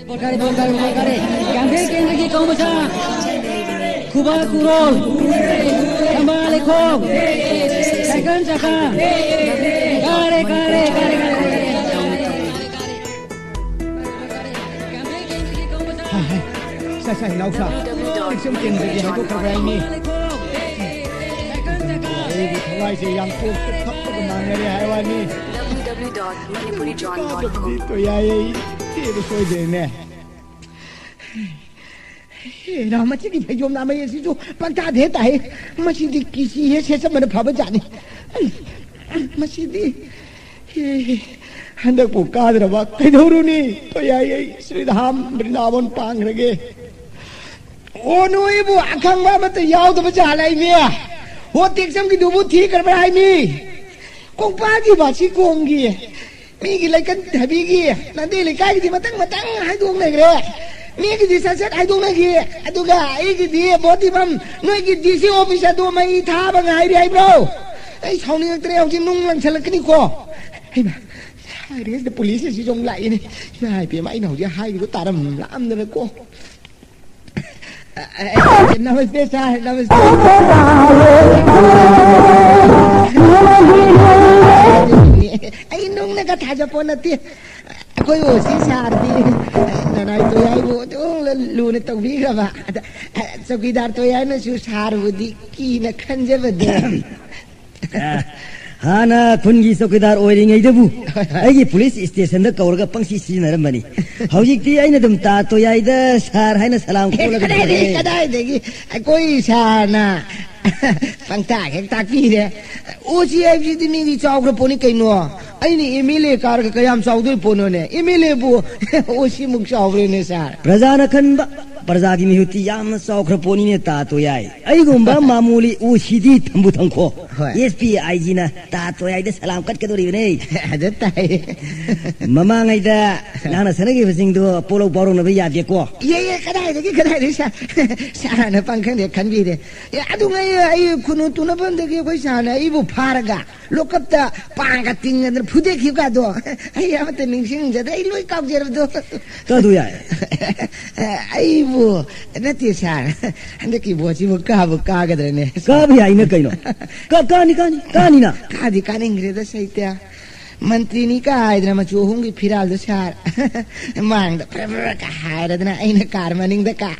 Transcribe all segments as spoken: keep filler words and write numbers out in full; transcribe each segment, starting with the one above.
ꯀꯥꯔꯦ, ꯕꯣꯜ ꯀꯥꯔꯦ, ꯕꯣꯜ ꯀꯥꯔꯦ꯫ ꯀ꯭ꯌꯥꯝꯒꯩ ꯀꯦꯟꯗ꯭ꯔꯒꯤ ꯀꯧꯃꯆꯥ, ꯈꯨꯕꯥꯛ ꯈꯨꯔꯣꯜ, ꯊꯝꯕꯥꯜ ꯂꯩꯈꯣꯛ, ꯁꯥꯏꯀꯜ ꯆꯀꯥ꯫ ꯀꯥꯔꯦ, ꯀꯥꯔꯦ, ꯀꯥꯔꯦ, ꯀꯥꯔꯦ꯫ ꯍꯥꯏ, ꯍꯥꯏ꯫ ꯁꯥꯏ, ꯁꯥꯏ, ꯏꯅꯥꯎꯁꯥ꯫ ꯁꯨꯝ ꯀꯦꯟꯗ꯭ꯔꯒꯤ ꯍꯥꯏꯗꯣꯛꯈ꯭ꯔꯕ ꯍꯥꯏꯅꯤ꯫ ꯑꯩꯒꯤ ꯊꯋꯥꯏꯁꯦ ꯌꯥꯝ ꯀꯣꯛꯇ ꯊꯛꯄꯒ ꯃꯥꯟꯅꯔꯦ ꯍꯥꯏ ꯋꯥꯅꯤ꯫ W W W dot Manipuri drone dot com. ꯀꯥꯗꯕꯗꯤ ꯇꯣꯌꯥꯏ, ꯑꯩ ꯆꯦꯗꯣ ꯁꯣꯏꯗ꯭ꯔꯦꯅꯦ꯫ ꯍꯦꯔꯥ, ꯃꯁꯤꯒꯤ ꯐꯩꯖꯣꯝ ꯅꯥꯃꯩ ꯑꯁꯤꯁꯨ ꯄꯪꯇꯥꯗ ꯍꯦꯛ ꯇꯥꯏ꯫ ꯃꯁꯤꯗꯤ ꯀꯤꯁꯤ ꯍꯦꯛ ꯁꯦꯠꯆꯟꯕꯅ ꯐꯕ ꯖꯥꯠꯅꯤ꯫ ꯃꯁꯤꯗꯤ, ꯍꯦ, ꯍꯟꯗꯛꯄꯨ ꯀꯥꯗ꯭ꯔꯕ ꯀꯩꯗꯧꯔꯨꯅꯤ? ꯇꯣꯌꯥꯏ, ꯑꯩ ꯁ꯭ꯔꯤꯙꯥꯝ ꯕ꯭ꯔꯤꯟꯗꯥꯕꯟ ꯄꯥꯡꯈ꯭ꯔꯒꯦ꯫ ꯑꯣ, ꯅꯣꯏꯕꯨ ꯑꯈꯪꯕ ꯑꯃꯠꯇ ꯌꯥꯎꯗꯕ ꯖꯥꯠꯂ ꯍꯥꯏꯃꯤ? ꯍꯣ, ꯇꯦꯛꯆꯝꯒꯤꯗꯨꯕꯨ ꯊꯤꯈ꯭ꯔꯕ꯭ꯔꯥ ꯍꯥꯏꯃꯤ? ꯀꯣꯡꯄꯥꯒꯤ ꯕꯥꯁꯤ ꯀꯣꯡꯒꯤ, ꯃꯤꯒꯤ ꯂꯩꯀꯟ ꯊꯕꯤꯒꯤ, ꯅꯥꯟꯗꯦ ꯂꯩꯀꯥꯏꯒꯤꯗꯤ ꯃꯊꯪ ꯃꯊꯪ ꯍꯥꯏꯗꯣꯛꯅꯈ꯭ꯔꯦ꯫ ꯃꯤꯒꯤꯗꯤ ꯁꯠ ꯁꯠ ꯍꯥꯏꯗꯣꯛꯅꯈꯤ, ꯑꯗꯨꯒ ꯑꯩꯒꯤꯗꯤ ꯚꯣꯠ ꯏꯐꯝ ꯅꯣꯏꯒꯤ ꯗꯤ ꯁꯤ ꯑꯣꯐꯤꯁ ꯑꯗꯨ ꯃꯩ ꯊꯥꯕ ꯉꯥꯏꯔꯤ ꯍꯥꯏꯕ꯭ꯔꯣ? ꯑꯩ ꯁꯥꯎꯅꯤꯡꯉꯛꯇ꯭ꯔꯦ, ꯍꯧꯖꯤꯛ ꯅꯨꯡ ꯂꯪꯁꯜꯂꯛꯀꯅꯤꯀꯣ꯫ ꯍꯩꯃꯥ, ꯁꯥꯏꯔꯦ, ꯄꯨꯂꯤꯁ ꯑꯁꯤꯁꯨ ꯑꯃꯨꯛ ꯂꯥꯛꯏꯅꯦ꯫ ꯏꯃꯥ ꯏꯕꯦꯝꯃ, ꯑꯩꯅ ꯍꯧꯖꯤꯛ ꯍꯥꯏꯔꯤꯗꯣ ꯇꯥꯔꯝꯂꯛꯑꯝꯗꯅꯀꯣ꯫ ꯑ, ꯑ, ꯑ, ꯅꯃꯁꯇꯦ ꯁꯥꯔ, ꯅꯃꯁꯇꯦ꯫ ꯑꯩ ꯅꯨꯡꯅꯒ ꯊꯥꯖꯄꯣꯠ ꯅꯠꯇꯦ꯫ ꯑꯩꯈꯣꯏ ꯑꯣ ꯁꯤ ꯁꯥꯔꯗꯤ, ꯑ, ꯅꯅꯥꯏ ꯇꯣꯌꯥꯏꯕꯨ ꯑꯗꯨꯝ ꯂꯨꯅ ꯇꯧꯕꯤꯈ꯭ꯔꯕ꯫ ꯑꯗ, ꯑ, ꯆꯧꯀꯤꯗꯥꯔ ꯇꯣꯌꯥꯏꯅꯁꯨ ꯁꯥꯔꯕꯨꯗꯤ ꯀꯤꯅ ꯈꯟꯖꯕꯗꯣ꯫ ꯑ, ꯍꯥꯟꯅ ꯈꯨꯟꯒꯤ ꯆꯧꯀꯤꯗꯥꯔ ꯑꯣꯏꯔꯤꯉꯩꯗꯕꯨ ꯍꯣꯏ, ꯍꯣꯏ꯫ ꯑꯩꯒꯤ ꯄꯨꯂꯤꯁ ꯁ꯭ꯇꯦꯁꯟꯗ ꯀꯧꯔꯒ ꯄꯪꯁꯤ ꯁꯤꯖꯤꯟꯅꯔꯝꯕꯅꯤ꯫ ꯍꯧꯖꯤꯛꯇꯤ ꯑꯩꯅ ꯑꯗꯨꯝ ꯇꯥ ꯇꯣꯌꯥꯏꯗ ꯁꯥꯔ ꯍꯥꯏꯅ ꯁꯂꯥꯝ ꯀꯣꯠꯂꯒ ꯀꯗꯥꯏꯗꯒꯤ, ꯂꯩꯔꯦ꯫ ꯀꯗꯥꯏꯗꯒꯤ? ꯑꯩꯈꯣꯏ ꯁꯥꯔꯅ ꯄꯪꯇꯥꯛ ꯍꯦꯛ ꯇꯥꯛꯄꯤꯔꯦ꯫ ꯑꯣ ꯁꯤ ꯍꯥꯏꯕꯁꯤꯗꯤ ꯃꯤꯗꯤ ꯆꯥꯎꯈ꯭ꯔ ꯄꯣꯠꯅꯤ ꯀꯩꯅꯣ꯫ ꯑꯩꯅ ꯑꯦꯝ ꯑꯦꯜ ꯑꯦ ꯀꯥꯔꯒ ꯀꯌꯥꯝ ꯆꯥꯎꯗꯣꯏ ꯄꯣꯠꯅꯣꯅꯦ? ꯑꯦꯝ ꯑꯦꯜ ꯑꯦꯕꯨ ꯑꯣ ꯁꯤꯃꯨꯛ ꯆꯥꯎꯕ꯭ꯔꯅꯦ ꯁꯥꯔ? ꯄ꯭ꯔꯖꯥꯅ ꯈꯟꯕ, ꯄ꯭ꯔꯖꯥꯒꯤ ꯃꯤꯍꯨꯠꯇꯤ ꯌꯥꯝꯅ ꯆꯥꯎꯈ꯭ꯔ ꯄꯣꯠꯅꯤꯅꯦ ꯇꯥ ꯇꯣꯌꯥꯏ꯫ ꯑꯩꯒꯨꯝꯕ ꯃꯥꯃꯨꯂꯤ ꯑꯣ ꯁꯤꯗꯤ ꯊꯝꯕꯨ ꯊꯝꯈꯣ꯫ ꯍꯣꯏ꯫ ꯑꯦꯁ ꯄꯤ ꯑꯥꯏ ꯖꯤꯅ ꯇꯥ ꯇꯣꯌꯥꯏꯗ ꯁꯂꯥꯝ ꯀꯠꯀꯗꯧꯔꯤꯕꯅꯦ꯫ ꯑꯗ ꯇꯥꯏ꯫ ꯃꯃꯥꯡꯉꯩꯗ ꯅꯪꯅ ꯁꯥꯟꯅꯈꯤꯕꯁꯤꯡꯗꯣ ꯄꯣꯛꯂꯧ ꯄꯥꯎꯔꯧꯅꯕ ꯌꯥꯗꯦꯀꯣ꯫ ꯏꯌꯦ, ꯏꯌꯦ, ꯀꯗꯥꯏꯗꯒꯤ, ꯀꯗꯥꯏꯗꯒꯤ ꯁꯥꯔ? ꯁꯥꯔꯅ ꯄꯪꯈꯪꯗ ꯈꯟꯕꯤꯔꯦ꯫ ꯑꯦ, ꯑꯗꯨꯉꯩ ꯑꯩ ꯈꯨꯅꯨ ꯇꯨꯅꯐꯝꯗꯒꯤ ꯑꯩꯈꯣꯏ ꯁꯥꯔꯅ ꯑꯩꯕꯨ ꯐꯥꯔꯒ ꯂꯣꯀꯞꯇ ꯄꯥꯡꯒ ꯇꯤꯡꯉꯗꯅ ꯐꯨꯗꯦꯛꯈꯤꯕ ꯀꯥꯗꯣ ꯑꯩ ꯑꯃꯠꯇ ꯅꯤꯡꯁꯤꯡꯖꯗ꯭ꯔꯦ꯫ ꯑꯩ ꯂꯣꯏ ꯀꯥꯎꯖꯔꯕꯗꯣ꯫ ꯀꯥꯗꯨ ꯌꯥꯏ꯫ ꯑꯩꯕꯨ ꯅꯠꯇꯦ ꯁꯥꯔ, ꯍꯟꯗꯛꯀꯤ ꯚꯣꯠꯁꯤꯕꯨ ꯀꯥꯕꯨ ꯀꯥꯒꯗ꯭ꯔꯅꯦ? ꯀꯥꯕ ꯌꯥꯏꯅ ꯀꯩꯅꯣ? ꯀꯥ-, ꯀꯥꯅꯤ, ꯀꯥꯅꯤ, ꯀꯥꯅꯤꯅ꯫ ꯀꯥꯗꯤ ꯀꯥꯅꯤꯡꯈ꯭ꯔꯦꯗ ꯁꯩꯇ꯫ ꯃꯟꯇ꯭ꯔꯤꯅꯤ ꯀꯥꯏꯗꯅ ꯃꯆꯨ ꯑꯍꯨꯝꯒꯤ ꯐꯤꯔꯥꯜꯗꯣ ꯁꯥꯔ꯫ ꯃꯥꯡꯗ ꯐꯔ ꯐꯔ ꯀ ꯍꯥꯏꯔꯗꯅ ꯑꯩꯅ ꯀꯥꯔ ꯃꯅꯤꯡꯗ ꯀꯥ꯫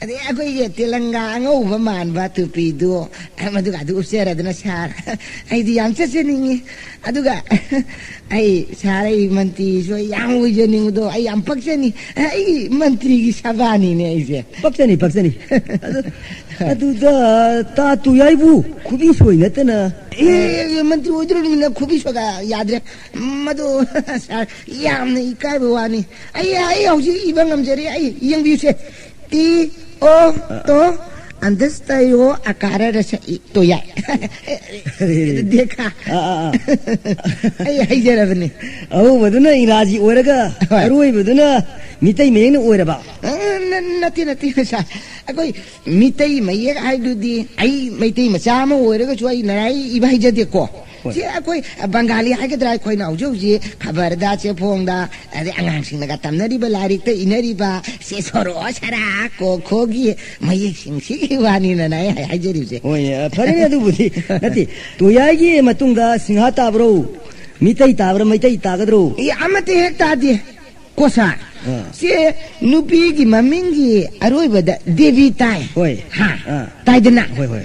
ꯑꯗꯩ ꯑꯩꯈꯣꯏꯒꯤ ꯇꯦꯂꯪꯒꯥ ꯑꯉꯧꯕ ꯃꯥꯟꯕ ꯇꯨꯄꯤꯗꯨ ꯃꯗꯨꯒ ꯑꯗꯨ ꯎꯞꯆꯔꯗꯅ ꯁꯥꯔ꯫ ꯑꯩꯗꯤ ꯌꯥꯝ ꯆꯠꯆꯅꯤꯡꯉꯤ꯫ ꯑꯗꯨꯒ ꯑꯩ ꯁꯥꯔ, ꯑꯩ ꯃꯟꯇ꯭ꯔꯤꯁꯨ ꯑꯩ ꯌꯥꯝ ꯑꯣꯏꯖꯅꯤꯡꯕꯗꯣ ꯑꯩ ꯌꯥꯝ ꯄꯛꯆꯅꯤ꯫ ꯑꯩ ꯃꯟꯇ꯭ꯔꯤꯒꯤ ꯁꯕꯥꯅꯤꯅꯦ ꯑꯩꯁꯦ꯫ ꯄꯛꯆꯅꯤ, ꯄꯛꯆꯅꯤ꯫ ꯑꯗꯨ, ꯑꯗꯨꯗ ꯇꯥ ꯇꯨꯌꯥꯏꯕꯨ ꯈꯨꯕꯤ ꯁꯣꯏ ꯅꯠꯇꯅ꯫ ꯑꯦ, ꯑꯦ, ꯑꯦ, ꯃꯟꯇ꯭ꯔꯤ ꯑꯣꯏꯗꯣꯔꯕꯅꯤꯅ ꯈꯨꯕꯤ ꯁꯣꯏꯒ ꯌꯥꯗ꯭ꯔꯦ꯫ ꯃꯗꯨ, ꯁꯥꯔ, ꯌꯥꯝꯅ ꯏꯀꯥꯏꯕ ꯋꯥꯅꯤ꯫ ꯑꯩ, ꯑꯩ ꯍꯧꯖꯤꯛ ꯏꯕ ꯉꯝꯖꯔꯦ꯫ ꯑꯩ ꯌꯦꯡꯕꯤꯌꯨꯁꯦ꯫ ꯇꯤ, ꯑꯣ, ꯑ꯫ ꯇꯣ, ꯑꯟꯗꯁꯇꯌꯣ, ꯑꯀꯥꯔ, ꯔꯁ, ꯏ, ꯇꯣ ꯌꯥꯏ꯫ ꯗꯦꯈꯥ꯫ ꯑ, ꯑ, ꯑ꯫ ꯑꯩ ꯍꯩꯖꯔꯕꯅꯤ꯫ ꯑꯍꯧꯕꯗꯨꯅ ꯏꯪꯔꯥꯖꯤ ꯑꯣꯏꯔꯒ, ꯍꯣꯏ꯫ ꯑꯔꯣꯏꯕꯗꯨꯅ ꯃꯤꯇꯩ ꯃꯌꯦꯛꯅ ꯑꯣꯏꯔꯕ? ꯑ, ꯅ-, ꯅꯠꯇꯦ, ꯅꯠꯇꯦ, ꯁꯥꯔ꯫ ꯑꯩꯈꯣꯏ ꯃꯤꯇꯩ ꯃꯌꯦꯛ ꯍꯥꯏꯗꯨꯗꯤ ꯑꯩ ꯃꯩꯇꯩ ꯃꯆꯥ ꯑꯃ ꯑꯣꯏꯔꯒꯁꯨ ꯑꯩ ꯅꯔꯥꯏ ꯏꯕ ꯍꯩꯖꯗꯦꯀꯣ꯫ ꯍꯣꯏ꯫ ꯁꯤ ꯑꯩꯈꯣꯏ ꯕꯪꯒꯥꯂꯤ ꯍꯥꯏꯒꯗ꯭ꯔꯥ, ꯑꯩꯈꯣꯏꯅ ꯍꯧꯖꯤꯛ ꯍꯧꯖꯤꯛ ꯈꯕꯔꯗ, ꯆꯦꯐꯣꯡꯗ, ꯑꯗꯩ ꯑꯉꯥꯡꯁꯤꯡꯅꯒ ꯇꯝꯅꯔꯤꯕ ꯂꯥꯏꯔꯤꯛꯇ ꯏꯅꯔꯤꯕ, ꯁꯦ ꯁꯣꯔꯣ ꯁꯔꯥ ꯀꯣ ꯈꯣꯒꯤ ꯃꯌꯦꯛꯁꯤꯡꯁꯤꯒꯤ ꯋꯥꯅꯤꯅ ꯑꯩ ꯍꯥꯏ-, ꯍꯥꯏꯖꯔꯤꯕꯁꯦ꯫ ꯍꯣꯏꯅꯦ, ꯑ, ꯐꯔꯦꯅꯦ ꯑꯗꯨꯕꯨꯗꯤ꯫ ꯅꯠꯇꯦ, ꯇꯣꯌꯥꯏꯒꯤ ꯃꯇꯨꯡꯗ ꯁꯤꯡꯍꯥ ꯇꯥꯕ꯭ꯔꯣ? ꯃꯤꯇꯩ ꯇꯥꯕ꯭ꯔꯥ, ꯃꯩꯇꯩ ꯇꯥꯒꯗ꯭ꯔꯣ? ꯑꯦ, ꯑꯃꯠꯇ ꯍꯦꯛ ꯇꯥꯗꯦ꯫ ꯀꯣ ꯁꯥꯔ, ꯑꯥ꯫ ꯁꯦ ꯅꯨꯄꯤꯒꯤ ꯃꯃꯤꯡꯒꯤ ꯑꯔꯣꯏꯕꯗ ꯗꯦꯕꯤ ꯇꯥꯏ꯫ ꯍꯣꯏ꯫ ꯍꯥ? ꯑꯥ꯫ ꯇꯥꯏꯗꯅ? ꯍꯣꯏ, ꯍꯣꯏ꯫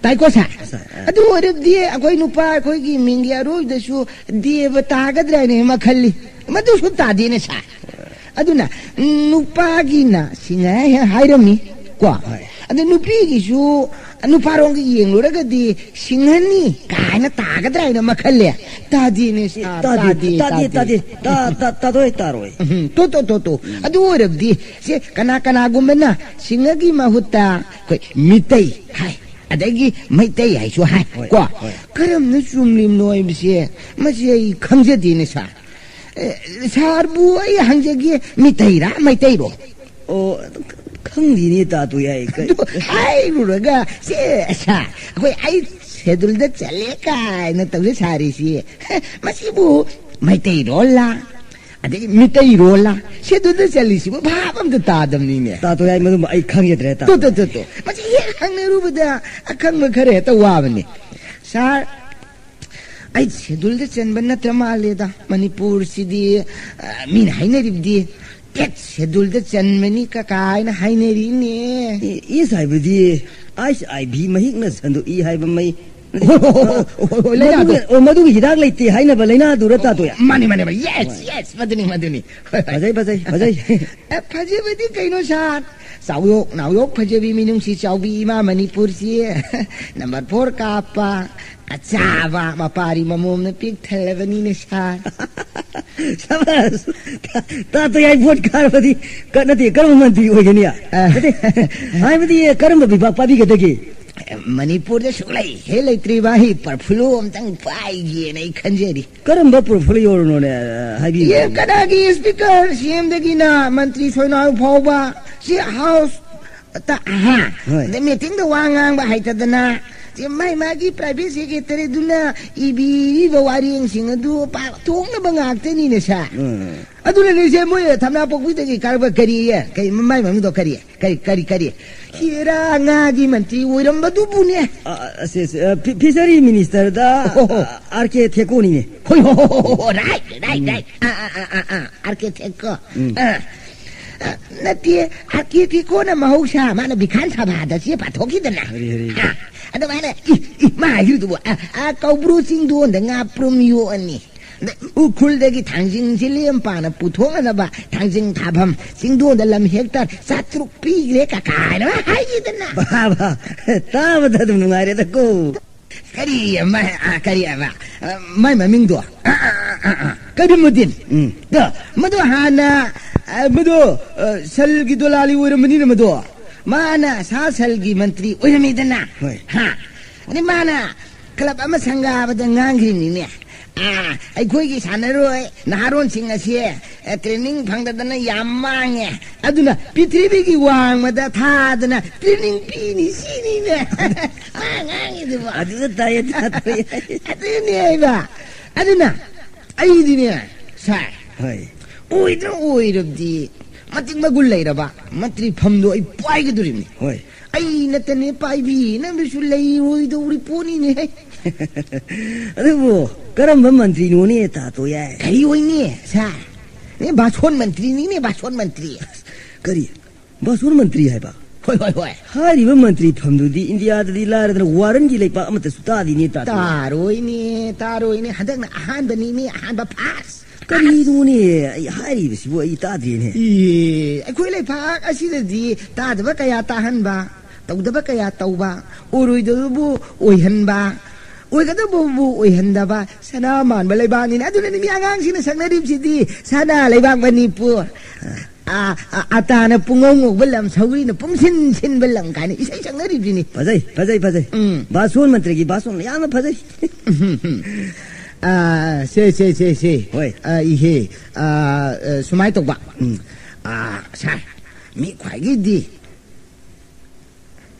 ꯇꯥꯏꯀꯣ ꯁꯥꯔ? ꯁꯥꯔ, ꯑꯥ꯫ ꯑꯗꯨ ꯑꯣꯏꯔꯕꯗꯤ ꯑꯩꯈꯣꯏ ꯅꯨꯄꯥ ꯑꯩꯈꯣꯏꯒꯤ ꯃꯤꯡꯒꯤ ꯑꯔꯣꯏꯕꯗꯁꯨ ꯗꯦꯕ ꯇꯥꯒꯗ꯭ꯔꯥ ꯍꯥꯏꯅ ꯑꯃ ꯈꯜꯂꯤ꯫ ꯃꯗꯨꯁꯨ ꯇꯥꯗꯦꯅꯦ ꯁꯥꯔ꯫ ꯑꯗꯨꯅ ꯅꯨꯄꯥꯒꯤꯅ ꯁꯤꯡꯍ ꯍꯦꯛ ꯍꯥꯏꯔꯝꯃꯤ ꯀꯣ꯫ ꯍꯣꯏ꯫ ꯑꯗ ꯅꯨꯄꯤꯒꯤꯁꯨ ꯅꯨꯄꯥꯔꯣꯝꯒꯤ ꯌꯦꯡꯂꯨꯔꯒꯗꯤ ꯁꯤꯡꯍꯅꯤ ꯀꯥꯏꯅ ꯇꯥꯒꯗ꯭ꯔꯥ ꯍꯥꯏꯅ ꯑꯃ ꯈꯜꯂꯦ꯫ ꯇꯥꯗꯦꯅꯦ ꯁꯥꯔ, ꯇꯥꯗꯦ, ꯇꯥꯗꯦ, ꯇꯥꯗꯦ, ꯇꯥꯗꯦ꯫ ꯇꯥ-, ꯇꯥ-, ꯇꯥꯗꯣꯏ ꯇꯥꯔꯣꯏ꯫ ꯎꯝ, ꯇꯣ, ꯇꯣ, ꯇꯣ, ꯇꯣ꯫ ꯎꯝ꯫ ꯑꯗꯨ ꯑꯣꯏꯔꯕꯗꯤ ꯁꯦ ꯀꯅꯥ ꯀꯅꯥꯒꯨꯝꯕꯅ ꯁꯤꯡꯍꯒꯤ ꯃꯍꯨꯠꯇ ꯑꯩꯈꯣꯏ ꯃꯤꯇꯩ ꯍꯥꯏ, ꯑꯗꯒꯤ ꯃꯩꯇꯩ ꯍꯥꯏꯁꯨ ꯍꯥꯏ, ꯍꯣꯏ, ꯀꯣ? ꯍꯣꯏ꯫ ꯀꯔꯝꯅ ꯆꯨꯝꯂꯤꯕꯅꯣ ꯍꯥꯏꯕꯁꯦ ꯃꯁꯤ ꯑꯩ ꯈꯪꯖꯗꯦꯅꯦ ꯁꯥꯔ꯫ ꯑꯦ, ꯁꯥꯔꯕꯨ ꯑꯩ ꯍꯪꯖꯒꯦ, ꯃꯤꯇꯩꯔꯥ ꯃꯩꯇꯩꯔꯣ? ꯑꯣ, ꯈꯪꯗꯦꯅꯦ, ꯇꯥ ꯇꯣꯌꯥꯏ꯫ ꯀ- ꯑꯗꯨ ꯍꯥꯏꯔꯨꯔꯒ, ꯁꯦ, ꯑꯁꯥ, ꯑꯩꯈꯣꯏ ꯑꯩꯠ ꯁꯦꯗꯨꯜꯗ ꯆꯜꯂꯦ ꯀꯥꯏꯅ ꯇꯧꯖ ꯁꯥꯔꯤꯁꯤ꯫ ꯃꯁꯤꯕꯨ ꯃꯩꯇꯩꯔꯣꯜꯂ? ꯑꯗꯒꯤ ꯃꯤꯇꯩꯔꯣꯜꯂ? ꯁꯦꯗꯨꯜꯗ ꯆꯜꯂꯤꯁꯤꯕꯨ ꯚꯥꯞ ꯑꯝꯇ ꯇꯥꯗꯕꯅꯤꯅꯦ꯫ ꯇꯥ ꯇꯣꯌꯥꯏ, ꯃꯗꯨꯃ ꯑꯩ ꯈꯪꯖꯗ꯭ꯔꯦ, ꯇꯥ ꯇꯣ, ꯇꯣ, ꯇꯣ, ꯇꯣ꯫ ꯃꯁꯤ ꯍꯦꯛ ꯍꯪꯅꯔꯨꯕꯗ ꯑꯈꯪꯕ ꯈꯔ ꯍꯦꯛꯇ ꯋꯥꯕꯅꯤ꯫ ꯁꯥꯔ, ꯑꯩꯠ ꯁꯦꯗꯨꯜꯗ ꯆꯟꯕ ꯅꯠꯇ꯭ꯔ ꯃꯥꯜꯂꯦꯗ꯫ ꯃꯅꯤꯄꯨꯔꯁꯤꯗꯤ, ꯑ, ꯃꯤꯅ ꯍꯥꯏꯅꯔꯤꯕꯗꯤ ꯑꯩꯠ ꯁꯦꯗꯨꯜꯗ ꯆꯟꯕꯅꯤ ꯀꯀꯥ ꯍꯥꯏꯅ ꯍꯥꯏꯅꯔꯤꯅꯦ꯫ ꯑꯦ, ꯑꯦꯁ ꯍꯥꯏꯕꯗꯤ ꯑꯩꯁ ꯑꯥꯏ ꯚꯤ ꯃꯍꯤꯛꯅ ꯁꯟꯗꯣꯛꯏ ꯍꯥꯏꯕ ꯃꯩ꯫ ꯍꯣꯏ, ꯍꯣꯏ, ꯍꯣꯏ, ꯍꯣꯏ, ꯍꯣꯏ, ꯂꯥꯏꯅꯥꯗꯣ꯫ ꯃꯗꯨꯒꯤ, ꯑꯣ, ꯃꯗꯨꯒꯤ ꯍꯤꯗꯥꯛ ꯂꯩꯇꯦ ꯍꯥꯏꯅꯕ ꯂꯥꯏꯅꯥꯗꯨꯔ, ꯇꯥ ꯇꯣꯌꯥꯏ? ꯃꯥꯅꯤ, ꯃꯥꯅꯤ, ꯃꯥꯅꯤ꯫ ꯌꯦꯁ, ꯍꯣꯏ꯫ ꯌꯦꯁ, ꯃꯗꯨꯅꯤ, ꯃꯗꯨꯅꯤ꯫ ꯍꯣꯏ, ꯍꯣꯏ꯫ ꯐꯖꯩ, ꯐꯖꯩ, ꯐꯖꯩ꯫ ꯑꯦ, ꯐꯖꯕꯗꯤ ꯀꯩꯅꯣ ꯁꯥꯔ? ꯆꯥꯎꯌꯣꯛ ꯅꯥꯎꯌꯣꯛ ꯐꯖꯕꯤ ꯃꯤꯅꯨꯡꯁꯤ ꯆꯥꯎꯕꯤ ꯏꯃꯥ ꯃꯅꯤꯄꯨꯔꯁꯤ ꯅꯝꯕꯔ ꯐꯣꯔ ꯀꯥꯞꯄ, ꯑꯆꯥꯕ ꯃꯄꯥꯔꯤ ꯃꯃꯣꯝꯅ ꯄꯤꯛ ꯊꯜꯂꯕꯅꯤꯅꯦ ꯁꯥꯔ꯫ ꯁꯕꯥꯁ! ꯇꯥ ꯇꯣꯌꯥꯏ ꯚꯣꯠ ꯀꯥꯔꯕꯗꯤ ꯀ-, ꯅꯠꯇꯦ, ꯀꯔꯝꯕ ꯃꯟꯇ꯭ꯔꯤ ꯑꯣꯏꯒꯅꯤ? ꯑ꯫ ꯅꯠꯇꯦ, ꯍꯥꯏꯕꯗꯤ ꯀꯔꯝꯕ ꯕꯤꯚꯥꯒ ꯄꯥꯏꯕꯤꯒꯗꯒꯦ? ꯃꯅꯤꯄꯨꯔꯗ ꯁꯨꯛꯂꯩ ꯍꯦꯛ ꯂꯩꯇ꯭ꯔꯤꯕ ꯑꯩ ꯄꯔꯐ꯭ꯌꯨꯝ ꯑꯝꯇꯪ ꯄꯥꯏꯒꯦꯅ ꯑꯩ ꯈꯟꯖꯔꯤ꯫ ꯀꯔꯝꯕ ꯄꯔꯐ꯭ꯌꯨꯝꯅꯣꯅꯦ, ꯍꯥꯏꯕꯤꯌꯨ꯫ ꯑꯦ, ꯀꯅꯥꯒꯤ ꯁ꯭ꯄꯤꯀꯔ, ꯁꯤ ꯑꯦꯝꯗꯒꯤꯅ ꯃꯟꯇ꯭ꯔꯤ ꯁꯣꯏꯅꯥꯎ ꯐꯥꯎꯕ ꯁꯤ ꯍꯥꯎꯁ ꯇ-, ꯑꯍꯥ꯫ ꯍꯣꯏ꯫ ꯑꯗ ꯃꯤꯇꯤꯡꯗ ꯋꯥ ꯉꯥꯡꯕ ꯍꯩꯇꯗꯅ, ꯁꯤ ꯃꯥꯏ ꯃꯥꯒꯤ ꯄ꯭ꯔꯥꯏꯚꯦꯠ ꯁꯦꯀ꯭ꯔꯦꯇꯔꯤꯗꯨꯅ ꯏꯕꯤꯔꯤꯕ ꯋꯥꯔꯦꯡꯁꯤꯡ ꯑꯗꯨ ꯄꯥꯛꯊꯣꯛꯅꯕ ꯉꯥꯛꯇꯅꯤꯅꯦ ꯁꯥꯔ꯫ ꯎꯝ꯫ ꯑꯗꯨꯅꯅꯦ ꯁꯦ ꯃꯣꯏ ꯊꯝꯅꯥꯄꯣꯛꯄꯤꯗꯒꯤ ꯀꯥꯔꯛꯄ ꯀꯔꯤ, ꯀꯩ ꯃꯥꯏ ꯃꯃꯤꯡꯗꯣ ꯀꯔꯤ? ꯀꯔꯤ, ꯀꯔꯤ, ꯀꯔꯤ? ꯍꯦꯔꯥ ꯉꯥꯒꯤ ꯃꯟꯇ꯭ꯔꯤ ꯑꯣꯏꯔꯝꯕꯗꯨꯕꯨꯅꯦ꯫ ꯑ, ꯑ, ꯁꯦ, ꯁꯦ, ꯑ, ꯐꯤ-, ꯐꯤꯁꯔꯤ ꯃꯤꯅꯤꯁꯇꯔꯗ, ꯑꯣ, ꯍꯣ, ꯍꯣ꯫ ꯑ, ꯑꯥꯔ ꯀꯦ ꯊꯦꯀꯣꯅꯤꯅꯦ꯫ ꯍꯣꯏ, ꯍꯣꯏ, ꯍꯣꯏ, ꯍꯣꯏ, ꯍꯣꯏ, ꯔꯥꯏꯠ, ꯔꯥꯏꯠ, ꯎꯝ꯫ ꯔꯥꯏꯠ꯫ ꯑꯥ, ꯑꯥ, ꯑꯥ, ꯑꯥ, ꯑꯥ, ꯑꯥꯔ ꯀꯦ ꯊꯦꯀꯣ꯫ ꯎꯝ꯫ ꯑꯥ, ꯑ, ꯅꯠꯇꯦ, ꯑꯥꯔ ꯀꯦ ꯊꯦꯀꯣꯅ ꯃꯍꯧꯁꯥ ꯃꯥꯅ ꯕꯤꯙꯥꯟ ꯁꯚꯥꯗ ꯆꯦ ꯄꯥꯊꯣꯛꯈꯤꯗꯅ꯫ ꯍꯔꯤ, ꯍꯔꯤ꯫ ꯑꯥ, ꯑꯗꯨꯃꯥꯏꯅ, ꯏ, ꯏ, ꯃꯥ ꯍꯥꯏꯈꯤꯕꯗꯨꯕꯨ, ꯑ, ꯑ, ꯀꯧꯕ꯭ꯔꯨ ꯆꯤꯡꯗꯣꯟꯗ ꯉꯥ ꯄ꯭ꯔꯨꯝ ꯌꯣꯛꯑꯅꯤ꯫ ꯑꯗ ꯎꯈ꯭ꯔꯨꯜꯗꯒꯤ ꯊꯥꯡꯖꯤꯡ ꯆꯤꯂꯦꯝ ꯄꯥꯅ ꯄꯨꯊꯣꯛꯅꯅꯕ ꯊꯥꯡꯖꯤꯡ ꯊꯥꯐꯝ ꯆꯤꯡꯗꯣꯟꯗ ꯂꯝ ꯍꯦꯛꯇꯔ ꯆꯥꯇ꯭ꯔꯨꯛ ꯄꯤꯈ꯭ꯔꯦ ꯀꯀꯥ ꯍꯥꯏꯅ ꯍꯥꯏꯈꯤꯗꯅ꯫ ꯕꯥ, ꯕꯥ, ꯇꯥꯕꯗ ꯑꯗꯨꯝ ꯅꯨꯡꯉꯥꯏꯔꯦꯗꯀꯣ꯫ ꯀꯔꯤ ꯑꯃ, ꯑ, ꯀꯔꯤ ꯑꯃ, ꯑ, ꯃꯥꯏ ꯃꯃꯤꯡꯗꯣ? ꯑ, ꯑ, ꯑ, ꯑ, ꯑ, ꯀꯔꯤꯃꯨꯗꯤꯟ꯫ ꯎꯝ꯫ ꯗꯣ, ꯃꯗꯨ ꯍꯥꯟꯅ, ꯑ, ꯃꯗꯨ, ꯑ, ꯁꯜꯒꯤ ꯗꯣꯂꯥꯂꯤ ꯑꯣꯏꯔꯝꯕꯅꯤꯅ ꯃꯗꯨ꯫ ꯃꯥꯅ ꯁꯥ ꯁꯜꯒꯤ ꯃꯟꯇ꯭ꯔꯤ ꯑꯣꯏꯔꯝꯃꯤꯗꯅ꯫ ꯍꯣꯏ꯫ ꯍꯥ? ꯑꯗꯩ ꯃꯥꯅ ꯀ꯭ꯂꯕ ꯑꯃ ꯁꯪꯒꯥꯕꯗ ꯉꯥꯡꯈ꯭ꯔꯤꯕꯅꯤꯅꯦ꯫ ꯑꯥ, ꯑꯩꯈꯣꯏꯒꯤ ꯁꯥꯟꯅꯔꯣꯏ ꯅꯍꯥꯔꯣꯟꯁꯤꯡ ꯑꯁꯤ, ꯑꯦ, training ꯐꯪꯗꯗꯅ ꯌꯥꯝ ꯃꯥꯡꯉꯦ꯫ ꯑꯗꯨꯅ ꯄ꯭ꯔꯤꯊꯤꯕꯤꯒꯤ ꯋꯥꯡꯃꯗ ꯊꯥꯗꯅ training ꯄꯤꯅꯤ ꯁꯤꯅꯤꯅꯦ꯫ ꯃꯥ ꯉꯥꯡꯉꯤꯗꯨꯕꯣ꯫ ꯑꯗꯨꯗ ꯇꯥꯏꯌꯦ, ꯇꯥꯗꯕ ꯌꯥꯏ꯫ ꯑꯗꯨꯅꯦ ꯍꯥꯏꯕ꯫ ꯑꯗꯨꯅ ꯑꯩꯗꯤꯅꯦ, ꯁꯥꯔ, ꯍꯣꯏ꯫ ꯑꯣꯏꯗ꯭ꯔ ꯑꯣꯏꯔꯕꯗꯤ ꯃꯇꯤꯛ ꯃꯒꯨꯟ ꯂꯩꯔꯕ ꯃꯟꯇ꯭ꯔꯤ ꯐꯝꯗꯣ ꯑꯩ ꯄꯥꯏꯒꯗꯣꯔꯤꯕꯅꯤ꯫ ꯍꯣꯏ꯫ ꯑꯩ ꯅꯠꯇꯅꯦ ꯄꯥꯏꯕꯤꯅꯕꯁꯨ ꯂꯩꯔꯣꯏꯗꯧꯔꯤ ꯄꯣꯠꯅꯤꯅꯦꯍꯦ꯫ ꯑꯗꯨꯕꯨ ꯀꯔꯝꯕ ꯃꯟꯇ꯭ꯔꯤꯅꯣꯅꯦ, ꯇꯥꯇꯣ ꯌꯥꯏ? ꯀꯔꯤ ꯑꯣꯏꯅꯤ, ꯁꯥꯔ? ꯑꯦ, ꯕꯥꯁꯣꯟ ꯃꯟꯇ꯭ꯔꯤꯅꯤꯅꯦ, ꯕꯥꯁꯣꯟ ꯃꯟꯇ꯭ꯔꯤ꯫ ꯀꯔꯤ? ꯕꯥꯁꯣꯟ ꯃꯟꯇ꯭ꯔꯤ ꯍꯥꯏꯕ? ꯍꯣꯏ, ꯍꯣꯏ, ꯍꯣꯏ꯫ ꯍꯥꯏꯔꯤꯕ ꯃꯟꯇ꯭ꯔꯤ ꯐꯝꯗꯨꯗꯤ ꯏꯟꯗꯤꯌꯥꯗꯗꯤ ꯂꯥꯏꯔꯗꯅ ꯋꯥꯔꯟꯒꯤ ꯂꯩꯄꯥꯛ ꯑꯃꯠꯇꯁꯨ ꯇꯥꯗꯦꯅꯦ, ꯇꯥꯇꯣ꯫ ꯇꯥꯔꯣꯏꯅꯦ, ꯇꯥꯔꯣꯏꯅꯦ꯫ ꯍꯟꯗꯛꯅ ꯑꯍꯥꯟꯕꯅꯤꯅꯦ, ꯑꯍꯥꯟꯕ first꯫ ꯀꯔꯤꯅꯣꯅꯦ? ꯑꯩ ꯍꯥꯏꯔꯤꯕꯁꯤꯕꯨ ꯑꯩ ꯇꯥꯗ꯭ꯔꯦꯅꯦ꯫ ꯏ, ꯑꯩꯈꯣꯏ ꯂꯩꯄꯥꯛ ꯑꯁꯤꯗꯗꯤ ꯇꯥꯗꯕ ꯀꯌꯥ ꯇꯥꯍꯟꯕ, ꯇꯧꯗꯕ ꯀꯌꯥ ꯇꯧꯕ, ꯑꯣꯏꯔꯣꯏꯗꯕꯕꯨ ꯑꯣꯏꯍꯟꯕ, ꯑꯣꯏꯒꯗꯕꯕꯨ ꯑꯣꯏꯍꯟꯗꯕ, ꯁꯅꯥ ꯃꯥꯟꯕ ꯂꯩꯕꯥꯛꯅꯤꯅ꯫ ꯑꯗꯨꯅꯅꯤ ꯃꯤ ꯑꯉꯥꯡꯁꯤꯡꯅ ꯁꯛꯅꯔꯤꯕꯁꯤꯗꯤ, "ꯁꯅꯥ ꯂꯩꯕꯥꯛ ꯃꯅꯤꯄꯨꯔ, ꯑ, ꯑ, ꯑꯇꯥꯅ ꯄꯨꯡꯉꯧ ꯉꯧꯕ ꯂꯝ, ꯁꯧꯒ꯭ꯔꯤꯅ ꯄꯨꯡꯁꯤꯟ ꯁꯤꯟꯕ ꯂꯝ" ꯀꯥꯏꯅ ꯏꯁꯩ ꯁꯛꯅꯔꯤꯕꯁꯤꯅꯤ꯫ ꯐꯖꯩ, ꯐꯖꯩ, ꯐꯖꯩ꯫ ꯎꯝ꯫ ꯕꯥꯁꯣꯟ ꯃꯟꯇ꯭ꯔꯤꯒꯤ ꯕꯥꯁꯣꯟ ꯌꯥꯝꯅ ꯐꯖꯩ꯫ ꯑ, ꯁꯦ, ꯁꯦ, ꯁꯦ, ꯁꯦ꯫ ꯍꯣꯏ꯫ ꯑ, ꯏꯍꯦ, ꯑ, ꯑ, ꯁꯨꯃꯥꯏꯅ ꯇꯧꯕ꯫ ꯎꯝ꯫ ꯑ, ꯁꯥꯔ, ꯃꯤ ꯈ꯭ꯋꯥꯏꯒꯤꯗꯤ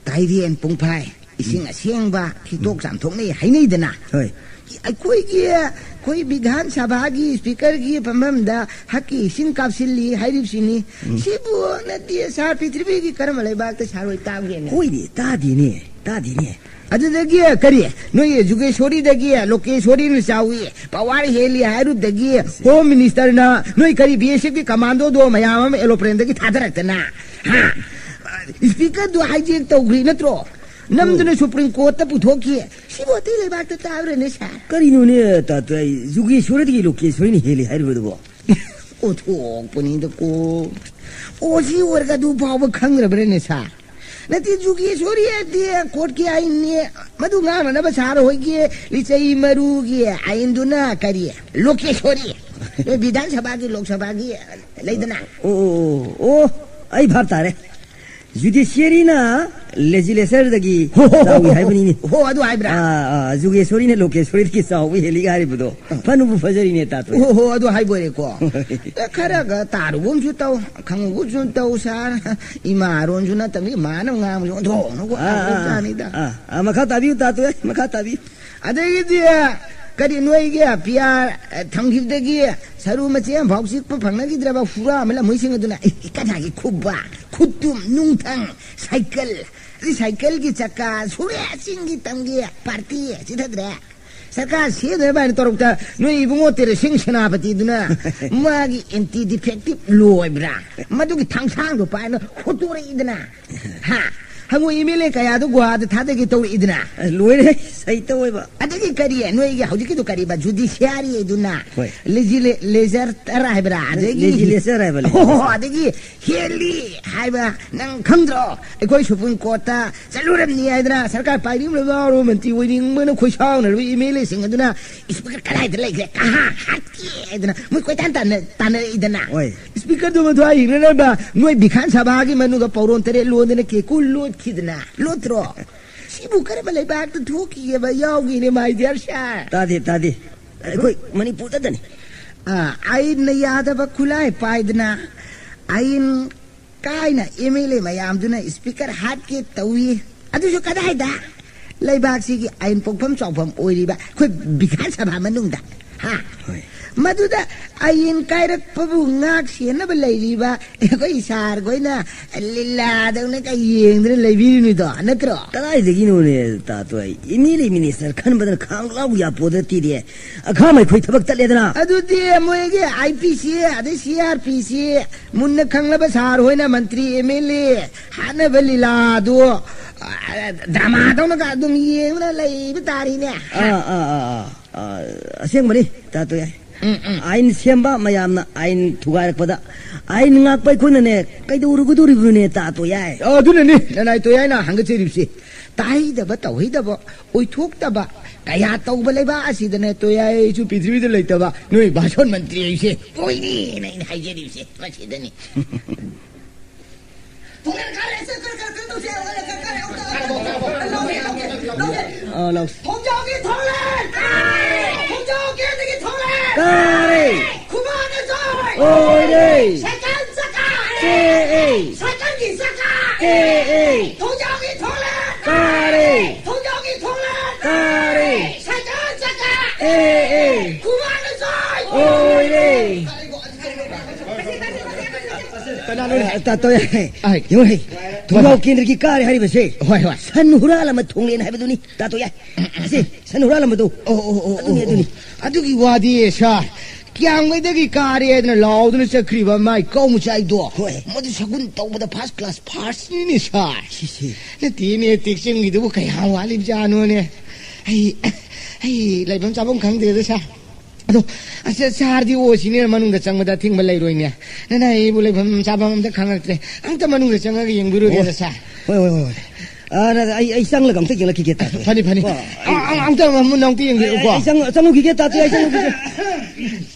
ꯇꯥꯏꯔꯦꯟ ꯄꯨꯡꯐꯥꯏ, ꯏꯁꯤꯡ ꯎꯝ꯫ ꯑꯁꯦꯡꯕ, ꯍꯤꯇꯣꯛ ꯎꯝ꯫ ꯆꯥꯝꯊꯣꯛꯅꯩ ꯍꯥꯏꯅꯩꯗꯅ꯫ ꯍꯣꯏ꯫ ꯑꯩꯈꯣꯏꯒꯤ, ꯑꯩꯈꯣꯏ ꯕꯤꯙꯥꯟ ꯁꯚꯥꯒꯤ ꯁ꯭ꯄꯤꯀꯔꯒꯤ ꯐꯝꯐꯝꯗ ꯍꯛꯀꯤ ꯏꯁꯤꯡ ꯀꯥꯞꯁꯤꯜꯂꯤ ꯍꯥꯏꯔꯤꯕꯁꯤꯅꯤ꯫ ꯎꯝ꯫ ꯁꯤꯕꯨ ꯅꯠꯇꯦ, ꯁꯥꯔ, ꯄ꯭ꯔꯤꯊꯤꯕꯤꯒꯤ ꯀꯔꯝꯕ ꯂꯩꯕꯥꯛꯇ ꯁꯥꯔ ꯍꯣꯏ ꯇꯥꯒꯦꯅꯦ? ꯍꯣꯏꯅꯦ, ꯇꯥꯗꯦꯅꯦ, ꯇꯥꯗꯦꯅꯦ꯫ ꯑꯗꯨꯗꯒꯤ ꯀꯔꯤ, ꯅꯣꯏ ꯖꯨꯒꯦꯁꯣꯔꯤꯗꯒꯤ ꯂꯣꯀꯦꯁꯣꯔꯤꯅ ꯆꯥꯎꯏ, ꯄꯋꯥꯔ ꯍꯦꯜꯂꯤ ꯍꯥꯏꯔꯨꯕꯗꯒꯤ ꯍꯣꯝ ꯃꯤꯅꯤꯁꯇꯔꯅ ꯅꯣꯏ ꯀꯔꯤ ꯕꯤ ꯑꯦꯁ ꯑꯦꯐꯀꯤ ꯀꯃꯥꯟꯗꯣꯗꯣ ꯃꯌꯥꯝ ꯑꯃ ꯑꯦꯔꯣꯄ꯭ꯂꯦꯟꯗꯒꯤ ꯊꯥꯗꯔꯛꯇꯅ, ꯍꯥ? ꯁ꯭ꯄꯤꯀꯔꯗꯨ ꯍꯥꯏꯖꯦꯛ ꯇꯧꯈ꯭ꯔꯤ ꯅꯠꯇ꯭ꯔꯣ? ꯅꯝꯗꯨꯅ ꯍꯣꯏ꯫ ꯁꯨꯄ꯭ꯔꯤꯝ ꯀꯣꯔꯠꯇ ꯄꯨꯊꯣꯛꯈꯤ꯫ ꯁꯤꯕꯨ ꯑꯇꯩ ꯂꯩꯕꯥꯛꯇ ꯇꯥꯕ꯭ꯔꯅꯦ, ꯁꯥꯔ? ꯀꯔꯤꯅꯣꯅꯦ, ꯇꯥꯇꯣ, ꯑꯩ ꯖꯨꯒꯦꯁꯣꯔꯤꯗꯒꯤ ꯂꯣꯀꯦꯁꯣꯔꯤꯅ ꯍꯦꯜꯂꯤ ꯍꯥꯏꯔꯤꯕꯗꯨꯕꯣ? ꯑꯣꯟꯊꯣꯛꯄꯅꯤꯗꯀꯣ꯫ ꯑꯣ, ꯁꯤ ꯑꯣꯏꯔꯒ ꯑꯗꯨ ꯐꯥꯎꯕ ꯈꯪꯗ꯭ꯔꯕ꯭ꯔꯅꯦ, ꯁꯥꯔ? ꯅꯠꯇꯦ, ꯖꯨꯒꯦꯁꯣꯔꯤ ꯍꯥꯏꯕꯗꯤ ꯀꯣꯔꯠꯀꯤ ꯑꯥꯏꯟꯅꯤ꯫ ꯃꯗꯨ ꯉꯥꯡꯅꯅꯕ ꯁꯥꯔ ꯍꯣꯏꯒꯤ ꯂꯤꯆꯩ ꯃꯔꯨꯒꯤ ꯑꯥꯏꯟꯗꯨꯅ ꯀꯔꯤ? ꯂꯣꯀꯦꯁꯣꯔꯤ꯫ ꯅꯣꯏ ꯕꯤꯙꯥꯟ ꯁꯚꯥꯒꯤ, ꯂꯣꯛ ꯁꯚꯥꯒꯤ ꯂꯩꯗꯅ꯫ ꯑꯣ, ꯑꯣ, ꯑꯣ, ꯑꯣ, ꯑꯩ ꯚꯥꯞ ꯇꯥꯔꯦ꯫ ꯖꯨꯗꯤꯁꯤꯌꯔꯤꯅ ꯂꯦꯖꯤꯁꯂꯦꯆꯔꯗꯒꯤ ꯍꯣ, ꯍꯣ, ꯍꯣ, ꯆꯥꯎꯏ ꯍꯣ, ꯍꯥꯏꯕꯅꯤꯅꯦ꯫ ꯍꯣ, ꯑꯗꯨ ꯍꯥꯏꯕ꯭ꯔꯥ? ꯑꯥ, ꯑꯥ, ꯖꯨꯒꯦꯁꯣꯔꯤꯅ ꯂꯣꯀꯦꯁꯣꯔꯤꯗꯒꯤ ꯆꯥꯎꯕ ꯍꯦꯜꯂꯤꯒ ꯍꯥꯏꯔꯤꯕꯗꯣ꯫ ꯐꯅꯕꯨ ꯐꯖꯔꯤꯅꯦ, ꯇꯥꯇꯣꯟ꯫ ꯍꯣ, ꯍꯣ, ꯑꯗꯨ ꯍꯥꯏꯕ ꯑꯣꯏꯔꯦꯀꯣ꯫ ꯑꯦ, ꯈꯔꯒ ꯇꯥꯔꯨꯒꯨꯝꯁꯨ ꯇꯧ, ꯈꯪꯉꯨꯒꯨꯝꯁꯨ ꯇꯧ, ꯁꯥꯔ꯫ ꯏꯃꯥ ꯑꯔꯣꯟꯁꯨ ꯅꯠꯇꯕꯅꯤ, ꯏꯃꯥꯅ ꯉꯥꯡꯕꯁꯨ ꯑꯣꯟꯊꯣꯛꯅ ꯑꯥ, ꯑꯥ, ꯑꯥ, ꯋꯥꯖꯥꯠꯅꯤꯗ꯫ ꯑꯥ, ꯑꯥ, ꯃꯈꯥ ꯇꯥꯕꯤꯌꯨ, ꯇꯥꯇꯣꯟ, ꯃꯈꯥ ꯇꯥꯕꯤꯌꯨ꯫ ꯑꯗꯒꯤꯗꯤ ꯀꯔꯤ, ꯅꯣꯏꯒꯤ ꯄꯤ ꯑꯥꯔ ꯊꯝꯈꯤꯕꯗꯒꯤ ꯁꯔꯨ ꯃꯆꯦ ꯑꯃꯐꯥꯎ ꯆꯤꯛꯄ ꯐꯪꯅꯈꯤꯗ꯭ꯔꯕ ꯍꯨꯔꯥ ꯑꯃ ꯂꯝꯍꯣꯏꯁꯤꯡ ꯑꯗꯨꯅ? ꯑꯦ, ꯀꯅꯥꯒꯤ ꯈꯨꯕꯥꯛ, ꯈꯨꯇꯨꯝ, ꯅꯨꯡꯊꯪ, ꯁꯥꯏꯀꯜ, ꯑꯗꯩ ꯁꯥꯏꯀꯜꯒꯤ ꯆꯀꯥ, ꯁꯨꯔꯦ ꯆꯤꯡꯒꯤ ꯇꯝꯒꯤ ꯄꯥꯔꯇꯤ ꯆꯤꯊꯗ꯭ꯔꯦ꯫ ꯁꯔꯀꯥꯔ ꯁꯦꯝꯅꯕ ꯍꯥꯏꯅ ꯇꯧꯔꯛꯇ ꯅꯣꯏ ꯏꯕꯨꯡꯉꯣ ꯇꯦꯔꯦꯁꯤꯡ ꯁꯦꯅꯥꯄꯇꯤꯗꯨꯅ ꯃꯥꯒꯤ ꯑꯦꯟꯇꯤ ꯗꯤꯐꯦꯛꯇꯤꯞ ꯂꯣ ꯑꯣꯏꯕ꯭ꯔꯥ? ꯃꯗꯨꯒꯤ ꯊꯥꯡꯁꯥꯡꯗꯣ ꯄꯥꯏꯅ ꯍꯨꯠꯇꯣꯔꯛꯏꯗꯅ꯫ ꯍꯥ? ꯍꯪꯉꯣꯏ ꯑꯦꯝ ꯑꯦꯜ ꯑꯦ ꯀꯌꯥꯗꯣ ꯒꯨꯍꯥꯗ ꯊꯥꯗꯒꯦ ꯇꯧꯔꯛꯏꯗꯅ꯫ ꯑꯁ, ꯂꯣꯏꯔꯦ, ꯁꯩꯇ ꯑꯣꯏꯕ꯫ ꯑꯗꯒꯤ ꯀꯔꯤ, ꯅꯣꯏꯒꯤ ꯍꯧꯖꯤꯛꯀꯤꯗꯣ ꯀꯔꯤꯕ, ꯖꯨꯗꯤꯁꯤꯌꯥꯔꯤ ꯑꯗꯨꯅ? ꯍꯣꯏ꯫ ꯂꯦꯖꯤꯂꯦ-, ꯂꯦꯖꯔ ꯇꯔꯥ ꯍꯥꯏꯕ꯭ꯔꯥ? ꯑꯗꯒꯤ ꯂꯦꯖꯤꯁꯂꯦꯆꯔ ꯍꯥꯏꯕ, ꯍꯣ, ꯍꯣ, ꯍꯣ, ꯂꯦꯖꯤꯁꯂꯦꯆꯔ꯫ ꯑꯗꯒꯤ ꯍꯦꯜꯂꯤ ꯍꯥꯏꯕ ꯅꯪ ꯈꯪꯗ꯭ꯔꯣ? ꯑꯩꯈꯣꯏ ꯁꯨꯄ꯭ꯔꯤꯝ ꯀꯣꯔꯠꯇ ꯆꯠꯂꯨꯔꯕꯅꯤ ꯍꯥꯏꯗꯅ, ꯁꯔꯀꯥꯔ ꯄꯥꯏꯔꯤꯕ ꯂꯣꯏꯕ ꯃꯟꯇ꯭ꯔꯤ ꯑꯣꯏꯅꯤꯡꯕꯅ ꯈꯣꯏꯁꯥꯎꯅꯔꯤꯕ ꯑꯦꯝ ꯑꯦꯜ ꯑꯦꯁꯤꯡ ꯑꯗꯨꯅ ꯏꯁꯄꯤꯀꯔ ꯀꯗꯥꯏꯗ ꯂꯩꯈ꯭ꯔꯦ? ꯀꯍꯥ ꯍꯥꯠꯀꯦ ꯍꯥꯏꯗꯅ ꯃꯣꯏ ꯀꯣꯏꯇꯥꯟ ꯇꯥꯟꯅ-, ꯇꯥꯟꯅꯔꯛꯏꯗꯅ꯫ ꯍꯣꯏ꯫ ꯏꯁꯄꯤꯀꯔꯗꯨ ꯃꯊ꯭ꯋꯥꯏ ꯍꯤꯡꯅꯅꯕ ꯅꯣꯏ ꯕꯤꯙꯥꯟ ꯁꯚꯥꯒꯤ ꯃꯅꯨꯡꯗ ꯄꯧꯔꯣꯟ ꯇꯔꯦꯠ ꯂꯣꯟꯗꯅ ꯀꯦꯀꯨ ꯂꯣꯠꯈꯤꯗꯅ, ꯂꯣꯠꯇ꯭ꯔꯣ? ꯁꯤꯕꯨ ꯀꯔꯝꯕ ꯂꯩꯕꯥꯛꯇ ꯊꯣꯛꯈꯤꯒꯦꯕ ꯌꯥꯎꯒꯦꯅꯦ, my dear sir? ꯇꯥꯗꯦ, ꯇꯥꯗꯦ꯫ ꯑꯩꯈꯣꯏ ꯃꯅꯤꯄꯨꯔꯗꯇꯅꯤ꯫ ꯑꯥ, ꯑꯥꯏꯟꯅ ꯌꯥꯗꯕ ꯈꯨꯠꯂꯥꯏ ꯄꯥꯏꯗꯅ ꯑꯥꯏꯟ ꯀꯥꯏꯅ ꯑꯦꯝ ꯑꯦꯜ ꯑꯦ ꯃꯌꯥꯝꯗꯨꯅ ꯏꯁꯄꯤꯀꯔ ꯍꯥꯠꯀꯦ ꯇꯧꯏ꯫ ꯑꯗꯨꯁꯨ ꯀꯗꯥꯏꯗ? ꯂꯩꯕꯥꯛꯁꯤꯒꯤ ꯑꯥꯏꯟ ꯄꯣꯛꯐꯝ ꯆꯥꯎꯐꯝ ꯑꯣꯏꯔꯤꯕ ꯑꯩꯈꯣꯏ ꯕꯤꯙꯥꯟ ꯁꯚꯥ ꯃꯅꯨꯡꯗ꯫ ꯍꯥ? ꯍꯣꯏ꯫ ꯃꯗꯨꯗ ꯑꯥꯏꯟ ꯀꯥꯏꯔꯛꯄꯕꯨ ꯉꯥꯛ ꯁꯦꯟꯅꯕ ꯂꯩꯔꯤꯕ ꯑꯩꯈꯣꯏ ꯁꯥꯔꯈꯣꯏꯅ ꯂꯤꯂꯥꯗꯧꯅ ꯀꯩ ꯌꯦꯡꯗꯅ ꯂꯩꯕꯤꯔꯤꯅꯤꯗꯣ, ꯅꯠꯇ꯭ꯔꯣ? ꯀꯗꯥꯏꯗꯒꯤꯅꯣꯅꯦ, ꯇꯥꯇꯣꯟ? ꯑꯦꯝ ꯑꯦꯜ ꯑꯦ ꯃꯤꯅꯤꯁꯇꯔ ꯈꯟꯕꯗꯅ ꯈꯥꯡ ꯂꯥꯎ ꯌꯥꯄꯣꯗ ꯇꯤꯔꯦ꯫ ꯑꯈꯥ ꯃꯩꯈꯣꯏ ꯊꯕꯛ ꯇꯠꯂꯦꯗꯅ꯫ ꯑꯗꯨꯗꯤ ꯃꯣꯏꯒꯤ ꯑꯥꯏ ꯄꯤ ꯁꯤ ꯑꯗꯩ ꯁꯤ ꯑꯥꯔ ꯄꯤ ꯁꯤ ꯃꯨꯟꯅ ꯈꯪꯂꯕ ꯁꯥꯔ ꯍꯣꯏꯅ ꯃꯟꯇ꯭ꯔꯤ ꯑꯦꯝ ꯑꯦꯜ ꯑꯦ ꯍꯥꯠꯅꯕ ꯂꯤꯂꯥꯗꯨ, ꯑ, ꯗ꯭ꯔꯃꯥꯗꯧꯅꯒ ꯑꯗꯨꯝ ꯌꯦꯡꯗꯨꯅ ꯂꯩꯕ ꯇꯥꯔꯤꯅꯦ꯫ ꯑꯥ, ꯑꯥ, ꯑꯥ, ꯑꯥ, ꯑꯥ, ꯑꯁꯦꯡꯕꯅꯤ, ꯇꯥꯇꯣꯟ꯫ ꯎꯝ, ꯎꯝ꯫ ꯑꯥꯏꯟ ꯁꯦꯝꯕ ꯃꯌꯥꯝꯅ ꯑꯥꯏꯟ ꯊꯨꯒꯥꯏꯔꯛꯄꯗ ꯑꯥꯏꯟ ꯉꯥꯛꯄ ꯑꯩꯈꯣꯏꯅꯅꯦ ꯀꯩꯗꯧꯔꯨꯒꯗꯧꯔꯤꯕꯅꯣꯅꯦ, ꯇꯥꯇꯣꯟ? ꯑꯗꯨꯅꯅꯤ ꯅꯅꯥꯏ ꯇꯣꯌꯥꯏꯅ ꯍꯪꯒꯠꯆꯔꯤꯕꯁꯤ꯫ ꯇꯥꯍꯩꯗꯕ, ꯇꯧꯍꯩꯗꯕ, ꯑꯣꯏꯊꯣꯛꯇꯕ ꯀꯌꯥ ꯇꯧꯕ ꯂꯩꯕꯥꯛ ꯑꯁꯤꯗꯅꯦ ꯇꯣꯌꯥꯏꯁꯨ ꯄ꯭ꯔꯤꯊꯤꯕꯤꯗ ꯂꯩꯇꯕ ꯅꯣꯏ ꯚꯥꯁꯣꯟ ꯃꯟꯇ꯭ꯔꯤ ꯍꯥꯏꯁꯦ ꯑꯣꯏꯅꯦꯅ ꯑꯩꯅ ꯍꯥꯏꯖꯔꯤꯕꯁꯦ ꯃꯁꯤꯗꯅꯤ꯫ ꯇꯨꯡ ꯏꯟꯈꯠꯂꯦ ꯑꯥ, ꯂꯧꯁꯤ꯫ ꯊꯣꯡꯖꯥꯎꯒꯤ ꯊꯣꯡꯂꯦꯟ! ꯊꯣꯡꯖꯥꯎ ꯀꯦꯟꯗꯒꯤ ꯊꯣꯡꯂꯦꯟ! ꯀꯥꯔꯦ! ꯈꯨꯃꯥꯡꯅ ꯖꯣꯏ! ꯑꯣꯏꯔꯦ! ꯁꯥꯏꯀꯜ ꯆꯀꯥ! ꯇꯦꯛꯑꯦ! ꯁꯥꯏꯀꯜꯒꯤ ꯆꯀꯥ! ꯇꯦꯛꯑꯦ! ꯊꯣꯡꯖꯥꯎꯒꯤ ꯊꯣꯡꯂꯦꯟ! ꯀꯥꯔꯦ! ꯊꯣꯡꯖꯥꯎꯒꯤ ꯊꯣꯡꯂꯦꯟ! ꯀꯥꯔꯦ! ꯁꯥꯏꯀꯜ ꯆꯀꯥ! ꯇꯦꯛꯑꯦ! ꯈꯨꯃꯥꯡꯅ ꯖꯣꯏ! ꯑꯣꯏꯔꯦ! ꯀꯅꯥꯅꯣꯅꯦ? ꯑ, ꯇꯥꯇꯣ ꯌꯥꯏ꯫ ꯑꯥꯏ꯫ ꯌꯦꯡꯉꯨꯅꯦ꯫ ꯊꯣꯡꯖꯥꯎ ꯀꯦꯟꯗ꯭ꯔꯒꯤ ꯀꯥꯔꯦ ꯍꯥꯏꯔꯤꯕꯁꯦ꯫ ꯍꯣꯏ, ꯍꯣꯏ꯫ ꯁꯟ ꯍꯨꯔꯥꯜꯂꯝꯕ ꯊꯣꯡꯂꯦꯟ ꯍꯥꯏꯕꯗꯨꯅꯤ꯫ ꯇꯥꯇꯣ ꯌꯥꯏ꯫ ꯑꯁꯤ ꯁꯟ ꯍꯨꯔꯥꯜꯂꯝꯕꯗꯣ꯫ ꯑꯣ, ꯑꯣ, ꯑꯣ, ꯑꯗꯨꯅꯤ, ꯑꯣ꯫ ꯑꯗꯨꯅꯤ꯫ ꯑꯗꯨꯒꯤ ꯋꯥꯗꯤ, ꯁꯥꯔ, ꯀ꯭ꯌꯥꯝꯒꯩꯗꯒꯤ ꯀꯥꯔꯦ ꯍꯥꯏꯗꯅ ꯂꯥꯎꯗꯨꯅ ꯆꯠꯈ꯭ꯔꯤꯕ ꯃꯥꯏ ꯀꯥꯎ ꯃꯆꯥꯏꯗꯣ꯫ ꯍꯣꯏ꯫ ꯃꯗꯨ ꯁꯒꯨꯟ ꯇꯧꯕꯗ first class first ꯅꯤꯅꯦ, ꯁꯥꯔ꯫ ꯁꯤ, ꯁꯤ꯫ ꯅꯠꯇꯦꯅꯦ, ꯇꯦꯛꯆꯝꯒꯤꯗꯨꯕꯨ ꯀꯌꯥꯝ ꯋꯥꯠꯂꯤꯕꯖꯥꯠꯅꯣꯅꯦ꯫ ꯑꯩ, ꯑꯩ ꯂꯩꯐꯝ ꯆꯥꯐꯝ ꯈꯪꯗ꯭ꯔꯦꯗ, ꯁꯥꯔ꯫ ꯑꯗꯣ, ꯑꯁ, ꯁꯥꯔꯗꯤ ꯑꯣ ꯁꯤꯅꯦ, ꯃꯅꯨꯡꯗ ꯆꯪꯕꯗ ꯑꯊꯤꯡꯕ ꯂꯩꯔꯣꯏꯅꯦ꯫ ꯅꯅꯥꯏ ꯑꯩꯕꯨ ꯂꯩꯐꯝ ꯆꯥꯐꯝ ꯑꯝꯇ ꯈꯪꯉꯛꯇ꯭ꯔꯦ꯫ ꯑꯝꯇ ꯃꯅꯨꯡꯗ ꯆꯪꯉꯒ ꯌꯦꯡꯕꯤꯔꯨꯒꯦꯗ, ꯑꯣ꯫ ꯁꯥꯔ꯫ ꯍꯣꯏ, ꯍꯣꯏ, ꯍꯣꯏ, ꯍꯣꯏ꯫ ꯑ, ꯅ-, ꯑꯩ, ꯑꯩ ꯆꯪꯂꯒ ꯑꯝꯇ ꯌꯦꯡꯂꯛꯈꯤꯒꯦ, ꯇꯥꯇꯣ꯫ ꯐꯅꯤ, ꯐꯅꯤ꯫ ꯀꯣ, ꯑ, ꯑ, ꯑꯝꯇ ꯃꯃꯨꯟ ꯑꯝꯇ ꯌꯦꯡꯕꯤꯔꯛꯎꯀꯣ꯫ ꯑꯩ, ꯑꯩ ꯆꯪ-, ꯆꯪꯉꯨꯈꯤꯒꯦ, ꯇꯥꯇꯣ, ꯑꯩ ꯆꯪꯉꯨꯈꯤꯒꯦ꯫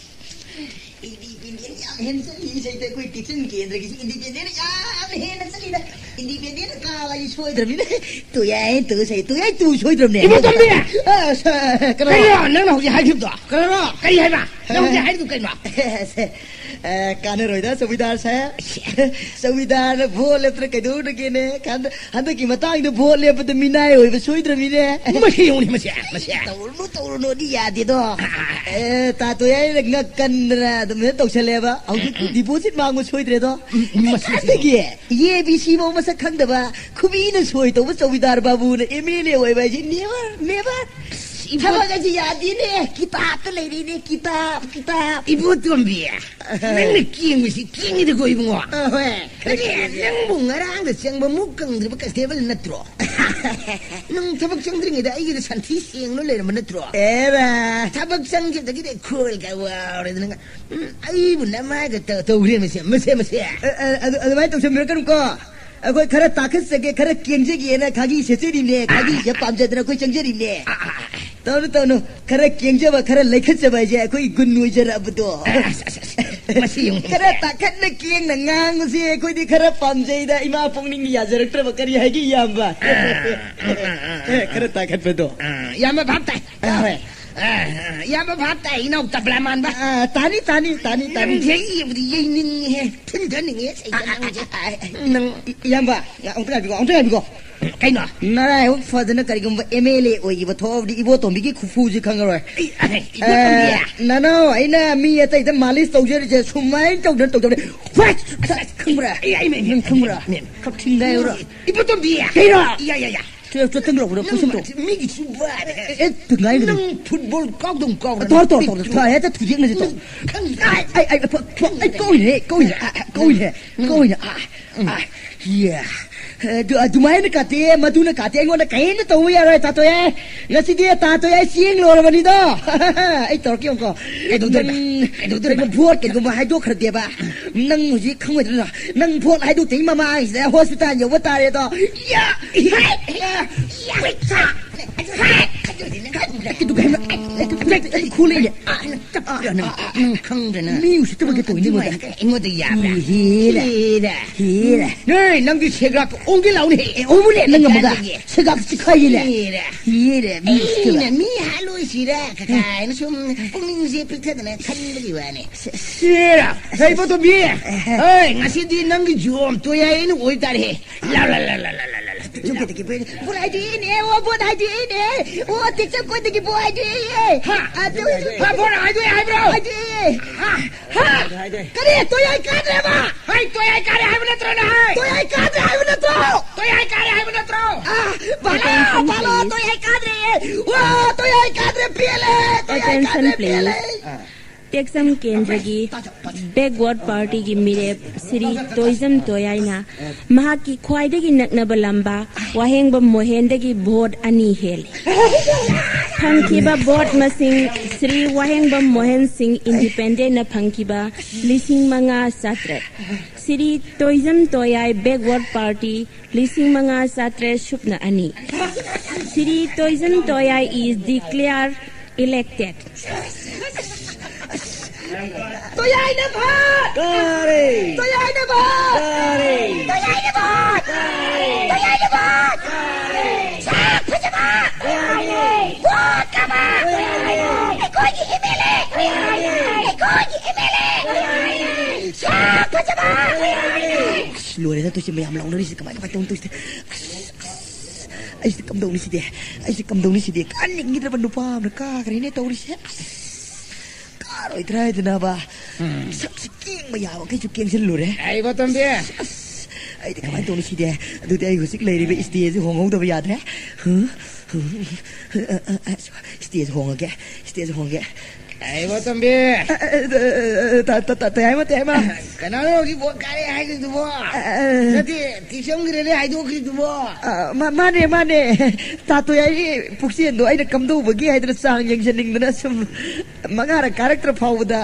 Independent ꯌꯥꯝ ꯍꯦꯟꯅ ꯆꯠꯂꯤ ꯏꯁꯩꯗ, ꯑꯩꯈꯣꯏ ꯇꯦꯛꯆꯝ ꯀꯦꯟꯗ꯭ꯔꯒꯤꯁꯨ independent ꯌꯥꯝ ꯍꯦꯟꯅ ꯆꯠꯂꯤꯗ꯫ Independent ꯀꯥꯕ ꯍꯥꯏꯁꯤ ꯁꯣꯏꯗ꯭ꯔꯕꯅꯤꯅ꯫ ꯇꯨ ꯌꯥꯏ, ꯇꯨ ꯁꯩ, ꯇꯨ ꯌꯥꯏ, ꯇꯨ ꯁꯣꯏꯗ꯭ꯔꯕꯅꯦ꯫ ꯏꯕꯣꯇꯣꯝꯕꯤ! ꯑ, ꯁ-, ꯀꯩꯅꯣ? ꯀꯩꯅꯣ ꯅꯪꯅ ꯍꯧꯖꯤꯛ ꯍꯥꯏꯈꯤꯕꯗꯣ? ꯀꯩꯅꯣ? ꯀꯩ ꯍꯥꯏꯕ? ꯅꯪ ꯍꯧꯖꯤꯛ ꯍꯥꯏꯔꯤꯗꯨ ꯀꯩꯅꯣ? ꯑ, ꯀꯥꯟꯅꯔꯣꯏꯗ, ꯆꯧꯀꯤꯗꯥꯔ ꯁꯥꯍꯦꯕ꯫ ꯆꯧꯀꯤꯗꯥꯔꯅ ꯚꯣꯠ ꯂꯦꯞꯇꯅ ꯀꯩꯗꯧꯅꯒꯦꯅꯦ? ꯍꯟꯗꯛ, ꯍꯟꯗꯛꯀꯤ ꯃꯇꯥꯡꯗ ꯚꯣꯠ ꯂꯦꯞꯄꯗ ꯃꯤꯅꯥꯏ ꯑꯣꯏꯕ ꯁꯣꯏꯗ꯭ꯔꯕꯅꯤꯅꯦ꯫ ꯃꯁꯤ ꯌꯦꯡꯉꯨꯅꯦ, ꯃꯁꯤ, ꯃꯁꯤ꯫ ꯇꯧꯔꯨꯅꯨ, ꯇꯧꯔꯨꯅꯨꯗꯤ ꯌꯥꯗꯦꯗꯣ꯫ ꯑꯦ, ꯇꯥꯇꯣ ꯌꯥꯏꯅ ꯉꯛꯀꯟꯗꯅ ꯑꯗꯨꯃꯥꯏꯅ ꯇꯧꯁꯜꯂꯦꯕ꯫ ꯍꯧꯖꯤꯛꯇꯤ deposit ꯃꯥꯡꯕ ꯁꯣꯏꯗ꯭ꯔꯦꯗꯣ꯫ ꯎꯝ, ꯎꯝ, ꯃꯁꯤ, ꯃꯁꯤ꯫ ꯑꯗꯒꯤ ꯑꯦ ꯕꯤ ꯁꯤ ꯐꯧ ꯃꯁꯛ ꯈꯪꯗꯕ ꯈꯨꯕꯤꯅ ꯁꯣꯏ ꯇꯧꯕ ꯆꯧꯀꯤꯗꯥꯔ ꯕꯥꯕꯨꯅ ꯑꯦꯝ ꯑꯦꯜ ꯑꯦ ꯑꯣꯏꯕ ꯍꯥꯏꯁꯦ never, never꯫ ꯏꯕꯣ- ꯊꯕꯛ ꯑꯁꯤ ꯌꯥꯗꯦꯅꯦ꯫ ꯀꯤꯇꯥꯞꯇ ꯂꯩꯔꯤꯅꯦ, ꯀꯤꯇꯥꯞ, ꯀꯤꯇꯥꯞ꯫ ꯏꯕꯣꯇꯣꯝꯕꯤ, ꯅꯪꯅ ꯀꯦꯡꯕꯁꯤ ꯀꯦꯡꯉꯤꯗꯀꯣ, ꯏꯕꯨꯡꯉꯣ꯫ ꯑ, ꯍꯣꯏ꯫ ꯈꯔ ꯅꯪꯅꯦ, ꯀꯦꯡꯉꯦ꯫ ꯅꯪꯕꯨ ꯉꯔꯥꯡꯗ ꯆꯪꯕ ꯃꯨꯛ ꯀꯪꯗ꯭ꯔꯤꯕ constable ꯅꯠꯇ꯭ꯔꯣ? ꯅꯪ ꯊꯕꯛ ꯆꯪꯗ꯭ꯔꯤꯉꯩꯗ ꯑꯩꯒꯤꯗ ꯁꯟꯊꯤ ꯁꯦꯡꯅ ꯂꯩꯔꯝꯕ ꯅꯠꯇ꯭ꯔꯣ? ꯑꯦꯔꯥ꯫ ꯊꯕꯛ ꯆꯪꯈꯤꯕꯗꯒꯤꯗꯤ ꯈꯣꯏꯒ ꯋꯥꯎꯔꯦꯗꯅ꯫ ꯎꯝ, ꯑꯩꯕꯨ ꯅꯃꯥꯏꯒ ꯇ-, ꯇꯧꯔꯦ ꯃꯁꯦ, ꯃꯁꯦ, ꯃꯁꯦ꯫ ꯑ, ꯑ, ꯑꯗꯨ-, ꯑꯗꯨꯃꯥꯏꯅ ꯇꯧꯁꯟꯕꯤꯔꯛꯀꯅꯨꯀꯣ꯫ ꯑꯩꯈꯣꯏ ꯈꯔ ꯇꯥꯈꯠꯆꯒꯦ, ꯈꯔ ꯀꯦꯡꯖꯒꯦꯅ ꯈꯥꯒꯤ ꯁꯦꯠꯆꯔꯤꯕꯅꯦ, ꯈꯥꯒꯤꯁꯦ ꯄꯥꯝꯖꯗꯅ ꯑꯩꯈꯣꯏ ꯆꯪꯖꯔꯤꯕꯅꯦ꯫ ꯑ, ꯑ, ꯑ, ꯑ꯫ ꯇꯧꯅꯨ, ꯇꯧꯅꯨ. ꯈꯔ ꯀꯦꯡꯖꯕ, ꯈꯔ ꯂꯩꯈꯠꯆꯕ ꯍꯥꯏꯁꯦ ꯑꯩꯈꯣꯏ ꯒꯨꯟ ꯑꯣꯏꯖꯔꯛꯑꯕꯗꯣ꯫ ꯑꯁ, ꯑꯁ, ꯑꯁ, ꯃꯁꯤ ꯌꯦꯡꯉꯨ꯫ ꯈꯔ ꯇꯥꯈꯠꯅ ꯀꯦꯡꯅ ꯉꯥꯡꯕꯁꯦ ꯑꯩꯈꯣꯏꯗꯤ ꯈꯔ ꯄꯥꯝꯖꯩꯗ, ꯏꯃꯥ ꯄꯨꯛꯅꯤꯡꯒꯤ ꯌꯥꯖꯔꯛꯇ꯭ꯔꯕ꯫ ꯀꯔꯤ ꯍꯥꯏꯒꯦ, ꯏꯌꯥꯝꯕ? ꯑꯦ, ꯈꯔ ꯇꯥꯈꯠꯄꯗꯣ꯫ ꯑ, ꯏꯌꯥꯝꯕ ꯚꯥꯞ ꯇꯥꯏ꯫ ꯑ, ꯍꯣꯏ꯫ ꯑ, ꯑ, ꯏꯌꯥꯝꯕ ꯚꯥꯞ ꯇꯥꯏ, ꯏꯅꯥꯎ ꯇꯕ꯭ꯂꯥ ꯃꯥꯟꯕ꯫ ꯑ, ꯇꯥꯅꯤ, ꯇꯥꯅꯤ, ꯇꯥꯅꯤ, ꯇꯥꯅꯤ꯫ ꯅꯪꯁꯦ ꯑꯩꯕꯨꯗꯤ ꯌꯩꯅꯤꯡꯉꯤꯍꯦ, ꯊꯤꯟꯊꯅꯤꯡꯉꯦ, ꯁꯩꯊꯅꯤꯡꯉꯦ꯫ ꯑ, ꯑ, ꯑ, ꯑ, ꯅꯪ ꯏ-, ꯏꯌꯥꯝꯕ, ꯑꯃꯨꯛꯇ ꯉꯥꯏꯕꯤꯀꯣ, ꯑꯃꯨꯛꯇ ꯉꯥꯏꯕꯤꯀꯣ꯫ ꯀꯩꯅꯣ? ꯅꯔꯥꯏꯕꯛ ꯐꯗꯅ ꯀꯔꯤꯒꯨꯝꯕ ꯑꯦꯝ ꯑꯦꯜ ꯑꯦ ꯑꯣꯏꯈꯤꯕ ꯊꯣꯛꯑꯕꯗꯤ ꯏꯕꯣꯇꯣꯝꯕꯤꯒꯤ ꯈꯨꯐꯨꯁꯤ ꯈꯪꯉꯔꯣꯏ꯫ ꯑꯩ, ꯑꯩ, ꯏꯕꯣꯇꯣꯝꯕꯤ꯫ ꯑꯦ, ꯅꯅꯥꯎ, ꯑꯩꯅ ꯃꯤ ꯑꯇꯩꯗ ꯃꯥꯂꯤꯁ ꯇꯧꯖꯔꯤꯁꯦ ꯁꯨꯃꯥꯏꯅ ꯇꯧꯗꯅ ꯇꯧꯖꯕꯅꯦ꯫ ꯍ꯭ꯋꯥꯏꯠ! ꯑꯁ, ꯑꯁ, ꯈꯪꯕ꯭ꯔꯥ? ꯑꯩ, ꯑꯩ, ꯑꯩ, ꯅꯪ ꯈꯪꯕ꯭ꯔꯥ? ꯑꯩ, ꯑꯩ, ꯈꯞꯊꯤꯡꯒꯥꯏ ꯑꯣꯏꯔꯣ꯫ ꯏꯕꯣꯇꯣꯝꯕꯤ! ꯀꯩꯅꯣ? ꯏꯌꯥ, ꯏꯌꯥ, ꯏꯌꯥ꯫ ꯇꯨꯌꯦꯜꯐꯇ ꯇꯪ ꯂꯧꯕꯗ ꯅꯪ ꯄꯨꯁꯟ ꯇꯧ꯫ ꯃꯤꯒꯤ ꯁꯨꯕ꯫ ꯑꯦ, ꯇꯨ ꯉꯥꯏ ꯅꯪ ꯐꯨꯠꯕꯣꯜ ꯀꯥꯎꯗꯧ ꯀꯥꯎꯔ ꯇꯧꯔ, ꯇꯧꯔ, ꯇꯧꯔ, ꯇꯧꯔ, ꯍꯦꯛꯇ ꯊꯨꯗꯦꯛꯅꯁꯦ ꯇꯧ꯫ ꯅꯪ ꯈꯪꯗ꯭ꯔꯦ꯫ ꯑꯥꯏ, ꯑꯥꯏ, ꯑꯥꯏ, ꯐ-, ꯐ-, ꯑꯩ ꯀꯧꯏꯅꯦ, ꯀꯧꯏꯅꯦ, ꯑꯥ, ꯀꯧꯏꯅꯦ, ꯎꯝ꯫ ꯀꯧꯏꯅꯦ, ꯑꯥ, ꯎꯝ꯫ ꯑꯥ, ꯌꯦ꯫ ꯑꯗꯨ, ꯑꯗꯨꯃꯥꯏꯅ ꯀꯥꯇꯦ, ꯃꯗꯨꯅ ꯀꯥꯇꯦ, ꯑꯩꯉꯣꯟꯗ ꯀꯔꯤꯝꯇ ꯇꯧꯕ ꯌꯥꯔꯣꯏ, ꯇꯥꯇꯣ ꯌꯥꯏ꯫ ꯉꯁꯤꯗꯤ ꯇꯥꯇꯣ ꯌꯥꯏ ꯆꯦꯡ ꯂꯣꯏꯔꯕꯅꯤꯗꯣ꯫ ꯑꯩ ꯇꯧꯔꯛꯀꯦ ꯌꯦꯡꯉꯨꯀꯣ꯫ ꯀꯩꯗꯧꯗꯣꯏꯕ? ꯅꯪ ꯀꯩꯗꯧꯗꯣꯏꯕ? ꯀꯩꯅꯣ, ꯚꯣꯠ ꯀꯩꯒꯨꯝꯕ ꯍꯥꯏꯗꯣꯛꯈ꯭ꯔꯗꯦꯕ, ꯅꯪ ꯍꯧꯖꯤꯛ ꯈꯪꯉꯣꯏꯗꯅ꯫ ꯅꯪ ꯚꯣꯠ ꯍꯥꯏꯗꯣꯛꯇ꯭ꯔꯤꯉꯩ ꯃꯃꯥꯡꯁꯤꯗ ꯍꯣꯁꯄꯤꯇꯥꯜ ꯌꯧꯕ ꯇꯥꯔꯦꯗꯣ꯫ ꯌꯥ! ꯌꯥ! ꯌꯥ! ꯌꯥ! ꯈꯨꯂꯩꯅꯦ꯫ ꯅꯪ ꯈꯪꯗ꯭ꯔꯦ꯫ ꯅꯪ ꯈꯪꯗ꯭ꯔꯦ, ꯅꯪ꯫ ꯃꯤ ꯎꯁꯤꯠꯇꯕꯒꯤ ꯇꯧꯏꯅꯦ ꯑꯩꯉꯣꯟꯗ꯫ ꯑꯩꯉꯣꯟꯗ ꯌꯥꯕ꯭ꯔꯥ? ꯍꯤꯔꯦ꯫ ꯍꯤꯔꯦ꯫ ꯍꯤꯔꯦ꯫ ꯅꯣꯏ, ꯅꯪꯒꯤ ꯁꯦꯒ꯭ꯔꯥꯛꯇꯣ ꯑꯣꯡꯒꯦ ꯂꯥꯎꯅꯦ꯫ ꯑꯦ, ꯑꯣꯡꯉꯨꯅꯦ, ꯅꯪ ꯑꯃꯒ꯫ ꯆꯥꯒꯦ꯫ ꯁꯦꯒ꯭ꯔꯥꯛ ꯆꯤꯈꯥꯏꯌꯦꯅꯦ꯫ ꯍꯤꯔꯦ꯫ ꯍꯤꯔꯦ, ꯃꯤ ꯎꯁꯤꯠꯇꯕ꯫ ꯑꯩꯅ ꯃꯤ ꯍꯥꯠꯂꯣꯏꯁꯤꯔꯥ ꯀꯥꯏꯅ ꯁꯨꯝ ꯄꯨꯛꯅꯤꯡꯁꯦ ꯄꯤꯛꯊꯗꯅ ꯈꯟꯕꯒꯤ ꯋꯥꯅꯦ꯫ ꯁꯤꯔꯥ, ꯍꯩꯕꯣꯇꯣꯝꯕꯤ! ꯑꯦ꯫ ꯍꯣꯏ, ꯉꯁꯤꯗꯤ ꯅꯪꯒꯤ ꯖꯣꯝ ꯇꯣꯌꯥꯏ ꯑꯩꯅ ꯑꯣꯏ ꯇꯥꯔꯦ꯫ ꯂꯥ, ꯂꯥ, ꯂꯥ꯫ ꯆꯨꯝꯀꯦꯗꯒꯤ ꯕꯣꯏ-, ꯕꯣꯠ ꯍꯥꯏꯗꯣꯛꯏꯅꯦ, ꯑꯣ, ꯕꯣꯠ ꯍꯥꯏꯗꯣꯛꯏꯅꯦ꯫ ꯑꯣ, ꯇꯦꯛꯆꯝ ꯀꯣꯏꯗꯒꯤ ꯕꯣꯠ ꯍꯥꯏꯗꯣꯛꯏꯌꯦ꯫ ꯍꯥ? ꯑꯗꯨ ꯍꯥ, ꯕꯣꯠ ꯍꯥꯏꯗꯣꯛꯑꯦ ꯍꯥꯏꯕ꯭ꯔꯣ? ꯍꯥꯏꯗꯣꯛꯏꯌꯦ꯫ ꯍꯥ? ꯍꯥ? ꯀꯔꯤ? ꯇꯣꯌꯥꯏ ꯀꯥꯗ꯭ꯔꯦꯕ? ꯍꯥꯏ, ꯇꯣꯌꯥꯏ ꯀꯥꯔꯦ ꯍꯥꯏꯕ ꯅꯠꯇ꯭ꯔꯣ ꯅꯪ ꯍꯥꯏ? ꯇꯣꯌꯥꯏ ꯀꯥꯗ꯭ꯔꯦ ꯍꯥꯏꯕ ꯅꯠꯇ꯭ꯔꯣ? ꯇꯣꯌꯥꯏ ꯀꯥꯔꯦ ꯍꯥꯏꯕ ꯅꯠꯇ꯭ꯔꯣ? ꯑꯥ, ꯕꯥꯂꯣ, Attention, ꯕꯥꯂꯣ, please. ꯇꯣꯌꯥꯏ ꯀꯥꯗ꯭ꯔꯦ꯫ ꯋꯥ, ꯇꯣꯌꯥꯏ ꯀꯥꯗ꯭ꯔꯦ, ꯄꯦꯜꯂꯦ, ꯇꯣꯌꯥꯏ Attention, ꯀꯥꯗ꯭ꯔꯦ, ꯄꯦꯜꯂꯦ꯫ Please. ꯇꯦꯛꯆꯝ ꯀꯦꯟꯗ꯭ꯔꯒꯤ backward partyꯒꯤ ꯃꯤꯔꯦꯞ ꯁ꯭ꯔꯤ ꯇꯣꯏꯖꯝ ꯇꯣꯌꯥꯏꯅ ꯃꯍꯥꯛꯀꯤ ꯈ꯭ꯋꯥꯏꯗꯒꯤ ꯅꯛꯅꯕ ꯂꯝꯕꯥ ꯋꯥꯍꯦꯡꯕꯝ ꯃꯣꯍꯦꯟꯗꯒꯤ ꯚꯣꯠ ꯑꯅꯤ ꯍꯦꯜꯂꯤ꯫ ꯐꯪꯈꯤꯕ ꯚꯣꯠ ꯃꯁꯤꯡ: ꯁ꯭ꯔꯤ ꯋꯥꯍꯦꯡꯕꯝ ꯃꯣꯍꯟ ꯁꯤꯡ, ꯏꯟꯗꯤꯄꯦꯟꯗꯦꯟꯠꯅ ꯐꯪꯈꯤꯕ ꯂꯤꯁꯤꯡ ꯃꯉꯥ ꯆꯥꯇ꯭ꯔꯦꯠ, ꯁ꯭ꯔꯤ ꯇꯣꯏꯖꯝ ꯇꯣꯌꯥꯏ, ꯕꯦꯛꯋꯥꯔꯗ ꯄꯥꯔꯇꯤ, ꯂꯤꯁꯤꯡ ꯃꯉꯥ ꯆꯥꯇ꯭ꯔꯦꯠ ꯁꯨꯞꯅ ꯑꯅꯤ꯫ Shri Toijam Toyai is declared elected. ꯇꯣꯌꯥꯏꯅ ꯚꯣꯠ! ꯀꯥꯔꯦ! ꯇꯣꯌꯥꯏꯅ ꯚꯣꯠ! ꯀꯥꯔꯦ! ꯇꯣꯌꯥꯏꯅ ꯚꯣꯠ! ꯀꯥꯔꯦ! ꯇꯣꯌꯥꯏꯅ ꯚꯣꯠ! ꯀꯥꯔꯦ! ꯁꯛ ꯐꯖꯕ! ꯀꯥꯔꯦ! ꯚꯣꯠ ꯀꯥꯕ! ꯀꯥꯔꯦ! ꯑꯩꯈꯣꯏꯒꯤ ꯑꯦꯝ ꯑꯦꯜ ꯑꯦ! ꯀꯥꯔꯦ! ꯑꯩꯈꯣꯏꯒꯤ ꯑꯦꯝ ꯑꯦꯜ ꯑꯦ! ꯀꯥꯔꯦ! ꯁꯛ ꯐꯖꯕ! ꯀꯥꯔꯦ! ꯑꯁ, ꯂꯣꯏꯔꯦꯗ ꯇꯧꯔꯤꯁꯦ, ꯃꯌꯥꯝ ꯂꯥꯎꯅꯔꯤꯁꯦ ꯀꯃꯥꯏ, ꯀꯃꯥꯏ ꯇꯧꯅ ꯇꯧꯔꯤꯁꯦ? ꯑꯁ, ꯑꯁ, ꯑꯩꯁꯦ ꯀꯝꯗꯧꯅꯤ ꯁꯤꯗꯤ? ꯑꯩꯁꯦ ꯀꯝꯗꯧꯅꯤ ꯁꯤꯗꯤ? ꯀꯥꯅꯤꯡꯈꯤꯗ꯭ꯔꯕ ꯅꯨꯄꯥ ꯑꯃꯅ ꯀꯥꯈ꯭ꯔꯦꯅꯦ ꯇꯧꯔꯤꯁꯦ꯫ ꯑꯁ, ꯀꯥꯔꯣꯏꯗ꯭ꯔꯥ ꯍꯥꯏꯗꯅꯕ꯫ ꯎꯝ꯫ ꯁꯛꯁꯤ ꯀꯦꯡꯕ ꯌꯥꯕꯈꯩꯁꯨ ꯀꯦꯡꯁꯤꯜꯂꯨꯔꯦ꯫ ꯑꯩꯕꯣ, ꯇꯣꯝꯕꯤ꯫ ꯑꯁ, ꯑꯩꯗꯤ ꯀꯃꯥꯏꯅ ꯇꯧꯅꯤ ꯁꯤꯗꯤ? ꯑꯗꯨꯗꯤ ꯑꯩ ꯍꯧꯖꯤꯛ ꯂꯩꯔꯤꯕ ꯁ꯭ꯇꯦꯖꯁꯤ ꯍꯣꯡꯍꯧꯗꯕ ꯌꯥꯗ꯭ꯔꯦ꯫ ꯍꯨ? ꯍꯨ? ꯁ꯭ꯇꯦꯖ ꯍꯣꯡꯉꯒꯦ, ꯁ꯭ꯇꯦꯖ ꯍꯣꯡꯉꯒꯦ꯫ ꯑꯩꯕꯣ, ꯇꯣꯝꯕꯤ꯫ ꯑ, ꯑ, ꯑ, ꯑ, ꯇ-, ꯇ-, ꯇ-, ꯇꯌꯥꯏꯃ, ꯇꯌꯥꯏꯃ꯫ ꯀꯅꯥꯅꯣ ꯍꯧꯖꯤꯛ ꯚꯣꯠ ꯀꯥꯔꯦ ꯍꯥꯏꯗꯨꯕꯣ? ꯑ, ꯑ, ꯑ꯫ ꯅꯠꯇꯦ, ꯇꯤꯛꯁꯝꯒꯤꯔꯅꯦ ꯍꯥꯏꯗꯣꯛꯈ꯭ꯔꯤꯗꯨꯕꯣ? ꯑ, ꯃꯥ-, ꯃꯥꯅꯦ, ꯃꯥꯅꯦ꯫ ꯇꯥ ꯇꯣꯌꯥꯏꯒꯤ ꯄꯨꯛꯆꯦꯟꯗꯣ ꯑꯩꯅ ꯀꯝꯗꯧꯕꯒꯤ ꯍꯥꯏꯗꯅ ꯆꯥꯡ ꯌꯦꯡꯖꯅꯤꯡꯗꯅ ꯁꯨꯝ ꯃꯉꯥꯔꯛ ꯀꯥꯔꯛꯇ꯭ꯔ ꯐꯥꯎꯕꯗ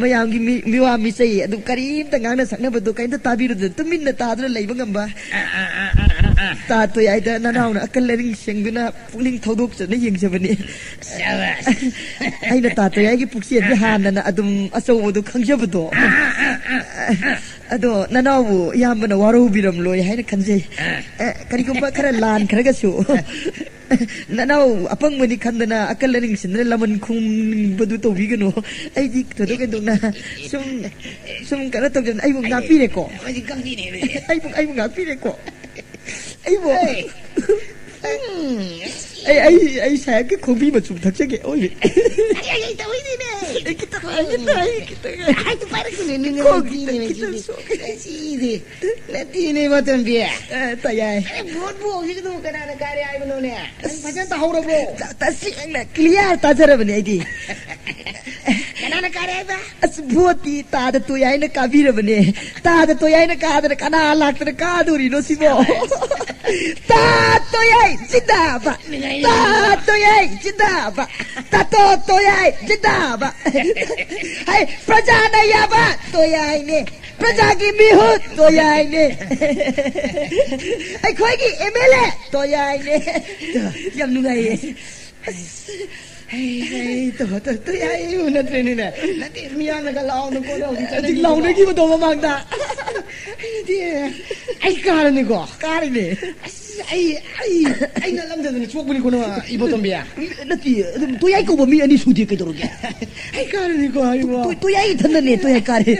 ꯃꯌꯥꯝꯒꯤ ꯃꯤ-, ꯃꯤꯋꯥ ꯃꯤꯆꯩ ꯑꯗꯨꯝ ꯀꯔꯤꯝꯇ ꯉꯥꯡꯅ ꯁꯛꯅꯕꯗꯣ ꯀꯔꯤꯝꯇ ꯇꯥꯕꯤꯔꯨꯗꯅ ꯇꯨꯃꯤꯟꯅ ꯇꯥꯗꯨꯅ ꯂꯩꯕ ꯉꯝꯕ꯫ ꯑ, ꯑ, ꯑ, ꯑ, ꯑ, ꯑ꯫ ꯇꯥ ꯇꯣꯌꯥꯏꯗ ꯅꯅꯥꯎꯅ ꯑꯀꯜ ꯑꯔꯤꯡ ꯁꯦꯡꯗꯨꯅ ꯄꯨꯛꯅꯤꯡ ꯊꯧꯗꯣꯛꯆꯅ ꯌꯦꯡꯖꯕꯅꯤ꯫ ꯁꯕꯥꯁ꯫ ꯑꯩꯅ ꯇꯥ ꯇꯣꯌꯥꯏꯒꯤ ꯄꯨꯛꯆꯦꯟꯁꯦ ꯍꯥꯟꯅꯅ ꯑꯗꯨꯝ ꯑꯆꯧꯕꯗꯣ ꯈꯪꯖꯕꯗꯣ꯫ ꯑꯗꯣ ꯅꯅꯥꯎꯕꯨ ꯏꯌꯥꯝꯕꯅ ꯋꯥꯔꯧꯕꯤꯔꯝꯂꯣꯏ ꯍꯥꯏꯅ ꯈꯟꯖꯩ꯫ ꯑꯦ, ꯀꯔꯤꯒꯨꯝꯕ ꯈꯔ ꯂꯥꯟꯈ꯭ꯔꯒꯁꯨ ꯅꯅꯥꯎ ꯑꯄꯪꯕꯅꯤ ꯈꯟꯗꯅ ꯑꯀꯜ ꯑꯔꯤꯡꯁꯤꯡꯗꯨꯅ ꯂꯃꯟ ꯈꯨꯝꯕꯗꯨ ꯇꯧꯕꯤꯒꯅꯨ꯫ ꯑꯩꯗꯤ ꯊꯣꯏꯗꯣꯛ ꯍꯦꯟꯗꯣꯛꯅ ꯁꯨꯝ, ꯁꯨꯝ ꯀꯩꯅꯣ ꯇꯧꯖꯕꯅꯤ꯫ ꯑꯩꯕꯨ ꯉꯥꯛꯄꯤꯔꯦꯀꯣ꯫ ꯃꯁꯤ ꯀꯞꯄꯤꯅꯦ꯫ ꯑꯩꯕꯨ, ꯑꯩꯕꯨ ꯉꯥꯛꯄꯤꯔꯦꯀꯣ꯫ ꯑꯩꯕꯨ꯫ ꯍꯦ꯫ ꯎꯝ꯫ ꯑꯩ, ꯑꯩ, ꯑꯩ ꯁꯥꯍꯦꯕꯀꯤ ꯈꯣꯡꯕꯤ ꯃꯆꯨꯝ ꯊꯛꯆꯒꯦ, ꯑꯣꯏꯕꯤ꯫ ꯑꯩ, ꯑꯩ, ꯑꯩ ꯇꯧꯏꯅꯦ꯫ ꯑꯩ ꯈꯤꯇꯪ, ꯑꯩ ꯈꯤꯇꯪ, ꯑꯩ ꯈꯤꯇꯪ꯫ ꯑꯩ ꯈꯣꯡꯕꯤ ꯈꯤꯇꯪ, ꯈꯤꯇꯪ ꯁꯣꯛ-, ꯁꯤꯗꯤ꯫ ꯅꯠꯇꯦꯅꯦ, ꯃꯇꯝꯕꯤ꯫ ꯑ, ꯇꯥ ꯌꯥꯏ꯫ ꯑꯩ ꯚꯣꯠꯄꯨ ꯍꯧꯖꯤꯛ ꯑꯗꯨꯝ ꯀꯅꯥꯅ ꯀꯥꯔꯦ ꯍꯥꯏꯕꯅꯣꯅꯦ? ꯅꯪ ꯐꯖꯅ ꯇꯥꯍꯧꯔꯕ꯭ꯔꯣ? ꯇ-, ꯇꯁꯦꯡꯅ clear ꯇꯥꯖꯔꯕꯅꯦ ꯑꯩꯗꯤ꯫ ꯀꯅꯥꯅ ꯑꯁ, ꯚꯣꯠꯇꯤ ꯇꯥꯗ ꯇꯣꯌꯥꯏꯅ ꯀꯥꯕꯤꯔꯕꯅꯦ꯫ ꯇꯥꯗ ꯇꯣꯌꯥꯏꯅ ꯀꯥꯗꯅ ꯀꯅꯥ ꯂꯥꯛꯇꯅ ꯀꯥꯗꯣꯔꯤꯅꯣ ꯁꯤꯕꯣ? ꯇꯥ ꯇꯣꯌꯥꯏ ꯖꯤꯟꯗꯥꯕꯥꯗ! ꯇꯥ ꯇꯣꯌꯥꯏ ꯖꯤꯟꯗꯥꯕꯥꯗ! ꯇꯥꯇꯣ ꯇꯣꯌꯥꯏ ꯖꯤꯟꯗꯥꯕꯥꯗ! ꯍꯩ, ꯄ꯭ꯔꯖꯥꯅ ꯌꯥꯕ ꯇꯣꯌꯥꯏꯅꯦ꯫ ꯄ꯭ꯔꯖꯥꯒꯤ ꯃꯤꯍꯨꯠ ꯇꯣꯌꯥꯏꯅꯦ꯫ ꯑꯩꯈꯣꯏꯒꯤ ꯑꯦꯝ ꯑꯦꯜ ꯑꯦ ꯇꯣꯌꯥꯏꯅꯦ꯫ ꯌꯥꯝ ꯅꯨꯡꯉꯥꯏꯌꯦ꯫ ꯑꯁ, ꯍꯩ, ꯍꯩ, ꯇꯣ, ꯇꯣ, ꯇꯣꯌꯥꯏ ꯎ ꯅꯠꯇ꯭ꯔꯦꯅꯦ꯫ ꯅꯠꯇꯦ, ꯃꯤꯌꯥꯝꯅꯒ ꯂꯥꯎꯅ ꯈꯣꯠꯅ ꯍꯧꯖꯤꯛ ꯍꯧꯖꯤꯛ ꯆꯠꯅꯔꯤꯕꯀꯣ꯫ ꯂꯥꯎꯅꯈꯤꯕꯗꯣ ꯃꯃꯥꯡꯗ꯫ ꯑꯩꯗꯤ, ꯑꯩ ꯀꯥꯔꯅꯤꯀꯣ? ꯀꯥꯔꯤꯅꯦ꯫ ꯑꯁ, ꯑꯩ, ꯑꯩ, ꯑꯩ ꯅꯠꯂꯝꯗꯗꯅ ꯆꯣꯛꯄꯅꯤꯀꯣ, ꯅꯪ, ꯏꯕꯣꯇꯣꯝꯕꯤ꯫ ꯅꯠꯇꯦ, ꯑꯗꯨꯝ ꯇꯣꯌꯥꯏ ꯀꯧꯕ ꯃꯤ ꯑꯅꯤ ꯁꯨꯗꯦ, ꯀꯩꯗꯧꯔꯒꯦ? ꯑꯩ ꯀꯥꯔꯅꯤꯀꯣ, ꯏꯕꯣ꯫ ꯇꯣ-, ꯇꯣꯌꯥꯏ ꯏꯊꯟꯗꯅꯦ, ꯇꯣꯌꯥꯏ ꯀꯥꯔꯦ꯫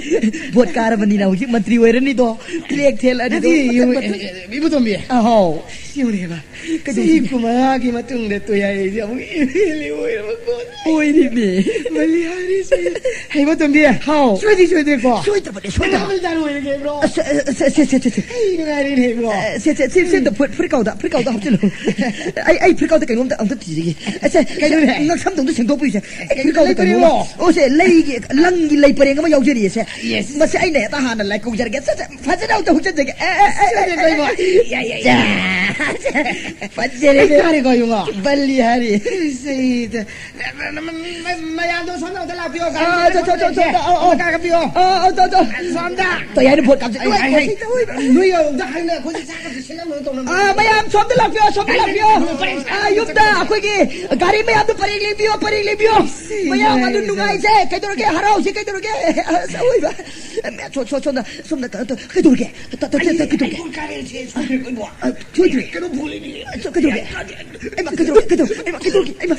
ꯚꯣꯠ ꯀꯥꯔꯕꯅꯤꯅ ꯍꯧꯖꯤꯛ ꯃꯟꯇ꯭ꯔꯤ ꯑꯣꯏꯔꯅꯤꯗꯣ꯫ ꯇ꯭ꯔꯦꯛ ꯊꯦꯜꯂꯅꯤꯗꯣ꯫ ꯅꯠꯇꯦ, ꯃꯊꯪ, ꯏꯕꯣ-, ꯃꯊꯪ꯫ ꯑꯦ, ꯑꯦ, ꯏꯕꯣꯇꯣꯝꯕꯤ꯫ ꯑꯍꯥꯎ꯫ ꯁꯤ ꯌꯦꯡꯉꯨꯅꯦꯕ꯫ ꯀꯩꯗꯧꯔꯒꯦ? ꯆꯍꯤ ꯀꯨꯟꯃꯉꯥꯒꯤ ꯃꯇꯨꯡꯗ ꯇꯣꯌꯥꯏꯁꯦ ꯑꯃꯨꯛ ꯑꯦꯝ ꯑꯦꯜ ꯑꯦ ꯑꯣꯏꯔꯕꯀꯣ꯫ ꯑꯣꯏꯔꯤꯅꯦ꯫ ꯕꯂꯤꯍꯥꯔꯤ ꯁꯍꯤ-, ꯍꯩꯕꯣꯇꯣꯝꯕꯤ꯫ ꯍꯥꯎ꯫ ꯁꯣꯏꯗꯤ ꯁꯣꯏꯗ꯭ꯔꯦꯀꯣ? ꯁꯣꯏꯗ꯭ꯔꯕꯅꯦ, ꯁꯣꯏꯗ꯭ꯔꯕꯅꯦ꯫ ꯍꯥꯕꯤꯜꯗꯥꯔ ꯑꯣꯏꯔꯒꯦ, ꯕ꯭ꯔꯣ꯫ ꯑꯁ, ꯑ, ꯑ, ꯁꯦ, ꯁꯦ, ꯁꯦ, ꯁꯦ, ꯁꯦ꯫ ꯑꯩ ꯅꯨꯡꯉꯥꯏꯔꯦꯅꯦ, ꯕ꯭ꯔꯣ꯫ ꯑ, ꯁꯦ, ꯁꯦ, ꯁꯦ, ꯁꯦ, ꯑꯝꯇ ꯐꯨꯔꯤꯠ, ꯐꯨꯔꯤꯠ ꯀꯥꯎꯗ, ꯐꯨꯔꯤꯠ ꯀꯥꯎꯗ ꯍꯥꯞꯆꯤꯜꯂꯨ꯫ ꯑꯩ, ꯑꯩ ꯐꯨꯔꯤꯠ ꯀꯥꯎꯗ ꯀꯩꯅꯣꯝꯇ, ꯑꯝꯇ ꯊꯤꯖꯒꯦ꯫ ꯑꯁꯦ, ꯀꯩꯅꯣꯅꯦ? ꯉꯛꯁꯝꯗꯣ ꯑꯝꯇ ꯁꯦꯡꯗꯣꯛꯄꯤꯌꯨꯁꯦ꯫ ꯑꯦ, ꯐꯨꯔꯤꯠ ꯀꯥꯎꯗ ꯂꯩꯇ꯭ꯔꯤꯕꯣ? ꯀꯩꯅꯣꯝꯃ꯫ ꯑꯣ, ꯁꯦ, ꯂꯩꯒꯤ, ꯂꯪꯒꯤ ꯂꯩ ꯄꯔꯦꯡ ꯑꯃ ꯌꯥꯎꯖꯔꯤꯌꯦ, ꯁꯦ꯫ ꯌꯦꯁ꯫ ꯃꯁꯤ ꯑꯩꯅ ꯍꯦꯛꯇ ꯍꯥꯟꯅ ꯂꯥꯏ ꯀꯧꯖꯔꯒꯦ꯫ ꯁꯦ, ꯁꯦ, ꯐꯖꯅ ꯑꯝꯇ ꯍꯨꯛꯆꯟꯖꯒꯦ꯫ ꯑꯦ, ꯑꯦ, ꯑꯦ, ꯁꯦ, ꯑꯦ, ꯀꯩꯅꯣ? ꯑꯦ, ꯌꯥ, ꯌꯥ, ꯌꯥ꯫ ꯐꯖꯔꯦ꯫ ꯑꯩ ꯀꯥꯔꯦꯀꯣ, ꯏꯕꯨꯡꯉꯣ꯫ ꯕꯜꯂꯤ ꯍꯥꯔꯤ꯫ ꯁꯦ, ꯁꯦ, ꯃ-, ꯃ-, ꯃ-, ꯃꯌꯥꯝꯗꯣ ꯁꯣꯝꯗ ꯑꯝꯇ ꯂꯥꯛꯄꯤꯌꯣ, ꯒꯥꯔꯤ ꯑꯥ, ꯃꯌꯥꯝ ꯆꯣ, ꯆꯣ, ꯆꯣ, ꯆꯣ, ꯁꯣꯝꯗ ꯑꯥ, ꯑꯥ꯫ ꯑꯝꯇ ꯀꯥꯈꯠꯄꯤꯌꯣ꯫ ꯑꯥ, ꯑꯥ, ꯆꯣ, ꯆꯣ꯫ ꯁꯣꯝꯗ꯫ ꯇꯣꯌꯥꯏꯅ ꯚꯣꯠ ꯀꯥꯞꯁꯦ꯫ ꯑꯩ, ꯑꯩ, ꯑꯩ꯫ ꯅꯣꯏ ꯌꯧꯔꯝꯗ ꯍꯥꯏꯅ ꯑꯩꯈꯣꯏꯁꯦ ꯆꯥꯛ ꯀꯞꯁꯦ ꯁꯤꯜꯂꯝꯃꯣꯏ ꯇꯧꯔꯝꯃꯤ꯫ ꯑꯥ, ꯃꯌꯥꯝ ꯁꯣꯝꯗ ꯂꯥꯛꯄꯤꯌꯣ, ꯁꯣꯝꯗ ꯂꯥꯛꯄꯤꯌꯣ꯫ ꯑꯥ, ꯌꯨꯝꯗ ꯑꯩꯈꯣꯏꯒꯤ ꯒꯥꯔꯤ ꯃꯌꯥꯝꯗꯣ ꯄꯔꯦꯡ ꯂꯦꯡꯕꯤꯌꯣ, ꯄꯔꯦꯡ ꯂꯦꯡꯕꯤꯌꯣ꯫ ꯁꯤ ꯃꯌꯥꯝ ꯑꯗꯨ ꯌꯥꯏ, ꯅꯨꯡꯉꯥꯏꯁꯦ, ꯀꯩꯗꯧꯔꯒꯦ? ꯍꯔꯥꯎꯁꯦ, ꯀꯩꯗꯧꯔꯒꯦ? ꯑꯁ, ꯑꯋꯣꯏꯕ꯫ ꯁꯣ-, ꯁꯣ-, ꯁꯣꯝꯗ, ꯁꯣꯝꯗ, ꯀꯩꯅꯣ ꯇꯧ-, ꯀꯩꯗꯧꯔꯒꯦ? ꯇ-, ꯇ-, ꯇ-, ꯇ-, ꯀꯩꯗꯧꯔꯒꯦ? ꯑꯩ ꯀꯥꯔꯦ, ꯁꯦ, ꯁꯣꯏꯗ꯭ꯔꯦ, ꯀꯩꯅꯣ? ꯑ, ꯁꯣꯏꯗ꯭ꯔꯦ꯫ ꯀꯩꯅꯣ ꯄꯨꯔꯤꯅꯤ? ꯑ, ꯁꯣ-, ꯀꯩꯗꯧꯔꯒꯦ? ꯑꯩꯃ, ꯀꯩꯗꯧꯔꯒꯦ? ꯀꯩꯗꯧꯔꯒꯦ? ꯑꯩꯃ,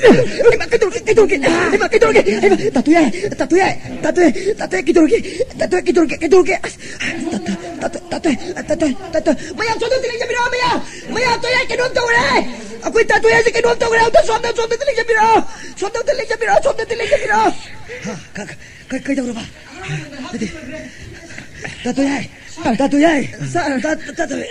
ꯀꯩꯗꯧꯔꯒꯦ? ꯀꯩꯗꯧꯔꯒꯦ? ꯑꯩꯃ, ꯀꯩꯗꯧꯔꯒꯦ? ꯑꯩꯃ, ꯇꯥꯇꯣ ꯌꯥꯏ, ꯇꯥꯇꯣ ꯌꯥꯏ, ꯇꯥꯇꯣ ꯌꯥꯏ, ꯇꯥꯇꯣ ꯌꯥꯏ, ꯀꯩꯗꯧꯔꯒꯦ? ꯇꯥꯇꯣ ꯌꯥꯏ, ꯀꯩꯗꯧꯔꯒꯦ? ꯀꯩꯗꯧꯔꯒꯦ? ꯑꯁ, ꯇꯥ-, ꯇꯥ-, ꯇꯥꯇꯣ ꯌꯥꯏ, ꯇꯥꯇꯣ ꯌꯥꯏ, ꯇꯥꯇꯣ ꯌꯥꯏ꯫ ꯃꯌꯥꯝ, ꯁꯣꯝꯗ ꯑꯝꯇ ꯂꯦꯡꯖꯕꯤꯔꯛꯑꯣ, ꯃꯌꯥꯝ! ꯃꯌꯥꯝ, ꯇꯥꯇꯣ ꯌꯥꯏ ꯀꯩꯅꯣꯝ ꯇꯧꯔꯦ! ꯑꯩꯈꯣꯏ ꯇꯥꯇꯣ ꯌꯥꯏꯁꯦ ꯀꯩꯅꯣꯝ ꯇꯧꯔꯦ! ꯑꯝꯇ ꯁꯣꯝꯗ, ꯁꯣꯝꯗ ꯑꯝꯇ ꯂꯦꯡꯖꯕꯤꯔꯛꯑꯣ! ꯁꯣꯝꯗ ꯑꯝꯇ ꯂꯦꯡꯖꯕꯤꯔꯛꯑꯣ! ꯁꯣꯝꯗ ꯑꯝꯇ ꯂꯦꯡꯖꯕꯤꯔꯛꯑꯣ! ꯍꯥ, ꯀ-, ꯀ-, ꯀꯩꯗꯧꯔꯕ? ꯅꯠꯇꯦ꯫ ꯇꯥꯇꯣ ꯌꯥꯏ! ꯇꯥꯇꯣ ꯌꯥꯏ! ꯁꯥꯔ, ꯇꯥ-, ꯇꯥꯇꯣ ꯌꯥꯏ!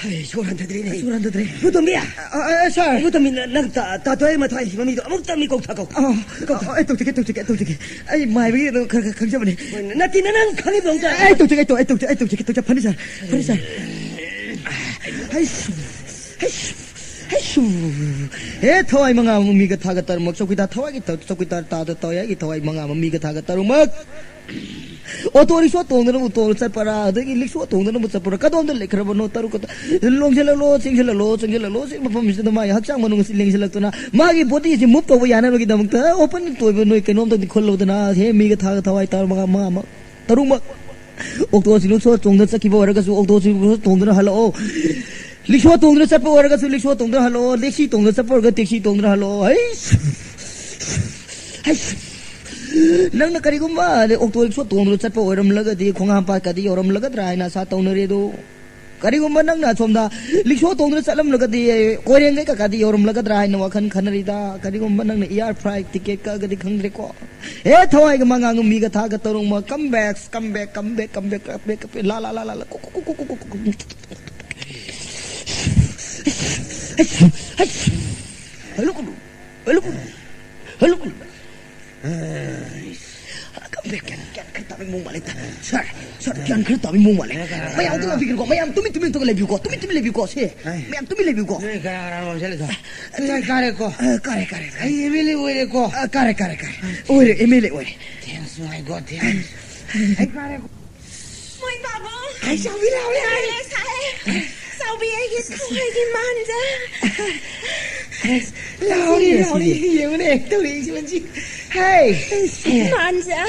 ꯑꯩ ꯁꯣꯔ ꯍꯟꯊꯗ꯭ꯔꯦꯅꯦ꯫ ꯁꯣꯔ ꯍꯟꯊꯗ꯭ꯔꯦ꯫ ꯏꯕꯨꯇꯣꯝꯕꯤ! ꯑ, ꯑ, ꯑ, ꯁꯥꯔ꯫ ꯏꯕꯨꯇꯣꯝꯕꯤ, ꯅ-, ꯅꯪ ꯇ-, ꯇꯥꯇꯣꯏ ꯃꯊ꯭ꯋꯥꯏ ꯁꯤꯕ ꯃꯤꯗꯣ ꯑꯃꯨꯛꯇꯪꯗꯤ ꯀꯧꯊ ꯀꯧ꯫ ꯑ, ꯀꯧꯊ꯫ ꯑ, ꯑꯩ ꯇꯧꯖꯒꯦ, ꯇꯧꯖꯒꯦ, ꯑꯩ ꯇꯧꯖꯒꯦ꯫ ꯑꯩ ꯃꯥꯏꯕꯒꯤ ꯑꯗꯨꯝ ꯈꯔ, ꯈꯔ ꯈꯪꯖꯕꯅꯦ꯫ ꯍꯣꯏ, ꯅꯠꯇꯦ, ꯅ-, ꯅꯪ ꯈꯪꯉꯤꯕ ꯑꯝꯇ꯫ ꯑꯩ ꯇꯧꯖꯒꯦ, ꯑꯩ ꯇꯧ-, ꯑꯩ ꯇꯧꯖꯒꯦ, ꯑꯩ ꯇꯧꯖꯒꯦ, ꯇꯧꯖꯒꯦ꯫ ꯐꯅꯤ, ꯁꯥꯔ꯫ ꯐꯅꯤ, ꯁꯥꯔ꯫ ꯍꯩꯁ, ꯍꯩꯁ, ꯍꯩꯁ꯫ ꯍꯦ, ꯊꯋꯥꯏ ꯃꯉꯥ ꯑꯃ ꯃꯤꯒ ꯊꯥꯒ ꯇꯔꯨꯛꯃꯛ ꯆꯧꯀꯤꯗꯥꯔ ꯊꯋꯥꯏꯒꯤ ꯇ-, ꯆꯧꯀꯤꯗꯥꯔ ꯇꯥꯗ ꯇꯧ ꯌꯥꯏꯒꯤ ꯊꯋꯥꯏ ꯃꯉꯥ ꯑꯃ ꯃꯤꯒ ꯊꯥꯒ ꯇꯔꯨꯛꯃꯛ꯫ ꯑꯣꯇꯣ ꯔꯤꯛꯁꯣ ꯇꯣꯡꯗꯅꯕꯨ ꯇꯣꯡ ꯆꯠꯄꯔꯥ, ꯑꯗꯒꯤ ꯔꯤꯛꯁꯣ ꯇꯣꯡꯗꯅꯕꯨ ꯆꯠꯄꯔꯥ, ꯀꯗꯣꯝꯗ ꯂꯩꯈ꯭ꯔꯕꯅꯣ? ꯇꯔꯨꯛ ꯈꯛꯇ ꯂꯣꯡꯁꯤꯜꯂꯛꯂꯣ, ꯆꯦꯡꯁꯤꯜꯂꯛꯂꯣ, ꯆꯦꯡꯁꯤꯜꯂꯛꯂꯣ, ꯁꯤ ꯃꯐꯝꯁꯤꯗ ꯃꯥꯒꯤ ꯍꯛꯆꯥꯡ ꯃꯅꯨꯡ ꯑꯁꯤ ꯂꯦꯡꯁꯤꯜꯂꯛꯇꯨꯅ ꯃꯥꯒꯤ ꯕꯣꯗꯤꯁꯤ ꯃꯨꯚ ꯇꯧꯕ ꯌꯥꯅꯕꯒꯤꯗꯃꯛꯇ ꯑꯣꯄꯟ ꯑꯣꯏꯕ ꯅꯣꯏ ꯀꯩꯅꯣꯝꯇꯪꯗꯤ ꯈꯣꯜꯍꯧꯗꯅ, ꯍꯦ, ꯃꯤꯒ ꯊꯥꯒ ꯊꯋꯥꯏ ꯇꯥꯔ ꯃꯉꯥ, ꯃꯉꯥ ꯑꯃ, ꯇꯔꯨꯛꯃꯛ꯫ ꯑꯣꯛꯇꯣ ꯔꯤꯛꯁꯣ ꯇꯣꯡꯗꯨꯅ ꯆꯠꯈꯤꯕ ꯑꯣꯏꯔꯒꯁꯨ ꯑꯣꯛꯇꯣ ꯔꯤꯛꯁꯣ ꯇꯣꯡꯗꯨꯅ ꯍꯜꯂꯛꯑꯣ꯫ ꯔꯤꯛꯁꯣ ꯇꯣꯡꯗꯨꯅ ꯆꯠꯄ ꯑꯣꯏꯔꯒꯁꯨ ꯔꯤꯛꯁꯣ ꯇꯣꯡꯗꯨꯅ ꯍꯜꯂꯛꯑꯣ꯫ ꯇꯦꯛꯁꯤ ꯇꯣꯡꯗꯨꯅ ꯆꯠꯄ ꯑꯣꯏꯔꯒ ꯇꯦꯛꯁꯤ ꯇꯣꯡꯗꯨꯅ ꯍꯜꯂꯛꯑꯣ꯫ ꯍꯩꯁ! ꯍꯩꯁ! ꯅꯪꯅ ꯀꯔꯤꯒꯨꯝꯕ ꯑꯣꯛꯇꯣ ꯔꯤꯛꯁꯣ ꯇꯣꯡꯗꯨꯅ ꯆꯠꯄ ꯑꯣꯏꯔꯝꯂꯒꯗꯤ ꯈꯣꯡꯍꯥꯝꯄꯥꯠꯀꯗꯤ ꯌꯧꯔꯝꯂꯒꯗ꯭ꯔꯥ ꯍꯥꯏꯅ ꯑꯁꯥ ꯇꯧꯅꯔꯤ ꯑꯗꯣ, ꯀꯔꯤꯒꯨꯝꯕ ꯅꯪꯅ ꯑꯁꯣꯝꯗ ꯔꯤꯛꯁꯣ ꯇꯣꯡꯗꯨꯅ ꯆꯠꯂꯝꯂꯒꯗꯤ ꯀꯣꯏꯔꯦꯡꯒꯩ ꯀꯀꯥꯗꯤ ꯌꯧꯔꯝꯂꯒꯗ꯭ꯔꯥ ꯍꯥꯏꯅ ꯋꯥꯈꯜ ꯈꯟꯅꯔꯤꯗ, ꯀꯔꯤꯒꯨꯝꯕ ꯅꯪꯅ ꯏꯌꯥꯔ ꯐ꯭ꯂꯥꯏꯠ ꯇꯤꯀꯦꯠ ꯀꯛꯑꯒꯗꯤ ꯈꯪꯗ꯭ꯔꯦꯀꯣ꯫ ꯍꯦ, ꯊꯋꯥꯏꯒ ꯃꯉꯥꯡꯒ ꯃꯤꯒ ꯊꯥꯒ ꯇꯔꯨꯛꯃꯛ, come back, come back, come back, come back, come back, come back, ꯂꯥ, ꯂꯥ, ꯂꯥ, ꯂꯥ, ꯂꯥ, ꯀꯨ, ꯀꯨ, ꯀꯨ꯫ ꯍꯜꯂꯨ ꯀꯨꯂꯨ, ꯍꯜꯂꯨ ꯀꯨꯂꯨ, ꯍꯜꯂꯨ ꯀꯨꯂꯨ꯫ Come back, ꯒ꯭ꯌꯥꯟ, ꯒ꯭ꯌꯥꯟ ꯈꯔ ꯇꯥꯕꯒꯤ ꯃꯑꯣꯡ ꯃꯥꯜꯂꯦ꯫ ꯁꯥꯔ, ꯁꯥꯔ, ꯒ꯭ꯌꯥꯟ ꯈꯔ ꯇꯥꯕꯒꯤ ꯃꯑꯣꯡ ꯃꯥꯜꯂꯦ꯫ ꯃꯌꯥꯝ ꯑꯝꯇ ꯉꯥꯛꯄꯤꯒꯅꯨꯀꯣ, ꯃꯌꯥꯝ ꯇꯨꯃꯤꯟ, ꯇꯨꯃꯤꯟ ꯑꯝꯇ ꯂꯩꯕꯤꯌꯨꯀꯣ, ꯇꯨꯃꯤꯟ, ꯇꯨꯃꯤꯟ ꯂꯩꯕꯤꯌꯨꯀꯣ, ꯁꯦ꯫ ꯃꯌꯥꯝ ꯇꯨꯃꯤꯟ ꯂꯩꯕꯤꯌꯨꯀꯣ꯫ ꯅꯣꯏ ꯀꯅꯥ ꯀꯅꯥꯅꯣ ꯑꯣꯟꯁꯤꯜꯂꯤꯗꯣ? ꯑ, ꯀꯥꯔꯦꯀꯣ꯫ ꯑ, ꯀꯥꯔꯦ, ꯀꯥꯔꯦ, ꯀꯥꯔꯦ꯫ ꯑꯩ ꯑꯦꯝ ꯑꯦꯜ ꯑꯦ ꯑꯣꯏꯔꯦꯀꯣ꯫ ꯑ, ꯀꯥꯔꯦ, ꯀꯥꯔꯦ, ꯀꯥꯔꯦ꯫ ꯑꯣꯏꯔꯦ, ꯑꯦꯝ ꯑꯦꯜ ꯑꯦ ꯑꯣꯏꯔꯦ꯫ Thanks, my God, thanks. ꯑꯩ ꯀꯥꯔꯦꯀꯣ꯫ ꯃꯣꯏ ꯄꯥꯕꯨꯡ! ꯑꯩ ꯆꯥꯎꯕꯤ ꯂꯥꯎꯔꯦ, ꯑꯩ꯫ ꯑꯦꯝ ꯑꯦꯜ ꯑꯦ ꯁꯥꯍꯦꯕ! ꯆꯥꯎꯕꯤ, ꯑꯩꯒꯤ ꯊꯋꯥꯏꯒꯤ ꯃꯥꯟꯖ! ꯑꯁ, ꯂꯥꯎꯔꯦ, ꯂꯥꯎꯔꯦ, ꯁꯤꯗꯤ꯫ ꯌꯦꯡꯉꯨꯅꯦ, ꯇꯧꯔꯤꯁꯤ ꯃꯁꯤ꯫ ꯍꯦ! ꯃꯥꯟꯖ!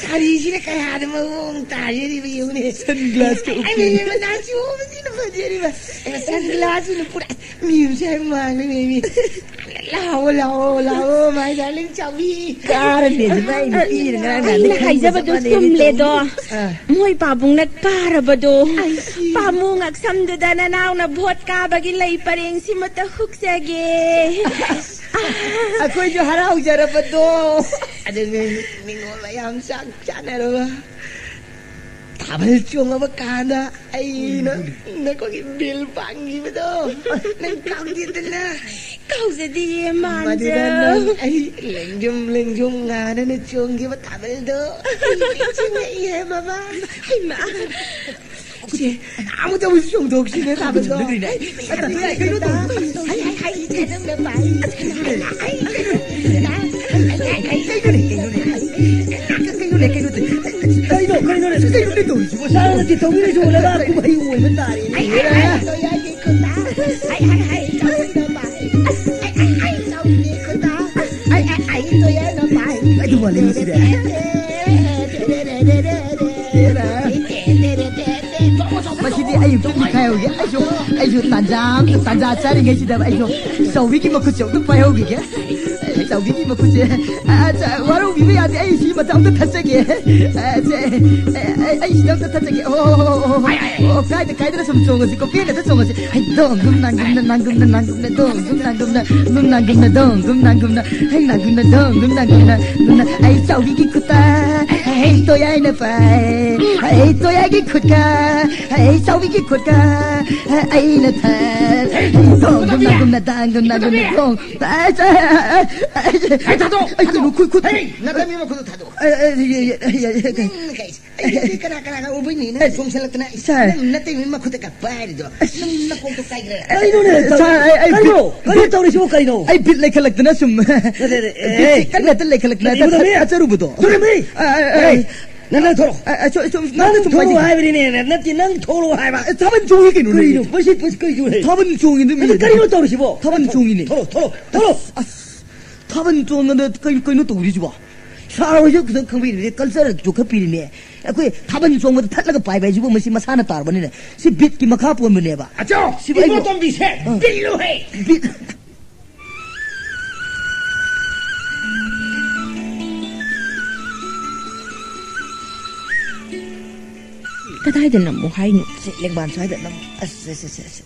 ꯁꯥꯔꯤꯁꯤꯅ ꯀꯌꯥꯗ ꯃꯑꯣꯡ ꯇꯥꯔꯤꯕ ꯌꯦꯡꯉꯨꯅꯦ꯫ Sunglass ꯀ ꯎꯞꯄꯤ꯫ ꯑꯩ ꯃꯤꯠ ꯃꯅꯥ ꯆꯣꯝꯕꯁꯤꯅ ꯐꯖꯔꯤꯕ꯫ ꯑꯦ, sunglass ꯁꯤꯅ ꯄꯨꯔꯥ ꯃꯤꯝꯁꯦ ꯌꯥꯝ ꯃꯥꯜꯂꯦ, ꯃꯤ꯫ ꯂꯥꯛꯑꯣ, ꯂꯥꯛꯑꯣ, ꯂꯥꯛꯑꯣ, my darling ꯆꯥꯎꯕꯤ꯫ ꯀꯥꯔꯅꯤ ꯑꯗꯨꯅ ꯑꯩ ꯅꯨꯄꯤꯅ ꯉꯔꯥꯡ ꯅꯍꯥꯟꯗꯩ ꯑꯩꯅ ꯈꯪꯕ ꯍꯥꯏꯖꯕꯗꯨ ꯆꯞ ꯃꯥꯟꯅꯩ ꯆꯨꯝꯂꯦꯗꯣ꯫ ꯇꯧꯔꯤ꯫ ꯑꯥ꯫ ꯃꯣꯏ ꯄꯥꯕꯨꯡꯅ ꯀꯥꯔꯕꯗꯣ꯫ ꯑꯩꯁꯤ꯫ ꯄꯥꯝꯃꯨ ꯉꯛꯁꯝꯗꯨꯗ ꯅꯅꯥꯎꯅ ꯚꯣꯠ ꯀꯥꯕꯒꯤ ꯂꯩ ꯄꯔꯦꯡꯁꯤꯃꯇ ꯍꯨꯛꯆꯒꯦ꯫ ꯑꯩꯈꯣꯏꯁꯨ ꯍꯔꯥꯎꯖꯔꯕꯗꯣ꯫ ꯑꯗꯨꯒ ꯅꯤꯉꯣꯜ ꯃꯌꯥꯝ ꯆꯥꯛ ꯆꯥꯅꯔꯕ꯫ ꯊꯥꯕꯜ ꯆꯣꯡꯉꯕ ꯀꯥꯟꯗ ꯑꯩꯅ ꯅꯈꯣꯏꯒꯤ ꯕꯦꯜ ꯄꯥꯟꯈꯤꯕꯗꯣ ꯅꯪ ꯀꯥꯎꯗꯦꯗꯅ? ꯀꯥꯎꯖꯗꯤꯌꯦ, ꯃꯗꯨꯗ ꯃꯥꯟꯖꯧ꯫ ꯅꯪ ꯑꯩ ꯂꯦꯡꯖꯨꯝ ꯂꯦꯡꯖꯨꯝ ꯉꯥꯅꯅ ꯆꯣꯡꯈꯤꯕ ꯊꯥꯕꯜꯗꯣ ꯅꯤꯡꯁꯤꯡꯉꯛꯏꯍꯦ, ꯃꯃꯥ꯫ ꯍꯩꯃꯥ꯫ ꯆꯦ, ꯑꯃꯨꯛꯇ ꯑꯃꯨꯛ ꯆꯣꯡꯊꯣꯛꯁꯤꯅꯦ ꯊꯥꯕꯜꯗꯣ꯫ ꯀꯩꯅꯣ ꯇꯧ-, ꯍꯩ, ꯍꯩ, ꯍꯩ, ꯍꯩ, ꯅꯪꯅ ꯄꯥꯏ꯫ ꯀꯩꯅꯣꯅꯦ, ꯀꯩꯅꯣꯅꯦ꯫ ꯀꯩꯅꯣ, ꯀꯩꯅꯣꯅꯦ, ꯀꯩꯅꯣꯅꯦ꯫ ꯀꯩꯅꯣꯅꯦ ꯇꯧꯔꯤꯁꯤꯕꯣ? ꯁꯥꯔ ꯅꯠꯇꯦ ꯇꯧꯕꯤꯔꯤꯁꯤꯕꯣ, ꯂꯩꯕꯥꯛ ꯀꯨꯝꯍꯩ ꯑꯣꯏꯕ ꯇꯥꯔꯦꯅꯦ꯫ ꯍꯩ, ꯍꯩ, ꯍꯩ, ꯇꯣꯌꯥꯒꯤ ꯈꯨꯇꯥ꯫ ꯍꯩ, ꯍꯩ, ꯍꯩ, ꯇꯧꯕꯤꯔꯣ ꯄꯥꯏ꯫ ꯑꯁ, ꯍꯩ, ꯍꯩ, ꯍꯩ, ꯇꯧꯕꯤꯔꯣ ꯈꯨꯇꯥ꯫ ꯑꯁ, ꯍꯩ, ꯍꯩ, ꯍꯩ, ꯇꯣꯌꯥꯅ ꯄꯥꯏ꯫ ꯑꯗꯨ ꯃꯥꯜꯂꯦ ꯃꯁꯤꯗꯤ꯫ ꯃꯁꯤꯗꯤ ꯑꯩ ꯑꯃꯨꯛꯇꯪꯗꯤ ꯈꯥꯏꯍꯧꯒꯦ꯫ ꯑꯩꯁꯨ, ꯑꯩꯁꯨ ꯇꯥꯟꯖꯥ ꯑꯝꯇ, ꯇꯥꯟꯖꯥ ꯆꯥꯔꯤꯉꯩꯁꯤꯗ ꯑꯩꯁꯨ ꯆꯥꯎꯕꯤꯒꯤ ꯃꯈꯨꯠꯁꯦ ꯑꯝꯇ ꯄꯥꯏꯍꯧꯈꯤꯒꯦ꯫ ꯆꯥꯎꯕꯤꯒꯤ ꯃꯈꯨꯠꯁꯦ꯫ ꯑ, ꯑ, ꯆ-, ꯋꯥꯔꯧꯕꯤꯕ ꯌꯥꯗꯦ꯫ ꯑꯩ ꯁꯤ ꯃꯇꯝ ꯑꯝꯇ ꯊꯠꯆꯒꯦ꯫ ꯑ, ꯁꯦ, ꯑ, ꯑ, ꯑꯩ ꯁꯤꯗ ꯑꯝꯇ ꯊꯠꯆꯒꯦ꯫ ꯑꯣ, ꯑꯣ, ꯑꯣ, ꯑꯣ, ꯑꯣ, ꯑꯣ, ꯀꯥꯏꯗ, ꯀꯥꯏꯗꯅ ꯁꯨꯝ ꯆꯣꯡꯉꯁꯤ, ꯀꯣ, ꯄꯦꯟꯅ ꯆꯣꯡꯉꯁꯤ꯫ ꯍꯩ, ꯗꯣꯡ, ꯗꯨꯝ, ꯅꯥꯡ, ꯗꯨꯝ, ꯅꯥꯡ, ꯗꯨꯝ, ꯅꯥꯡ, ꯗꯨꯝ, ꯅꯥꯡ, ꯗꯨꯝ, ꯅꯥꯡ, ꯗꯨꯝ, ꯅꯥꯡ, ꯗꯨꯝ, ꯅꯥꯡ, ꯗꯨꯝ, ꯅꯥꯡ, ꯗꯨꯝ, ꯅꯥꯡ, ꯗꯨꯝ, ꯅꯥꯡ, ꯗꯨꯝ, ꯅꯥꯡ, ꯗꯨꯝ, ꯅꯥꯡ, ꯍꯩ, ꯅꯥꯡ, ꯗꯨꯝ, ꯅꯥꯡ, ꯗꯨꯝ, ꯅꯥꯡ, ꯗꯨꯝ, ꯅꯥꯡ, ꯗꯨꯝ, ꯅꯥꯡ, ꯑꯩ ꯆꯥꯎꯕꯤꯒꯤ ꯈꯨꯠꯇ, ꯍꯩ, ꯇꯣꯌꯥꯏꯅ ꯄꯥꯏ, ꯍꯩ, ꯇꯣꯌꯥꯏꯒꯤ ꯈꯨꯠꯀ, ꯍꯩ, ꯆꯥꯎꯕꯤꯒꯤ ꯈꯨꯠꯀ, ꯑꯩꯅ ꯊꯥꯏ, ꯍꯩ, ꯗꯣꯡ, ꯗꯨꯝ, ꯅꯥꯡ, ꯗꯨꯝ, ꯅꯥꯡ, ꯗꯥꯡ, ꯗꯨꯝ, ꯅꯥꯡ, ꯗꯨꯝ, ꯅꯥꯡ, ꯗꯣꯡ, ꯑꯩ, ꯑꯩ, ꯑꯩ, ꯑꯩ, ꯑꯩ, ꯑꯩ, ꯀꯩꯅꯣ, ꯈꯨꯠ, ꯈꯨꯠ, ꯍꯩ, ꯅꯇꯩꯃꯒꯤ ꯃꯈꯨꯠꯇꯣ ꯊꯥꯗꯣꯛꯑꯣ꯫ ꯑꯩ, ꯑꯩ, ꯑꯩ, ꯑꯩ, ꯑꯩ, ꯑꯩ, ꯑꯩ, ꯑꯩ, ꯑꯩ, ꯀꯅꯥ, ꯀꯅꯥꯒ ꯎꯕꯩꯅꯤ ꯅꯪ ꯑꯦ, ꯆꯣꯡꯁꯤꯜꯂꯛꯇꯅ? ꯁꯥꯔ꯫ ꯅꯪ ꯅꯇꯩꯃꯒꯤ ꯃꯈꯨꯠꯇ ꯀ ꯄꯥꯏꯔꯤꯗꯣ? ꯑꯁ꯫ ꯅꯪ ꯅꯀꯣꯛꯇꯣ ꯀꯥꯏꯈ꯭ꯔꯦ꯫ ꯀꯩꯅꯣꯅꯦ, ꯁꯥꯔ, ꯑꯩ, ꯑꯩ ꯀꯩꯅꯣ? ꯕꯤꯠ, ꯀꯩꯅꯣ ꯕꯤꯠ, ꯇꯧꯔꯤꯁꯤꯕꯨ ꯀꯩꯅꯣ? ꯑꯩ ꯕꯤꯠ ꯂꯩꯈꯠꯂꯛꯇꯅ ꯁꯨꯝ ꯅꯠꯇꯦ, ꯅꯠꯇꯦ, ꯕꯤꯠꯁꯦ ꯑꯦ, ꯀꯟꯅ ꯍꯦꯛꯇ ꯂꯩꯈꯠꯂꯛꯇꯅ ꯀꯔꯤꯅꯣ ꯍꯦꯛꯇ ꯅꯃꯤ? ꯊꯠꯆꯔꯨꯕꯗꯣ꯫ ꯊꯨꯔꯦꯃꯤ! ꯑ, ꯑ, ꯑ, ꯑꯦ, ꯅꯪ, ꯅꯪ ꯊꯣꯛꯂꯛꯑꯣ꯫ ꯑ, ꯑ, ꯁꯨꯝ, ꯁꯨꯝ, ꯅꯪ ꯅꯪ ꯁꯨꯝ ꯊꯣꯛꯂꯛꯑꯣ ꯄꯥꯏꯁꯤ꯫ ꯍꯥꯏꯕꯅꯤꯅꯦ, ꯅꯠꯇꯦ, ꯅꯪ ꯊꯣꯛꯂꯛꯑꯣ ꯍꯥꯏꯕ꯫ ꯑꯦ, ꯊꯥꯕꯜ ꯆꯣꯡꯉꯤ ꯀꯩꯅꯣ ꯀꯩꯅꯣ? ꯅꯣꯏꯗꯤ꯫ ꯃꯁꯤ, ꯃꯁꯤ ꯀꯩꯅꯣ ꯍꯦ? ꯊꯥꯕꯜ ꯆꯣꯡꯉꯤꯗꯨ ꯃꯤ ꯑꯗꯨ ꯀꯔꯤꯅꯣ ꯇꯧꯔꯤꯁꯤꯕꯣ? ꯊꯥꯕꯜ ꯆꯣꯡꯉꯤꯅꯦ꯫ ꯊꯣꯛꯂꯛꯑꯣ, ꯊꯣꯛꯂꯛꯑꯣ, ꯊꯣꯛꯂꯛꯑꯣ꯫ ꯑꯁ, ꯑꯁ, ꯊꯥꯕꯜ ꯆꯣꯡꯗꯅ ꯀꯩ-, ꯀꯩꯅꯣ ꯇꯧꯔꯤꯁꯤꯕꯣ? ꯁꯥꯔ ꯍꯣꯏꯁꯨ ꯈꯤꯇꯪ ꯈꯪꯕꯤꯔꯤꯅꯦ, ꯀꯜꯆꯔ ꯆꯣꯡꯈꯠꯄꯤꯔꯤꯅꯦ꯫ ꯑꯩꯈꯣꯏ ꯊꯥꯕꯜ ꯆꯣꯡꯕꯗ ꯊꯠꯂꯒ ꯄꯥꯏꯕ ꯍꯥꯏꯁꯤꯕꯨ ꯃꯁꯤ ꯃꯁꯥꯅ ꯇꯥꯔꯕꯅꯤꯅꯦ꯫ ꯁꯤ ꯕꯤꯠꯀꯤ ꯃꯈꯥ ꯄꯣꯟꯕꯅꯦꯕ꯫ ꯑꯆꯧ, ꯁꯤꯕꯨ ꯑꯩꯕꯨ ꯏꯕꯣꯇꯣꯝꯕꯤꯁꯦ ꯑꯥ꯫ ꯕꯤꯠꯂꯨꯍꯦ! ꯕꯤꯠ꯫ ꯀꯗꯥꯏꯗ ꯅꯝꯃꯣ ꯍꯥꯏꯅꯣ? ꯁꯤ ꯂꯦꯡꯕꯥꯟ ꯁ꯭ꯋꯥꯏꯗ ꯅꯝꯃꯣ꯫ ꯑꯁ, ꯑꯁ, ꯑꯁ, ꯑꯁ꯫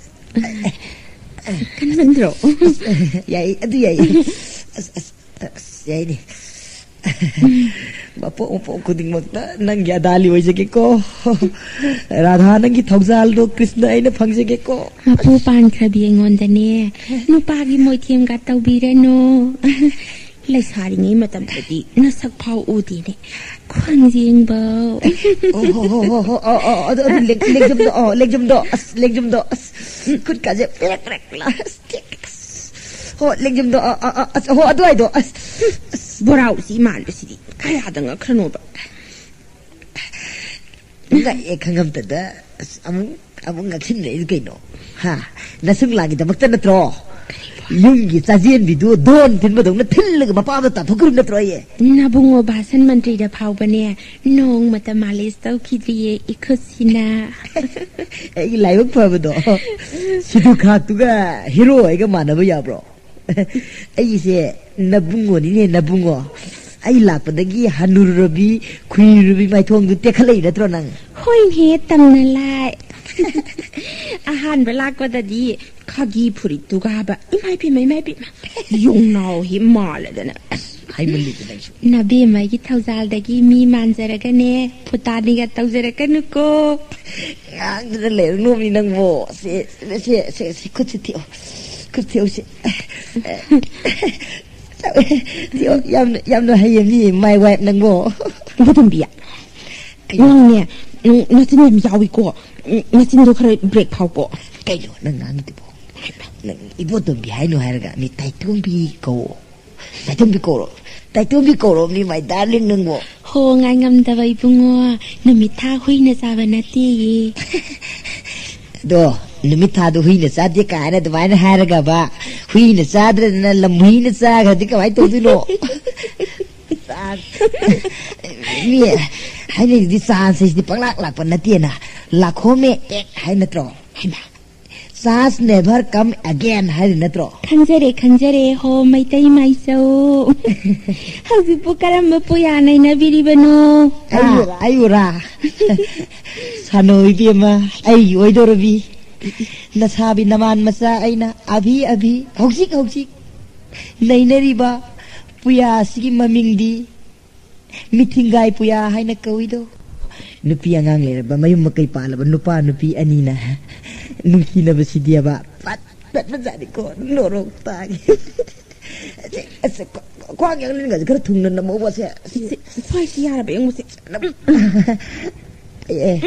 ꯀꯟꯃꯟꯗ꯭ꯔꯣ? ꯑꯁ, ꯌꯥꯏ, ꯑꯗꯨ ꯌꯥꯏ꯫ ꯑꯁ, ꯑꯁ, ꯑꯁ, ꯌꯥꯏꯅꯦ꯫ ꯃꯄꯣꯛ ꯃꯄꯣꯛ ꯈꯨꯗꯤꯡꯃꯛꯇ ꯅꯪꯒꯤ ꯑꯗꯥꯂꯤ ꯑꯣꯏꯖꯒꯦꯀꯣ꯫ ꯔꯥꯙꯥ, ꯅꯪꯒꯤ ꯊꯧꯖꯥꯜꯗꯣ ꯀ꯭ꯔꯤꯁꯅ ꯑꯩꯅ ꯐꯪꯖꯒꯦꯀꯣ꯫ ꯃꯄꯨ ꯄꯥꯟꯈ꯭ꯔꯕꯤ ꯑꯩꯉꯣꯟꯗꯅꯦ ꯅꯨꯄꯥꯒꯤ ꯃꯣꯏꯊꯦꯝꯒ ꯇꯧꯕꯤꯔꯅꯨ꯫ ꯂꯩꯁꯥꯔꯤꯉꯩ ꯃꯇꯝꯗꯗꯤ ꯅꯁꯛ ꯐꯥꯎ ꯎꯗꯦꯅꯦ, ꯈ꯭ꯋꯥꯡꯖꯦꯡꯕꯧ꯫ ꯑꯣ, ꯍꯣ, ꯍꯣ, ꯍꯣ, ꯍꯣ, ꯑꯣ, ꯑꯣ, ꯑꯗꯨ, ꯑꯗꯨ ꯂꯦꯡ-, ꯂꯦꯡꯖꯨꯝꯗꯣ, ꯑꯣ, ꯂꯦꯡꯖꯨꯝꯗꯣ, ꯑꯁ, ꯂꯦꯡꯖꯨꯝꯗꯣ, ꯑꯁ, ꯈꯨꯠꯀꯥꯁꯦ ꯄꯦꯔꯦꯛ ꯄꯦꯔꯦꯛ ꯂꯥꯎ-, ꯑꯁ, ꯇꯦꯛ, ꯑꯁ, ꯍꯣ, ꯂꯦꯡꯖꯨꯝꯗꯣ, ꯑ, ꯑ, ꯑ, ꯑꯁ, ꯍꯣ, ꯑꯗꯨꯋꯥꯏꯗꯣ, ꯑꯁ, ꯑꯁ, ꯕꯣꯔꯥ ꯎꯆꯤ ꯃꯥꯟꯕꯁꯤꯗꯤ ꯀꯌꯥꯗ ꯉꯛꯈ꯭ꯔꯅꯣꯕ꯫ ꯉꯛꯑꯦ ꯈꯪꯉꯝꯇꯗ, ꯑꯁ, ꯑꯃꯨꯛ, ꯑꯃꯨꯛ ꯉꯛꯁꯤꯟꯅꯩꯗꯨ ꯀꯩꯅꯣ? ꯍꯥ? ꯅꯁꯨꯡꯂꯥꯡꯒꯤꯗꯃꯛꯇ ꯅꯠꯇ꯭ꯔꯣ? ꯌꯨꯝꯒꯤ ꯆꯥꯖꯦꯟꯕꯤꯗꯨ ꯗꯣꯟ ꯊꯤꯟꯕꯗꯧꯅ ꯊꯤꯜꯂꯒ ꯃꯄꯥꯝꯗ ꯇꯥꯊꯣꯛꯈ꯭ꯔꯤꯕ ꯅꯠꯇ꯭ꯔꯣ ꯑꯩ? ꯅꯕꯨꯡꯉꯣ ꯚꯥꯁꯟ ꯃꯟꯇ꯭ꯔꯤꯗ ꯐꯥꯎꯕꯅꯦ, ꯅꯣꯡꯃꯇ ꯃꯥꯂꯤꯁ ꯇꯧꯈꯤꯗ꯭ꯔꯤꯌꯦ ꯏꯈꯨꯠꯁꯤꯅ꯫ ꯑꯩꯒꯤ ꯂꯥꯏꯕꯛ ꯐꯕꯗꯣ, ꯁꯤꯗꯨ ꯈꯥꯛꯇꯨꯒ ꯍꯤꯔꯣ ꯑꯩꯒ ꯃꯥꯟꯅꯕ ꯌꯥꯕ꯭ꯔꯣ? ꯑꯩꯁꯦ ꯅꯕꯨꯡꯉꯣꯅꯤꯅꯦ, ꯅꯕꯨꯡꯉꯣ꯫ ꯑꯩ ꯂꯥꯛꯄꯗꯒꯤ ꯍꯅꯨꯔꯨꯔꯕꯤ, ꯈꯨꯏꯔꯨꯔꯕꯤ ꯃꯥꯏꯊꯣꯡꯗꯨ ꯇꯦꯛꯈꯠꯂꯛꯏ ꯅꯠꯇ꯭ꯔꯣ ꯅꯪ? ꯍꯣꯏꯅꯦ, ꯇꯝꯅ ꯂꯥꯏ꯫ ꯑꯍꯥꯟꯕ ꯂꯥꯛꯄꯗꯗꯤ ꯈꯥꯒꯤ ꯐꯨꯔꯤꯠꯇꯨꯒ ꯍꯥꯏꯕ, ꯏꯃꯥꯏ ꯄꯦꯝꯃ, ꯏꯃꯥꯏ ꯄꯦꯝꯃ, ꯌꯣꯡꯅꯥꯎ ꯍꯤ ꯃꯥꯜꯂꯗꯅ꯫ ꯑꯁ, ꯍꯥꯏꯃꯜꯂꯤꯗ ꯅꯪꯁꯨ꯫ ꯅꯕꯦꯝꯃꯒꯤ ꯊꯧꯖꯥꯜꯗꯒꯤ ꯃꯤ ꯃꯥꯟꯖꯔꯒꯅꯦ, ꯐꯨꯇꯥꯅꯤꯒ ꯇꯧꯖꯔꯛꯀꯅꯨꯀꯣ꯫ ꯉꯥꯡꯗꯅ ꯂꯩꯔꯅꯨꯃꯤ ꯅꯪꯕꯣ꯫ ꯁꯦ, ꯁꯦ, ꯁꯦ, ꯁꯦ, ꯈꯨꯠꯁꯤ ꯊꯤꯛꯑꯣ꯫ ꯈꯨꯠ ꯊꯤꯛꯑꯣ ꯁꯦ꯫ ꯊꯤꯛꯑꯣ, ꯌꯥꯝꯅ, ꯌꯥꯝꯅ ꯍꯩꯌꯦ ꯃꯤ, my wife ꯅꯪꯕꯣ꯫ ꯏꯕꯣꯇꯣꯝꯕꯤ, ꯀꯩꯅꯣ? ꯅꯪꯅꯦ, ꯎꯝ, ꯅꯆꯤꯟ ꯌꯥꯝ ꯌꯥꯎꯏꯀꯣ꯫ ꯎꯝ, ꯅꯆꯤꯟꯗꯣ ꯈꯔ ꯕ꯭ꯔꯦꯛ ꯐꯥꯎꯀꯣ꯫ ꯀꯩꯅꯣ ꯅꯪ ꯉꯥꯡꯉꯤꯗꯨꯕꯣ? ꯅꯪ ꯏꯕꯣꯇꯣꯝꯕꯤ ꯍꯥꯏꯅꯣ ꯍꯥꯏꯔꯒ ꯃꯤ ꯇꯥꯏꯇꯣꯝꯕꯤ ꯀꯧ꯫ ꯇꯥꯏꯇꯣꯝꯕꯤ ꯀꯧꯔꯣ꯫ ꯇꯥꯏꯇꯣꯝꯕꯤ ꯀꯧꯔꯣ, ꯃꯤ my darling ꯅꯪꯕꯣ꯫ ꯍꯣ, ꯉꯥꯏ ꯉꯝꯗꯕ ꯏꯕꯨꯡꯉꯣ꯫ ꯅꯨꯃꯤꯠ ꯊꯥ ꯍꯨꯏꯅ ꯆꯥꯕ ꯅꯠꯇꯦꯌꯦ꯫ ꯑꯗꯣ, ꯅꯨꯃꯤꯠ ꯊꯥꯗꯣ ꯍꯨꯏꯅ ꯆꯥꯗꯦ ꯀꯥꯏꯅ ꯑꯗꯨꯃꯥꯏꯅ ꯍꯥꯏꯔꯒꯕ, ꯍꯨꯏꯅ ꯆꯥꯗ꯭ꯔꯗꯅ ꯂꯝꯍꯨꯏꯅ ꯆꯥꯈ꯭ꯔꯗꯤ ꯀꯃꯥꯏꯅ ꯇꯧꯗꯣꯏꯅꯣ? ꯆꯥ-, ꯃꯤ ꯍꯥꯏꯅꯩꯗꯨꯗꯤ ꯆꯥꯟꯁ ꯍꯥꯏꯁꯤꯗꯤ ꯄꯪꯂꯥꯛ ꯂꯥꯛꯄ ꯅꯠꯇꯦꯅ, ꯂꯥꯛꯈꯣꯝꯃꯦ ꯑꯦꯛ ꯍꯥꯏ ꯅꯠꯇ꯭ꯔꯣ? ꯍꯩꯃꯥ, ꯆꯥꯟꯁ ꯅꯦꯚꯔ ꯀꯝ ꯑꯒꯦꯟ ꯍꯥꯏꯔꯤ ꯅꯠꯇ꯭ꯔꯣ? ꯈꯪꯖꯔꯦ, ꯈꯪꯖꯔꯦ, ꯍꯣ ꯃꯩꯇꯩ ꯃꯥꯏꯆꯧ꯫ ꯍꯧꯖꯤꯛꯄꯨ ꯀꯔꯝꯕ ꯄꯨꯌꯥ ꯅꯩꯅꯕꯤꯔꯤꯕꯅꯣ? ꯑꯩꯕꯨꯔꯥ? ꯑꯩꯕꯨꯔꯥ? ꯁꯥꯅꯧ ꯏꯕꯦꯝꯃ, ꯑꯩꯒꯤ ꯑꯣꯏꯗꯧꯔꯕꯤ꯫ ꯅꯁꯥꯕꯤ ꯅꯃꯥꯟ ꯃꯆꯥ ꯑꯩꯅ ꯑꯚꯤ ꯑꯚꯤ ꯍꯧꯖꯤꯛ ꯍꯧꯖꯤꯛ ꯅꯩꯅꯔꯤꯕ ꯄꯨꯌꯥꯁꯤꯒꯤ ꯃꯃꯤꯡꯗꯤ ꯃꯤꯊꯤꯡꯒꯥꯏ ꯄꯨꯌꯥ ꯍꯥꯏꯅ ꯀꯧꯏꯗꯣ꯫ ꯅꯨꯄꯤ ꯑꯉꯥꯡ ꯂꯩꯔꯕ, ꯃꯌꯨꯝ ꯃꯀꯩ ꯄꯥꯜꯂꯕ ꯅꯨꯄꯥ ꯅꯨꯄꯤ ꯑꯅꯤꯅ ꯅꯨꯡꯁꯤꯅꯕꯁꯤꯗꯤꯕ ꯐꯠ ꯐꯠ ꯐꯠꯖꯥꯠꯅꯤꯀꯣ, ꯅꯣꯔꯣꯛ ꯇꯥꯒꯦ꯫ ꯑꯁ, ꯈ꯭ꯋꯥꯡ ꯌꯥꯡꯂꯦꯟꯒꯁꯦ ꯈꯔ ꯊꯨꯡꯅ ꯅꯝꯍꯧꯕꯁꯦ꯫ ꯁꯤ, ꯁ꯭ꯋꯥꯏꯁꯤ ꯌꯥꯔꯕ ꯌꯦꯡꯉꯨꯁꯦ꯫ ꯑꯦ,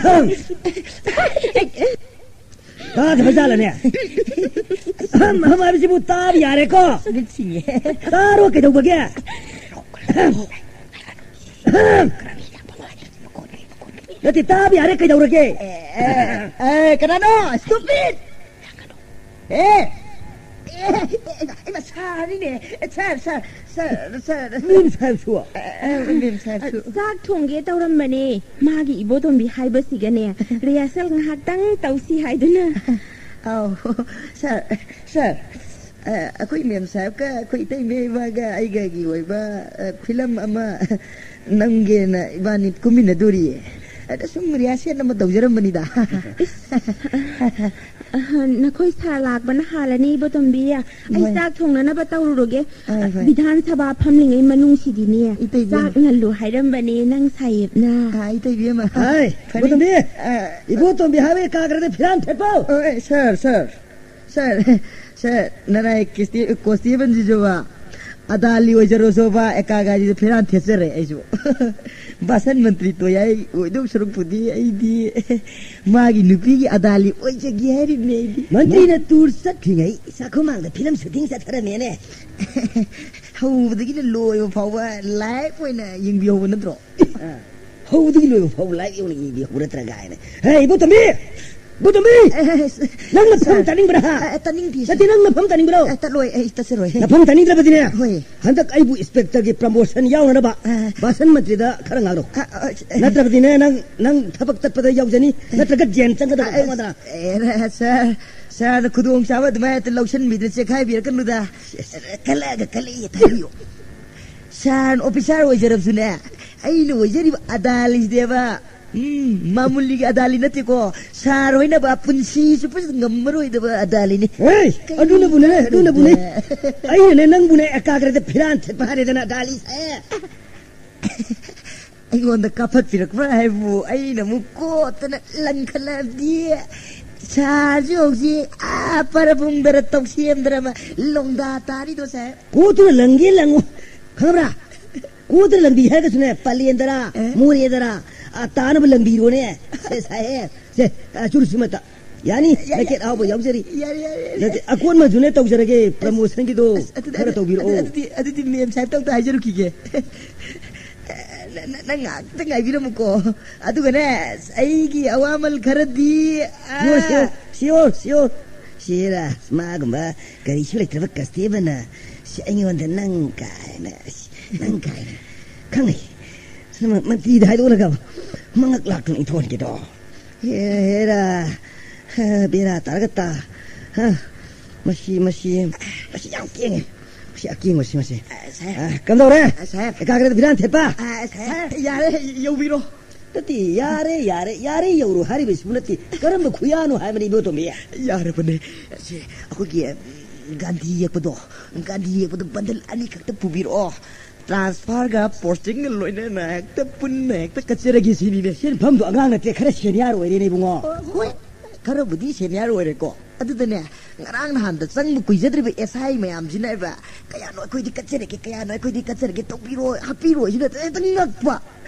ꯑꯦ꯫ ꯇꯥꯗꯕ ꯖꯥꯠꯂꯅꯦ? ꯑꯍꯝ, ꯑꯍꯝ ꯍꯥꯏꯕꯁꯤꯕꯨ ꯇꯥꯕ ꯌꯥꯔꯦꯀꯣ? ꯃꯤꯠ ꯁꯤꯡꯉꯦ꯫ ꯇꯥꯔꯣ, ꯀꯩꯗꯧꯕꯒꯦ? ꯑꯍꯝ꯫ ꯑꯍꯝ꯫ ꯅꯠꯇꯦ, ꯇꯥꯕ ꯌꯥꯔꯦ, ꯀꯩꯗꯧꯔꯒꯦ? ꯑꯦ, ꯑꯦ, ꯑꯦ, ꯀꯅꯥꯅꯣ? Stupid! ꯑꯦ! ꯑꯦ, ꯑꯦ, ꯑꯩꯅ ꯁꯥꯔꯤꯅꯦ꯫ ꯁꯥꯔ, ꯁꯥꯔ, ꯁꯥꯔ, ꯁꯥꯔ꯫ ꯃꯤꯝ ꯁꯥꯔꯁꯨ? ꯑꯦ, ꯑꯦ, ꯃꯤꯝ ꯁꯥꯔꯁꯨ꯫ ꯆꯥꯛ ꯊꯣꯡꯒꯦ ꯇꯧꯔꯝꯕꯅꯦ꯫ ꯃꯥꯒꯤ ꯏꯕꯣꯇꯣꯝꯕꯤ ꯍꯥꯏꯕꯁꯤꯒꯅꯦ, rehearsal ꯉꯥꯏꯍꯥꯛꯇꯪ ꯇꯧꯁꯤ ꯍꯥꯏꯗꯨꯅ꯫ ꯑꯧ, ꯁꯥꯔ, ꯁꯥꯔ, ꯑ, ꯑꯩꯈꯣꯏ ꯃꯦꯝ ꯁꯥꯍꯦꯕꯀ ꯑꯩꯈꯣꯏ ꯏꯇꯩꯃ ꯏꯃꯥꯒ ꯑꯩꯒꯒꯤ ꯑꯣꯏꯕ, ꯑ, ꯐꯤꯂꯝ ꯑꯃ ꯅꯝꯒꯦꯅ ꯏꯕꯥꯅꯤ ꯀꯨꯝꯃꯤꯟꯅꯗꯣꯔꯤꯌꯦ꯫ ꯑꯗ ꯁꯨꯝ rehearsal ꯑꯃ ꯇꯧꯖꯔꯝꯕꯅꯤꯗ꯫ ꯏꯁ, ꯑ, ꯅꯈꯣꯏ ꯁꯥꯔ ꯂꯥꯛꯄꯅ ꯍꯥꯜꯂꯅꯤ, ꯏꯕꯣꯇꯣꯝꯕꯤ꯫ ꯑꯩ ꯍꯣꯏ꯫ ꯆꯥꯛ ꯊꯣꯡꯅꯅꯕ ꯇꯧꯔꯨꯔꯒꯦ꯫ ꯍꯣꯏ, ꯍꯣꯏ꯫ ꯕꯤꯙꯥꯟ ꯁꯚꯥ ꯐꯝꯂꯤꯉꯩ ꯃꯅꯨꯡꯁꯤꯗꯤꯅꯦ, ꯏꯇꯩꯕꯤ꯫ ꯆꯥꯛ ꯉꯜꯂꯨ ꯍꯥꯏꯔꯝꯕꯅꯦ ꯅꯪ ꯁꯥꯍꯦꯕꯅ꯫ ꯑ, ꯏꯇꯩꯕꯤ ꯑꯃ꯫ ꯍꯥꯏ, ꯐꯅꯤ꯫ ꯏꯕꯣꯇꯣꯝꯕꯤ꯫ ꯑ, ꯏꯕꯣꯇꯣꯝꯕꯤ ꯍꯥꯏꯕ ꯑꯦꯀꯥꯒ꯭ꯔꯗ ꯐꯤꯔꯥꯟ ꯊꯦꯠꯄꯧ꯫ ꯑ, ꯑ, ꯁꯥꯔ, ꯁꯥꯔ꯫ ꯁꯥꯔ, ꯁꯥꯔ, ꯅꯅꯥꯏ ꯀꯤꯁꯇꯤ-, ꯀꯣꯟꯁꯇꯦꯕꯜꯁꯤꯁꯨꯕ ꯑꯗꯥꯂꯤ ꯑꯣꯏꯖꯔꯣꯁꯣꯕ ꯑꯦꯀꯥꯒꯥꯁꯤꯁꯨ ꯐꯤꯔꯥꯟ ꯊꯦꯠꯆꯔꯦ ꯑꯩꯁꯨ꯫ ꯕꯥꯁꯟ ꯃꯟꯇ꯭ꯔꯤ ꯇꯣꯌꯥꯏ ꯑꯣꯏꯗꯧ ꯁꯔꯨꯛꯄꯨꯗꯤ ꯑꯩꯗꯤ ꯃꯥꯒꯤ ꯅꯨꯄꯤꯒꯤ ꯑꯗꯥꯂꯤ ꯑꯣꯏꯖꯒꯦ ꯍꯥꯏꯔꯤꯕꯅꯦ ꯑꯩꯗꯤ꯫ ꯃꯟꯇ꯭ꯔꯤꯅ ꯇꯨꯔ ꯆꯠꯈ꯭ꯔꯤꯉꯩ ꯆꯥꯛꯈꯨꯃꯥꯡꯗ ꯐꯤꯂꯝ ꯁꯨꯇꯤꯡ ꯆꯠꯊꯔꯝꯃꯦꯅꯦ꯫ ꯍꯧꯕꯗꯒꯤꯅ ꯂꯣꯏꯕ ꯐꯥꯎꯕ live ꯑꯣꯏꯅ ꯌꯦꯡꯕꯤꯍꯧꯕ ꯅꯠꯇ꯭ꯔꯣ? ꯑ, ꯍꯧꯕꯗꯒꯤ ꯂꯣꯏꯕ ꯐꯥꯎꯕ live ꯌꯦꯡꯅ ꯌꯦꯡꯕꯤꯍꯧꯕ ꯅꯠꯇ꯭ꯔꯥ ꯀꯥꯏꯅ꯫ ꯍꯦ, ꯏꯕꯣꯇꯣꯝꯕꯤ! ꯏꯕꯣꯇꯣꯝꯕꯤ! ꯑꯦ, ꯑꯦ, ꯑꯦ, ꯅꯪ ꯅꯐꯝ ꯁꯥꯔ꯫ ꯇꯥꯅꯤꯡꯕ꯭ꯔꯥ, ꯍꯥ? ꯑꯦ, ꯑꯦ, ꯇꯥꯅꯤꯡꯗꯦ, ꯅꯠꯇꯦ, ꯁꯥꯔ꯫ ꯅꯪ ꯅꯐꯝ ꯇꯥꯅꯤꯡꯕ꯭ꯔꯣ? ꯑꯦ, ꯇꯠꯂꯣꯏ, ꯑꯩ ꯇꯠꯆꯔꯣꯏ꯫ ꯅꯐꯝ ꯇꯥꯅꯤꯡꯗ꯭ꯔꯕꯗꯤꯅꯦ, ꯍꯣꯏ꯫ ꯍꯟꯗꯛ ꯑꯩꯕꯨ inspectorꯒꯤ promotion ꯌꯥꯎꯅꯅꯕ ꯑ꯫ ꯕꯥꯁꯟ ꯃꯟꯇ꯭ꯔꯤꯗ ꯈꯔ ꯉꯥꯡꯔꯣ꯫ ꯑ, ꯑ, ꯑ꯫ ꯅꯠꯇ꯭ꯔꯕꯗꯤꯅꯦ, ꯅꯪ, ꯅꯪ ꯊꯕꯛ ꯇꯠꯄꯗ ꯌꯥꯎꯖꯅꯤ, ꯅꯠꯇ꯭ꯔꯒ ꯖꯦꯟ ꯆꯪꯒꯗꯕ ꯑ, ꯊꯕꯛ ꯑꯃꯗ꯫ ꯑꯦ, ꯁꯥꯔ, ꯁꯥꯔꯅ ꯈꯨꯗꯣꯡꯆꯥꯕ ꯑꯗꯨꯃꯥꯏꯅ ꯍꯦꯛꯇ ꯂꯧꯁꯟꯕꯤꯗ ꯆꯦꯈꯥꯏꯕꯤꯔꯛꯀꯅꯨꯗ꯫ ꯀꯜꯂꯛꯑꯒ ꯀꯜꯂꯛꯑꯦ ꯍꯥꯏꯕꯤꯌꯣ꯫ ꯁꯥꯔꯅ officer ꯑꯣꯏꯖꯔꯕꯁꯨꯅꯦ, ꯑꯩꯅ ꯑꯣꯏꯖꯔꯤꯕ ꯑꯗꯥꯂꯤꯁꯤꯗꯦꯕ ꯎꯝ, ꯃꯥꯃꯨꯂꯤꯒꯤ ꯑꯗꯥꯂꯤ ꯅꯠꯇꯦꯀꯣ꯫ ꯁꯥꯔ ꯍꯣꯏꯅꯕ ꯄꯨꯟꯁꯤ ꯆꯨꯞꯄ ꯉꯝꯃꯔꯣꯏꯗꯕ ꯑꯗꯥꯂꯤꯅꯤ꯫ ꯍꯦ, ꯑꯗꯨꯅꯕꯨꯅꯦ, ꯑꯗꯨꯅꯕꯨꯅꯦ꯫ ꯑꯩꯅꯅꯦ, ꯅꯪꯕꯨꯅꯦ ꯑꯦꯀꯥꯒ꯭ꯔꯗ ꯐꯤꯔꯥꯟ ꯊꯦꯠꯄ ꯍꯥꯏꯔꯦꯗꯅ, ꯑꯗꯥꯂꯤ ꯁꯥꯍꯦꯕ꯫ ꯑꯩꯉꯣꯟꯗ ꯀꯥꯞꯊꯠꯄꯤꯔꯛꯄ꯭ꯔꯥ ꯍꯥꯏꯕꯨ, ꯑꯩꯅ ꯑꯃꯨꯛ ꯀꯣꯠꯇꯅ ꯂꯪꯈꯠꯂꯛꯑꯗꯤ, ꯁꯥꯔꯁꯨ ꯍꯧꯖꯤꯛ ꯑꯥ ꯄꯔꯕꯨꯡꯗꯔ ꯇꯧꯁꯦꯝꯗꯔ ꯑꯃ ꯂꯣꯡꯗꯥ ꯇꯥꯔꯤꯗꯣ ꯁꯥꯍꯦꯕ꯫ ꯀꯣꯠꯇꯨꯅ ꯂꯪꯒꯦ ꯂꯪꯉꯨ, ꯈꯪꯕ꯭ꯔꯥ? ꯀꯣꯠꯇꯨꯅ ꯂꯪꯕꯤ ꯍꯥꯏꯔꯒꯁꯨꯅꯦ, ꯄꯂꯦꯟꯗꯔ, ꯑꯦ? ꯃꯣꯔꯦꯗꯔ, ꯑꯥ, ꯇꯥꯅꯕ ꯂꯪꯕꯤꯔꯣꯅꯦ꯫ ꯁꯦ, ꯁꯥꯍꯦꯕ, ꯁꯦ, ꯑꯥ, ꯆꯨꯔꯨꯞꯁꯤꯃꯇ꯫ ꯌꯥꯅꯤ? ꯌꯥ-, ꯌꯥ-, ꯅꯦꯀꯦꯠ ꯑꯍꯥꯎꯕ ꯌꯥꯎꯖꯔꯤ꯫ ꯌꯥꯔꯦ, ꯌꯥꯔꯦ, ꯌꯥꯔꯦ꯫ ꯅꯠꯇꯦ, ꯑꯀꯣꯟꯕꯁꯨꯅꯦ ꯇꯧꯖꯔꯒꯦ, ꯑꯁ, promotionꯒꯤꯗꯣ ꯑꯁ, ꯑꯗꯨꯗꯤ, ꯈꯔ ꯑꯗꯨ-, ꯇꯧꯕꯤꯔꯛꯑꯣ꯫ ꯑꯗꯨ-, ꯑꯗꯨꯗꯤ, ꯑꯗꯨꯗꯤ ꯃꯦꯝ ꯁꯥꯍꯦꯕꯇ ꯑꯝꯇ ꯍꯥꯏꯖꯔꯨꯈꯤꯒꯦ꯫ ꯅ-, ꯅ-, ꯅꯪ ꯉꯥꯛꯇ ꯉꯥꯏꯕꯤꯔꯝꯃꯨꯀꯣ꯫ ꯑꯗꯨꯒꯅꯦ, ꯑꯩꯒꯤ ꯑꯋꯥꯃꯜ ꯈꯔꯗꯤ, ꯑꯥ, sure, sure, sure, sure, sure꯫ ꯁꯤꯔꯥ, ꯃꯥꯒꯨꯝꯕ ꯀꯔꯤꯁꯨ ꯂꯩꯇ꯭ꯔꯕ customerꯅ ꯁꯤ ꯑꯩꯉꯣꯟꯗ ꯅꯪ ꯀꯥꯏꯅ, ꯁꯤ ꯅꯪ ꯀꯥꯏꯅ ꯈꯪꯉꯤ꯫ ꯁꯤ ꯃ-, ꯃꯟꯇ꯭ꯔꯤꯗ ꯍꯥꯏꯗꯣꯛꯂꯒ ꯃꯉꯛ ꯂꯥꯛꯇꯨꯅ ꯏꯟꯊꯣꯛꯍꯟꯒꯦꯗꯣ꯫ ꯍꯦ, ꯍꯦꯔꯥ, ꯍꯦ, ꯕꯦꯔꯥ ꯇꯥꯔꯒ ꯇꯥ꯫ ꯍꯥ? ꯃꯁꯤ, ꯃꯁꯤ, ꯃꯁꯤ ꯌꯥꯝ ꯀꯦꯡꯉꯦ꯫ ꯃꯁꯤ ꯑꯀꯦꯡꯕꯁꯤ, ꯃꯁꯤ꯫ ꯑ, ꯁꯥꯍꯦꯕ꯫ ꯑ, ꯀꯝꯗꯧꯔꯦ? ꯑ, ꯁꯥꯍꯦꯕ꯫ ꯑꯦꯀꯥꯒ꯭ꯔꯗ ꯐꯤꯔꯥꯟ ꯊꯦꯠꯄ? ꯑ, ꯁꯥꯍꯦꯕ, ꯌꯥꯔꯦ, ꯌꯧꯕꯤꯔꯣ꯫ ꯅꯠꯇꯦ, ꯌꯥꯔꯦ, ꯌꯥꯔꯦ, ꯌꯥꯔꯦ ꯌꯧꯔꯣ ꯍꯥꯏꯔꯤꯕꯁꯤꯕꯨ ꯅꯠꯇꯦ꯫ ꯀꯔꯝꯕ ꯈꯨꯌꯥꯅꯣ ꯍꯥꯏꯕꯅꯤ, ꯏꯕꯣꯇꯣꯝꯕꯤ? ꯌꯥꯔꯕꯅꯦ꯫ ꯁꯦ, ꯑꯩꯈꯣꯏꯒꯤ, ꯎꯝ, ꯒꯥꯟꯙꯤ ꯌꯦꯛꯄꯗꯣ, ꯒꯥꯟꯙꯤ ꯌꯦꯛꯄꯗꯣ bundle ꯑꯅꯤꯈꯛꯇ ꯄꯨꯕꯤꯔꯛꯑꯣ꯫ Transferꯒ postingꯒ ꯂꯣꯏꯅꯅ ꯍꯦꯛꯇ ꯄꯨꯟꯅ ꯍꯦꯛꯇ ꯀꯠꯆꯔꯒꯦ ꯁꯤꯅꯤꯅꯦ꯫ ꯁꯦꯟꯐꯝꯗꯣ ꯑꯉꯥꯡ ꯅꯠꯇꯦ, ꯈꯔ senior ꯑꯣꯏꯔꯦꯅꯦ, ꯏꯕꯨꯡꯉꯣ꯫ ꯍꯣꯏ, ꯈꯔꯕꯨꯗꯤ senior ꯑꯣꯏꯔꯦꯀꯣ꯫ ꯑꯗꯨꯗꯅꯦ, ꯉꯔꯥꯡ ꯅꯍꯥꯟꯗ ꯆꯪꯕ ꯀꯨꯏꯖꯗ꯭ꯔꯤꯕ S I ꯃꯌꯥꯝꯁꯤꯅ ꯍꯥꯏꯕ, "ꯀꯌꯥꯅꯣ ꯑꯩꯈꯣꯏꯗꯤ ꯀꯠꯆꯔꯒꯦ, ꯀꯌꯥꯅꯣ ꯑꯩꯈꯣꯏꯗꯤ ꯀꯠꯆꯔꯒꯦ, ꯇꯧꯕꯤꯔꯣ, ꯍꯥꯞꯄꯤꯔꯣ" ꯁꯤꯅ ꯍꯦꯛꯇ ꯉꯛꯄ꯫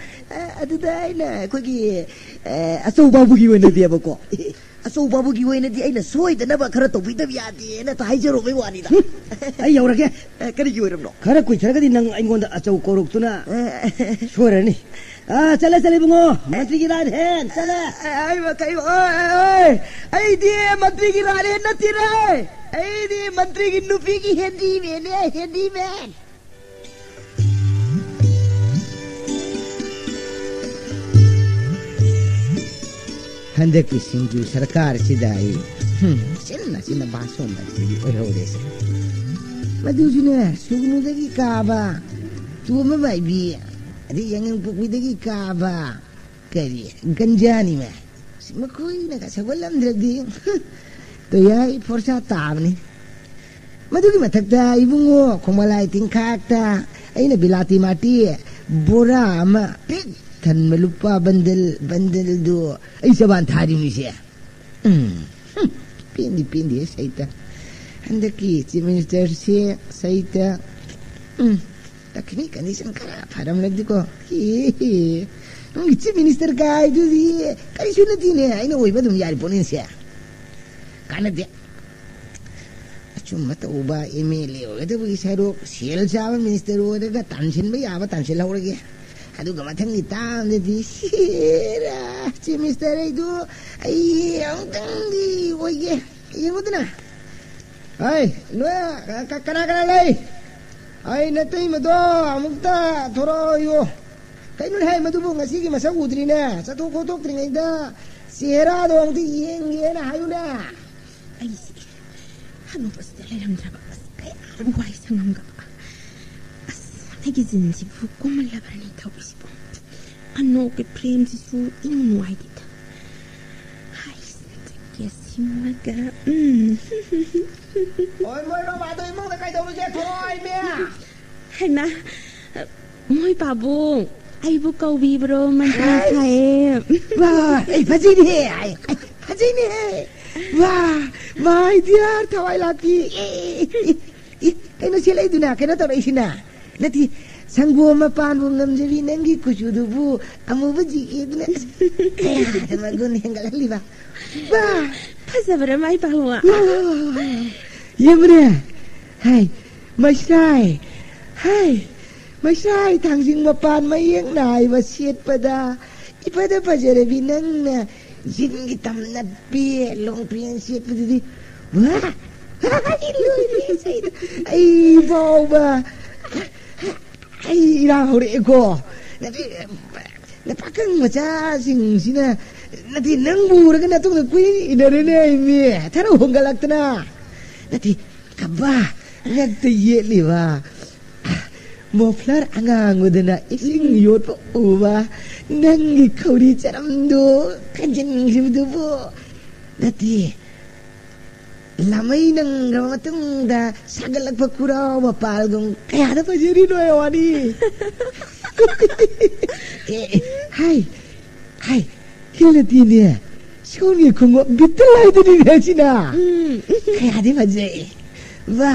ꯑꯦ, ꯑꯗꯨꯗ ꯑꯩꯅ ꯑꯩꯈꯣꯏꯒꯤ, ꯑꯦ, ꯑꯆꯧ ꯕꯥꯕꯨꯒꯤ ꯑꯣꯏꯅꯗꯤꯕꯀꯣ, ꯑꯆꯧ ꯕꯥꯕꯨꯒꯤ ꯑꯣꯏꯅꯗꯤ ꯑꯩꯅ ꯁꯣꯏꯗꯅꯕ ꯈꯔ ꯇꯧꯕꯤꯗꯕ ꯌꯥꯗꯦꯅ ꯍꯦꯛꯇ ꯍꯥꯏꯖꯔꯨꯕꯩ ꯋꯥꯅꯤꯗ꯫ ꯍꯨꯝ, ꯑꯩ ꯌꯧꯔꯒꯦ꯫ ꯑꯦ, ꯀꯔꯤꯒꯤ ꯑꯣꯏꯔꯝꯅꯣ? ꯈꯔ ꯀꯨꯏꯊꯔꯒꯗꯤ ꯅꯪ ꯑꯩꯉꯣꯟꯗ ꯑꯆꯧ ꯀꯧꯔꯛꯇꯨꯅ ꯑꯦ, ꯁꯣꯏꯔꯅꯤ꯫ ꯑꯥ, ꯆꯠꯂꯦ, ꯆꯠꯂꯦ, ꯏꯕꯨꯡꯉꯣ꯫ ꯃꯟꯇ꯭ꯔꯤꯒꯤ right hand, ꯆꯠꯂꯦ꯫ ꯑꯦ, ꯑꯩ, ꯀꯩ, ꯑꯣꯏ, ꯑꯣꯏ, ꯑꯣꯏ꯫ ꯑꯩꯗꯤ ꯃꯟꯇ꯭ꯔꯤꯒꯤ right hand ꯅꯠꯇꯦꯅꯦ꯫ ꯑꯩꯗꯤ ꯃꯟꯇ꯭ꯔꯤꯒꯤ ꯅꯨꯄꯤꯒꯤ handymanꯅꯦ, handyman꯫ ꯍꯟꯗꯛꯀꯤ ꯁꯤꯡꯖꯨ ꯁꯔꯀꯥꯔꯁꯤꯗ ꯑꯩ, ꯍꯨꯝ, ꯁꯤꯟꯅ ꯁꯤꯟꯅ ꯚꯥꯁꯣꯟ ꯃꯟꯇ꯭ꯔꯤꯗꯤ ꯑꯣꯏꯍꯧꯔꯦꯁꯦ꯫ ꯃꯗꯨꯁꯨꯅꯦ, ꯁꯨꯒꯅꯨꯗꯒꯤ ꯀꯥꯕ, ꯇꯣꯝꯕ ꯃꯥꯏꯕꯤ, ꯑꯗꯩ ꯌꯥꯏꯉꯪꯄꯣꯛꯄꯤꯗꯒꯤ ꯀꯥꯕ, ꯀꯔꯤ? ꯒꯟꯖꯥꯅꯤ ꯃꯥ꯫ ꯁꯤ ꯃꯈꯣꯏꯅꯒ ꯁꯧꯒꯠꯂꯝꯗ꯭ꯔꯗꯤ꯫ ꯇꯣꯌꯥꯏ ꯐꯣꯔꯁꯥ ꯇꯥꯕꯅꯤ꯫ ꯃꯗꯨꯒꯤ ꯃꯊꯛꯇ ꯏꯕꯨꯡꯉꯣ ꯈꯣꯡꯃꯂꯥꯏ ꯇꯤꯡꯈꯥꯛꯇ ꯑꯩꯅ ꯕꯤꯂꯥꯇꯤ ꯃꯥꯇꯤ ꯕꯣꯔꯥ ꯑꯃ ꯄꯤꯛ ꯊꯟꯕ ꯂꯨꯄꯥ ꯕꯟꯗꯜ ꯕꯟꯗꯜꯗꯨ ꯑꯩ ꯆꯕꯥꯟ ꯊꯥꯔꯤꯃꯤꯁꯦ꯫ ꯎꯝ, ꯍꯨꯝ, ꯄꯦꯟꯗꯤ ꯄꯦꯟꯗꯦ ꯁꯩꯇ꯫ ꯍꯟꯗꯛꯀꯤ ꯆꯤꯐ ꯃꯤꯅꯤꯁꯇꯔꯁꯦ ꯁꯩꯇ꯫ ꯎꯝ, ꯇꯈꯤꯅꯤ ꯀꯟꯗꯤꯁꯟ ꯈꯔ ꯐꯔꯝꯂꯗꯤꯀꯣ꯫ ꯍꯤ, ꯍꯤ꯫ ꯅꯪꯒꯤ ꯆꯤꯐ ꯃꯤꯅꯤꯁꯇꯔ ꯀꯥꯏꯗꯨꯗꯤ ꯀꯔꯤꯁꯨ ꯅꯠꯇꯦꯅꯦ, ꯑꯩꯅ ꯑꯣꯏꯕ ꯑꯗꯨꯝ ꯌꯥꯔꯤ ꯄꯣꯠꯅꯤꯁꯦ꯫ ꯀꯥꯟꯅꯗꯦ꯫ ꯑꯆꯨꯝꯕ ꯇꯧꯕ ꯑꯦꯝ ꯑꯦꯜ ꯑꯦ ꯑꯣꯏꯒꯗꯕꯒꯤ ꯁꯔꯨꯛ ꯁꯦꯜ ꯆꯥꯕ ꯃꯤꯅꯤꯁꯇꯔ ꯑꯣꯏꯔꯒ ꯇꯥꯟꯁꯤꯟꯕ ꯌꯥꯕ ꯇꯥꯟꯁꯤꯜꯍꯧꯔꯒꯦ꯫ ꯑꯗꯨꯒ ꯃꯊꯪꯒꯤ ꯇꯥꯝꯗꯗꯤ ꯁꯤꯔꯥ ꯆꯤꯐ ꯃꯤꯅꯤꯁꯇꯔ ꯑꯩꯗꯨ ꯑꯩ ꯑꯃꯨꯛꯇꯪꯗꯤ ꯑꯣꯏꯒꯦ꯫ ꯌꯦꯡꯉꯨꯗꯅ꯫ ꯑꯩ ꯅꯣꯏ ꯀ-, ꯀꯅꯥ ꯀꯅꯥ ꯂꯩ? ꯑꯩ ꯅꯇꯩꯃꯗꯣ ꯑꯃꯨꯛꯇ ꯊꯣꯔꯛꯑꯣꯌꯨ꯫ ꯀꯩꯅꯣꯅꯦ ꯍꯥꯏ ꯃꯗꯨꯕꯨ ꯉꯁꯤꯒꯤ ꯃꯁꯛ ꯎꯗ꯭ꯔꯤꯅꯦ꯫ ꯆꯠꯊꯣꯛ ꯈꯣꯠꯇꯣꯛꯇ꯭ꯔꯤꯉꯩꯗ ꯆꯦꯍꯦꯔꯥꯗꯣ ꯑꯃꯨꯛꯇ ꯌꯦꯡꯒꯦꯅ ꯍꯥꯏꯌꯨꯅꯦ꯫ ꯑꯩꯁꯦ ꯍꯅꯨꯕꯁꯤꯗ ꯂꯩꯔꯝꯗ꯭ꯔꯕ꯫ ꯑꯁ, ꯀꯌꯥꯝ ꯋꯥꯏ ꯁꯪꯉꯝꯒꯕ꯫ ꯑꯁ, ꯑꯩꯒꯤ ꯖꯤꯟꯁꯤꯕꯨ ꯀꯣꯃꯜꯂꯕ꯭ꯔꯅꯦ ꯇꯧꯔꯤꯁꯤꯕꯣ? ꯑꯅꯣꯛꯀꯤ ꯐ꯭ꯔꯦꯝꯁꯤꯁꯨ ꯏꯅꯨꯡ ꯅꯨꯡꯉꯥꯏꯇꯦꯗ꯫ ꯍꯥꯏꯁ, ꯖꯦꯀꯦꯠꯁꯤꯃꯒ, ꯎꯝ꯫ ꯍꯣꯏ, ꯃꯣꯏ ꯃꯃꯥꯗꯣ ꯏꯃꯨꯡꯗ ꯀꯩꯗꯧꯔꯤꯒꯦ? ꯊꯣꯛꯂꯛꯑꯣ ꯍꯥꯏꯃꯦ꯫ ꯍꯩꯃꯥ, ꯃꯣꯏ ꯄꯥꯕꯨꯡ, ꯑꯩꯕꯨ ꯀꯧꯕꯤꯕ꯭ꯔꯣ? ꯃꯟꯇ꯭ꯔꯥ ꯍꯥꯏꯁ꯫ ꯁꯥꯏꯌꯦ꯫ ꯋꯥ, ꯑꯩ ꯐꯖꯩꯅꯦꯍꯦ, ꯑꯩ, ꯑꯩ ꯐꯖꯩꯅꯦꯍꯦ꯫ ꯋꯥ, my dear ꯊꯋꯥꯏ ꯂꯥꯛꯄꯤ꯫ ꯑꯦ, ꯑꯦ, ꯑꯦ, ꯀꯩꯅꯣ ꯁꯦꯠꯂꯛꯏꯗꯨꯅ? ꯀꯩꯅꯣ ꯇꯧꯔꯛꯏꯁꯤꯅ? ꯅꯠꯇꯦ, ꯁꯪꯒꯣꯝ ꯃꯄꯥꯟꯕꯨ ꯉꯝꯖꯕꯤ ꯅꯪꯒꯤ ꯀꯨꯆꯨꯗꯨꯕꯨ ꯑꯃꯨꯕ ꯖꯤꯛꯑꯦꯗꯨꯅ ꯀꯌꯥꯗ ꯃꯒꯨꯟ ꯍꯦꯟꯒꯠꯍꯜꯂꯤꯕ? ꯋꯥ! ꯐꯖꯕ꯭ꯔꯥ ꯃꯥꯏ ꯄꯥꯕꯨꯡ? ꯋꯥ, ꯋꯥ, ꯋꯥ, ꯋꯥ, ꯋꯥ꯫ ꯌꯦꯡꯕꯅꯦ꯫ ꯍꯥꯏ, ꯃꯩꯁ꯭ꯔꯥꯏ꯫ ꯍꯥꯏ, ꯃꯩꯁ꯭ꯔꯥꯏ ꯊꯥꯡꯖꯤꯡ ꯃꯄꯥꯟ ꯃꯌꯦꯛ ꯅꯥꯏꯕ ꯁꯦꯠꯄꯗ ꯏꯐꯗ ꯐꯖꯔꯕꯤ ꯅꯪꯅ ꯖꯤꯟꯒꯤ ꯇꯝ ꯅꯞꯄꯤ ꯂꯣꯡ ꯄꯦꯟ ꯁꯦꯠꯄꯗꯨꯗꯤ꯫ ꯋꯥ! ꯂꯣꯏꯔꯦ ꯏꯁꯩꯗ꯫ ꯑꯩ ꯐꯥꯎꯕ ꯑꯩ ꯏꯔꯥꯡ ꯍꯧꯔꯛꯑꯦꯀꯣ꯫ ꯅꯠꯇꯦ, ꯅꯄꯥꯈꯪ ꯃꯆꯥꯁꯤꯡꯁꯤꯅ, ꯅꯠꯇꯦ, ꯅꯪꯕꯨ ꯎꯔꯒ ꯅꯇꯨꯡꯗ ꯀꯨꯏ ꯏꯟꯅꯔꯦꯅꯦ, ꯑꯩ ꯃꯤ ꯊꯔ ꯍꯣꯡꯒꯠꯂꯛꯇꯅ꯫ ꯅꯠꯇꯦ, ꯀꯕꯥ, ꯉꯛꯇ ꯌꯦꯠꯂꯤꯕ꯫ ꯃꯣꯐ꯭ꯂꯔ ꯑꯉꯥꯡꯕꯗꯨꯅ ꯏꯁꯤꯡ ꯌꯣꯠꯄ ꯎꯕ, ꯅꯪꯒꯤ ꯈꯧꯔꯤ ꯆꯔꯝꯗꯨ ꯈꯟꯖꯤꯟꯈꯤꯕꯗꯨꯕꯨ꯫ ꯅꯠꯇꯦ, ꯂꯥꯃꯩ ꯅꯪꯈ꯭ꯔꯕ ꯃꯇꯨꯡꯗ ꯁꯥꯒꯠꯂꯛꯄ ꯈꯨꯔꯥꯎ ꯃꯄꯥꯜꯒꯨꯝ ꯀꯌꯥꯗ ꯐꯖꯔꯤꯅꯣ ꯍꯥꯏ ꯋꯥꯅꯤ꯫ ꯑꯦ, ꯍꯥꯏ, ꯍꯥꯏ, ꯍꯤꯜꯂꯗꯤꯅꯦ, ꯁꯣꯝꯒꯤ ꯈꯣꯡꯎꯞ ꯕꯤꯇꯜ ꯍꯥꯏꯗꯨꯅꯤꯅꯦ ꯁꯤꯅ꯫ ꯎꯝ꯫ ꯀꯌꯥꯗꯤ ꯐꯖꯩ꯫ ꯋꯥ,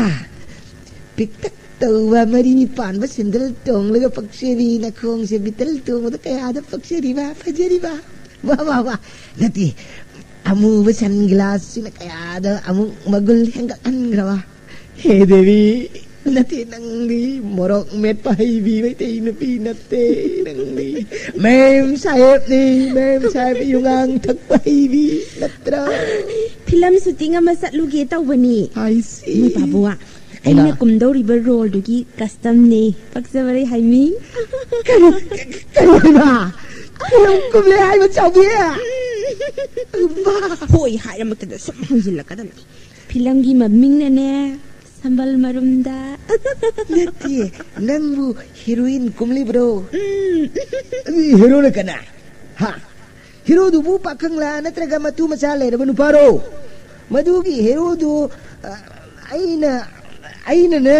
ꯄꯤꯛꯇꯛ ꯇꯧꯕ ꯃꯔꯤ ꯄꯥꯟꯕ ꯁꯦꯟꯗꯜ ꯇꯣꯡꯂꯒ ꯄꯛꯆꯔꯤ, ꯅꯈꯣꯡꯁꯦ ꯕꯤꯇꯜ ꯇꯣꯡꯕꯗ ꯀꯌꯥꯗ ꯄꯛꯆꯔꯤꯕ, ꯐꯖꯔꯤꯕ꯫ ꯋꯥ, ꯋꯥ, ꯋꯥ꯫ ꯅꯠꯇꯦ, ꯑꯃꯨꯕ ꯁꯟ ꯒ꯭ꯂꯥꯁꯁꯤꯅ ꯀꯌꯥꯗ ꯑꯃꯨꯛ ꯃꯒꯨꯟ ꯍꯦꯟꯒꯠꯍꯟꯈ꯭ꯔꯕ꯫ ꯍꯦ ꯗꯦꯕꯤ, ꯅꯠꯇꯦ, ꯅꯪꯗꯤ ꯃꯣꯔꯣꯛ ꯃꯦꯠꯄ ꯍꯩꯕꯤ ꯃꯩꯇꯩ ꯅꯨꯄꯤ ꯅꯠꯇꯦ, ꯅꯪꯗꯤ ꯃꯦꯝ ꯁꯥꯍꯦꯕꯅꯤ, ꯃꯦꯝ ꯁꯥꯍꯦꯕ ꯌꯨꯉꯥꯡ ꯊꯛꯄ ꯍꯩꯕꯤ ꯅꯠꯇ꯭ꯔꯥ? ꯐꯤꯂꯝ ꯁꯨꯇꯤꯡ ꯑꯃ ꯆꯠꯂꯨꯒꯦ ꯇꯧꯕꯅꯤ꯫ I see. ꯃꯣꯏ ꯄꯥꯕꯨꯡ, ꯑꯩꯅ ꯀꯩꯅꯣ? ꯀꯨꯝꯗꯧꯔꯤꯕ ꯔꯣꯜꯗꯨꯒꯤ ꯀꯁꯇꯝꯅꯦ꯫ ꯄꯛꯆꯕꯔꯩ ꯍꯥꯏꯃꯤ꯫ ꯀꯔꯤ, ꯀꯔꯤ ꯍꯥꯏꯕ? ꯐꯤꯂꯝ ꯀꯨꯝꯂꯦ ꯍꯥꯏꯕ ꯆꯥꯎꯕꯤ? ꯍꯣꯏ ꯍꯥꯏꯔꯃꯛꯇꯗ ꯁꯨꯝ ꯍꯪꯖꯤꯜꯂꯛꯀꯗꯕꯅꯤ꯫ ꯐꯤꯂꯝꯒꯤ ꯃꯃꯤꯡꯅꯅꯦ, ꯁꯝꯕꯜ ꯃꯔꯨꯝꯗ꯫ ꯅꯠꯇꯦ, ꯅꯪꯕꯨ ꯍꯦꯔꯣꯏꯟ ꯀꯨꯝꯂꯤꯕ꯭ꯔꯣ? ꯎꯝ꯫ ꯑꯗꯨꯗꯤ ꯍꯦꯔꯣꯅ ꯀꯅꯥ? ꯍꯥ? ꯍꯦꯔꯣꯗꯨꯕꯨ ꯄꯥꯈꯪꯂꯥ ꯅꯠꯇ꯭ꯔꯒ ꯃꯇꯨ ꯃꯆꯥ ꯂꯩꯔꯕ ꯅꯨꯄꯥꯔꯣ? ꯃꯗꯨꯒꯤ ꯍꯦꯔꯣꯗꯨ, ꯑ, ꯑꯩꯅ, ꯑꯩꯅꯅꯦ,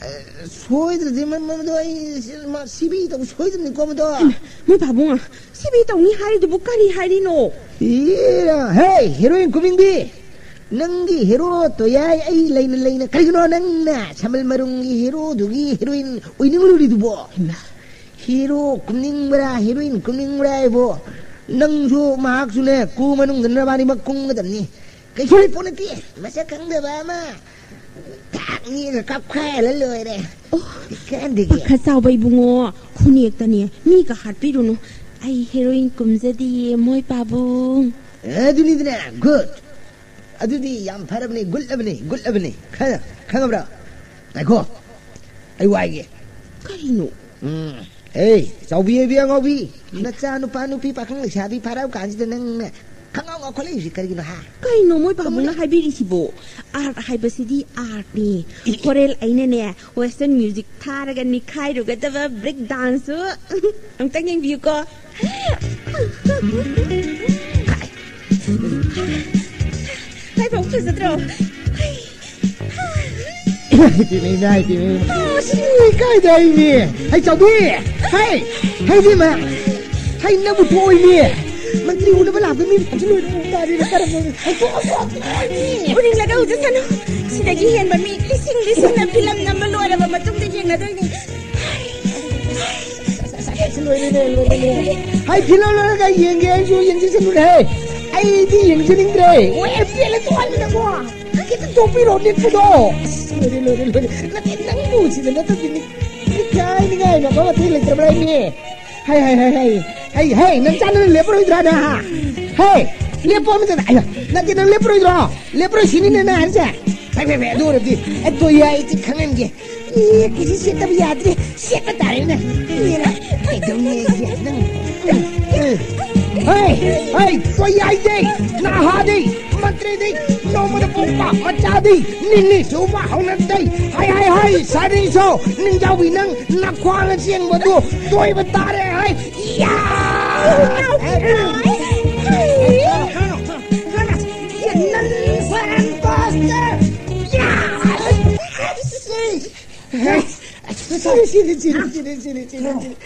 ꯑ, ꯁꯣꯏꯗ꯭ꯔꯗꯤ ꯃ-, ꯃ-, ꯃꯗꯣ ꯑꯩ ꯁꯤ-, ꯃ-, ꯁꯤꯕꯤ ꯇꯧ ꯁꯣꯏꯗ꯭ꯔꯕꯅꯤꯀꯣ ꯃꯗꯣ꯫ ꯍꯩꯃꯥ, ꯃꯣꯏ ꯄꯥꯕꯨꯡ, ꯁꯤꯕꯤ ꯇꯧꯅꯤ ꯍꯥꯏꯔꯤꯗꯨꯕꯨ ꯀꯔꯤ ꯍꯥꯏꯔꯤꯅꯣ? ꯏꯔꯥ, ꯍꯦ, ꯍꯦꯔꯣꯏꯟ ꯀꯨꯝꯅꯤꯡꯕꯤ! ꯅꯪꯒꯤ ꯍꯦꯔꯣ ꯇꯣꯌꯥꯏ ꯑꯩ ꯂꯩꯅ ꯂꯩꯅ ꯀꯔꯤꯒꯤꯅꯣ ꯅꯪꯅ ꯁꯃꯜ ꯃꯔꯨꯡꯒꯤ ꯍꯦꯔꯣꯗꯨꯒꯤ ꯍꯦꯔꯣꯏꯟ ꯑꯣꯏꯅꯤꯡꯂꯨꯔꯤꯗꯨꯕꯣ? ꯍꯩꯃꯥ꯫ ꯍꯦꯔꯣ ꯀꯨꯝꯅꯤꯡꯕ꯭ꯔꯥ, ꯍꯦꯔꯣꯏꯟ ꯀꯨꯝꯅꯤꯡꯕ꯭ꯔꯥ ꯍꯥꯏꯕꯣ? ꯅꯪꯁꯨ ꯃꯍꯥꯛꯁꯨꯅꯦ ꯀꯨ ꯃꯅꯨꯡꯗ ꯅꯕꯥꯅꯤꯃꯛ ꯀꯨꯝꯒꯗꯕꯅꯤ꯫ ꯀꯩꯁꯨ ꯂꯩꯄꯣꯠ ꯅꯠꯇꯦ꯫ ꯃꯁꯛ ꯈꯪꯗꯕ ꯑꯃ ꯊꯥꯛ ꯅꯦꯛꯑꯒ ꯀꯥꯞꯈꯥꯏꯍꯜꯂ ꯂꯣꯏꯔꯦ꯫ ꯑꯣ, ꯀꯥꯟꯗꯒꯤ꯫ ꯄꯥꯈꯠ ꯆꯥꯎꯕ ꯏꯕꯨꯡꯉꯣ, ꯈꯨꯅꯦꯛꯇꯅꯦ ꯃꯤꯒ ꯍꯥꯠꯄꯤꯔꯨꯅꯨ꯫ ꯑꯩ ꯍꯦꯔꯣꯏꯟ ꯀꯨꯝꯖꯗꯤꯌꯦ, ꯃꯣꯏ ꯄꯥꯕꯨꯡ꯫ ꯑꯗꯨꯅꯤꯗꯅ, good꯫ ꯑꯗꯨꯗꯤ ꯌꯥꯝ ꯐꯔꯕꯅꯤ, good ꯂꯕꯅꯤ, good ꯂꯕꯅꯤ꯫ ꯈ-, ꯈꯪꯉꯕ꯭ꯔꯥ? ꯉꯥꯏꯈꯣ, ꯑꯩ ꯋꯥꯏꯒꯦ꯫ ꯀꯔꯤꯅꯣ? ꯎꯝ꯫ ꯑꯦ, ꯆꯥꯎꯕꯤ, ꯑꯦꯕꯤ ꯑꯉꯥꯎꯕꯤ, ꯅꯆꯥ ꯅꯨꯄꯥ, ꯅꯨꯄꯤ, ꯄꯥꯈꯪ, ꯂꯩꯁꯥꯕꯤ ꯐꯥꯔꯛꯑ ꯀꯥꯟꯁꯤꯗ ꯅꯪꯅ ꯈꯪꯉꯥꯎ ꯉꯥꯎꯈꯠꯂꯛꯏꯁꯤ ꯀꯔꯤꯒꯤꯅꯣ, ꯍꯥ? ꯀꯩꯅꯣ ꯃꯣꯏ ꯄꯥꯕꯨꯡꯅ ꯍꯥꯏꯕꯤꯔꯤꯁꯤꯕꯣ? ꯑꯥꯔꯠ ꯍꯥꯏꯕꯁꯤꯗꯤ ꯑꯥꯔꯠꯅꯤ꯫ ꯏ- ꯍꯣꯔꯦꯟ ꯑꯩꯅꯅꯦ, ꯋꯦꯁꯇꯔꯟ ꯃ꯭ꯌꯨꯖꯤꯛ ꯊꯥꯔꯒ ꯅꯤꯈꯥꯏꯔꯨꯒꯗꯕ ꯕ꯭ꯔꯦꯛ ꯗꯥꯟꯁꯁꯨ꯫ ꯑꯝꯇꯪ ꯌꯦꯡꯕꯤꯌꯨꯀꯣ꯫ ꯍꯥꯏ ꯄꯥꯕꯨꯡ, ꯐꯖꯗ꯭ꯔꯣ? ꯏꯃꯥ, ꯏꯃꯥ, ꯏꯃꯥ, ꯏꯃꯥ꯫ ꯑꯁ, ꯏꯀꯥꯏꯗ ꯑꯩꯅꯦ꯫ ꯍꯩ, ꯆꯥꯎꯕꯤ! ꯍꯩ! ꯍꯩ, ꯏꯕꯦꯝꯃ! ꯍꯩ, ꯅꯪꯕꯨ ꯊꯣꯛꯑꯣꯏꯅꯦ! ꯃꯟꯇ꯭ꯔꯤ ꯎꯅꯕ ꯂꯥꯛꯄ ꯃꯤ ꯃꯌꯥꯝꯁꯤ ꯂꯣꯏꯅ ꯎ ꯇꯥꯔꯦꯅꯦ꯫ ꯀꯔꯝꯕ ꯍꯩ, ꯊꯣꯛꯑꯣ, ꯊꯣꯛꯑꯣ, ꯊꯣꯛꯑꯣꯏꯅꯦ! ꯎꯅꯤꯡꯂꯒ ꯎꯖꯁꯅꯨ꯫ ꯁꯤꯗꯒꯤ ꯍꯦꯟꯕ ꯃꯤ ꯂꯤꯁꯤꯡ ꯂꯤꯁꯤꯡꯅ ꯐꯤꯂꯝ ꯅꯝꯕ ꯂꯣꯏꯔꯕ ꯃꯇꯨꯡꯗ ꯌꯦꯡꯅꯗꯣꯏꯅꯤ꯫ ꯑꯁ, ꯂꯣꯏꯔꯦꯅꯦ, ꯂꯣꯏꯔꯦꯅꯦ꯫ ꯍꯩ, ꯐꯤꯂꯝ ꯂꯣꯏꯔꯒ ꯌꯦꯡꯒꯦ ꯍꯥꯏꯁꯨ ꯌꯦꯡꯖꯁꯅꯨꯅꯦ꯫ ꯑꯩꯗꯤ ꯌꯦꯡꯖꯅꯤꯡꯗ꯭ꯔꯦ꯫ ꯋꯦ, ꯄꯦꯜꯂꯦ, ꯇꯣꯛꯍꯟꯕꯗꯀꯣ꯫ ꯈꯤꯇ ꯇꯣꯛꯄꯤꯔꯣ, ꯅꯤꯛꯄꯗꯣ꯫ ꯑꯁ, ꯂꯣꯏꯔꯦ, ꯂꯣꯏꯔꯦ, ꯂꯣꯏꯔꯦ꯫ ꯅꯠꯇꯦ, ꯅꯪꯕꯨ ꯁꯤꯗ ꯅꯠꯇꯗꯤ ꯅꯤꯛ-, ꯅꯤꯛꯈꯥꯏꯅꯤꯡꯉꯥꯏ ꯃꯐꯝ ꯑꯇꯩ ꯂꯩꯇ꯭ꯔꯕ꯭ꯔꯥ, ꯍꯥꯏꯅꯦ? ꯍꯩ, ꯍꯩ, ꯍꯩ, ꯍꯩ꯫ ꯍꯩ, ꯍꯩ, ꯅꯪ ꯆꯥꯟꯅꯅ ꯂꯦꯞꯄꯔꯣꯏꯗ꯭ꯔꯥ, ꯅꯪ, ꯍꯥ? ꯍꯩ, ꯂꯦꯞꯄꯣ ꯑꯃꯇ꯫ ꯑꯌꯥ, ꯅꯠꯇꯦ, ꯅꯪ ꯂꯦꯞꯄꯔꯣꯏꯗ꯭ꯔꯣ? ꯂꯦꯞꯄꯔꯣꯏ ꯁꯤꯅꯤꯅꯦ ꯅꯪ ꯍꯥꯏꯔꯤꯁꯦ? ꯐꯩ, ꯐꯩ, ꯐꯩ, ꯑꯗꯨ ꯑꯣꯏꯔꯗꯤ ꯑꯩ ꯇꯣꯌꯥꯏꯁꯦ ꯈꯪꯍꯟꯒꯦ꯫ ꯑꯦ, ꯀꯩꯁꯨ ꯁꯦꯠꯇꯕ ꯌꯥꯗ꯭ꯔꯦ꯫ ꯁꯦꯠꯄ ꯇꯥꯔꯦꯅꯦ꯫ ꯌꯦꯡꯉꯣ꯫ ꯀꯩꯗꯧꯅꯤ ꯑꯩꯁꯦ? ꯅꯪ, ꯎꯝ, ꯎꯝ꯫ ꯍꯩ, ꯍꯩ, ꯇꯣꯌꯥꯏꯗꯤ, ꯅꯍꯥꯗꯤ, ꯃꯟꯇ꯭ꯔꯤꯗꯤ, ꯅꯣꯡꯃꯗ ꯄꯣꯛꯄ ꯃꯆꯥꯗꯤ, ꯅꯤꯅꯤ ꯁꯨꯕ ꯍꯧꯅꯗꯦ꯫ ꯍꯩ, ꯍꯩ, ꯍꯩ, ꯁꯥꯔꯤꯁꯨ, ꯅꯤꯡꯖꯥꯎꯕꯤ ꯅꯪ ꯅꯈ꯭ꯋꯥꯡꯅ ꯆꯦꯟꯕꯗꯨ ꯇꯣꯏꯕ ꯇꯥꯔꯦ꯫ ꯍꯩ, ꯌꯥ! ꯁꯤꯔꯦ, ꯁꯤꯔꯦ, ꯁꯤꯔꯦ, ꯁꯤꯔꯦ, ꯁꯤꯔꯦ, ꯁꯤꯔꯦ, ꯁꯤꯔꯦ꯫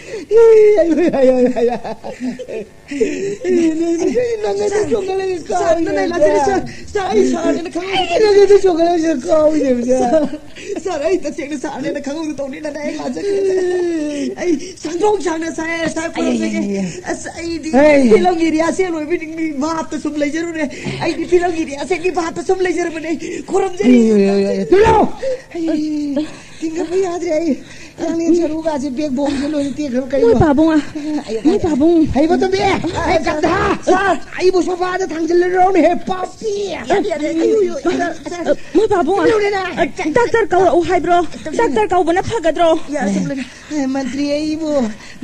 ꯅꯪ ꯑꯗꯨ ꯆꯣꯡꯈꯠꯂꯒ ꯁꯥꯔ, ꯅꯪ ꯀꯥꯎꯏꯅꯦ, ꯂꯥꯛꯆꯔꯦ, ꯁꯥꯔ꯫ ꯁꯥꯔ, ꯑꯩ ꯁꯥꯔꯅꯦꯅ ꯈꯪꯍꯧꯗꯦ꯫ ꯅꯪ ꯑꯗꯨ ꯆꯣꯡꯈꯠꯂꯒ ꯀꯥꯎꯏꯅꯦꯕ, ꯁꯥꯔ꯫ ꯁꯥꯔ, ꯑꯩ ꯇꯁꯦꯡꯅ ꯁꯥꯔꯅꯦꯅ ꯈꯪꯍꯧꯗ ꯇꯧꯅꯤꯅ ꯑꯩ ꯂꯥꯛꯆꯈ꯭ꯔꯦ꯫ ꯑꯩ ꯁꯪꯗꯣꯛ ꯁꯥꯡꯅ ꯁꯥꯏ, ꯁꯥꯔ, ꯈꯨꯔꯨꯝꯖꯒꯦ꯫ ꯑꯩ, ꯑꯩ, ꯑꯩ, ꯑꯁ, ꯑꯩꯗꯤ ꯍꯩ꯫ ꯐꯤꯂꯝꯒꯤ ꯔꯤꯍꯥꯔꯁꯦꯜ ꯑꯣꯏꯕ ꯅꯤꯡ-, ꯚꯥꯞꯇ ꯁꯨꯝ ꯂꯩꯖꯔꯨꯔꯦ꯫ ꯑꯩꯗꯤ ꯐꯤꯂꯝꯒꯤ ꯔꯤꯍꯥꯔꯁꯦꯜꯒꯤ ꯚꯥꯞꯇ ꯁꯨꯝ ꯂꯩꯖꯔꯕꯅꯦ꯫ ꯈꯨꯔꯨꯝꯖꯔꯤ꯫ ꯑꯩ, ꯑꯩ, ꯑꯩ, ꯑꯩ, ꯇꯨꯂꯣ! ꯑꯩ ꯇꯤꯡꯈꯠꯄ ꯌꯥꯗ꯭ꯔꯦ꯫ ꯑꯩ, ꯅꯪꯅꯦ ꯁꯔꯨꯒꯥꯁꯦ ꯕꯦꯛ ꯕꯣꯟꯁꯦ ꯂꯣꯏꯅ ꯇꯦꯛꯈ꯭ꯔꯕ ꯀꯩꯅꯣ? ꯃꯣꯏ ꯄꯥꯕꯨꯡ, ꯑ, ꯑꯩ, ꯃꯣꯏ ꯄꯥꯕꯨꯡ꯫ ꯍꯩꯕ ꯇꯣꯝꯕꯤ! ꯑꯦ, ꯀꯟꯊꯥ! ꯁꯥꯔ, ꯑꯩꯕꯨ ꯁꯣꯐꯥꯗ ꯊꯥꯡꯖꯤꯜꯂꯔꯧꯅꯦꯍꯦ, ꯄꯥꯄꯤ! ꯌꯥꯗꯦ, ꯌꯥꯗꯦ, ꯑꯌꯨ, ꯑꯌꯨ, ꯑ, ꯁꯥꯔ, ꯁꯥꯔ, ꯑ, ꯃꯣꯏ ꯄꯥꯕꯨꯡ, ꯂꯧꯔꯦꯅꯦ! ꯑ, ꯗꯥꯛꯇꯔ ꯀꯧꯔꯛꯎ ꯍꯥꯏꯕ꯭ꯔꯣ? ꯗꯥꯛꯇꯔ ꯀꯧꯕꯅ ꯐꯒꯗ꯭ꯔꯣ? ꯌꯥꯔꯦ, ꯆꯠꯂꯨꯔꯦ꯫ ꯑꯦ, ꯃꯟꯇ꯭ꯔꯤ, ꯑꯩꯕꯨ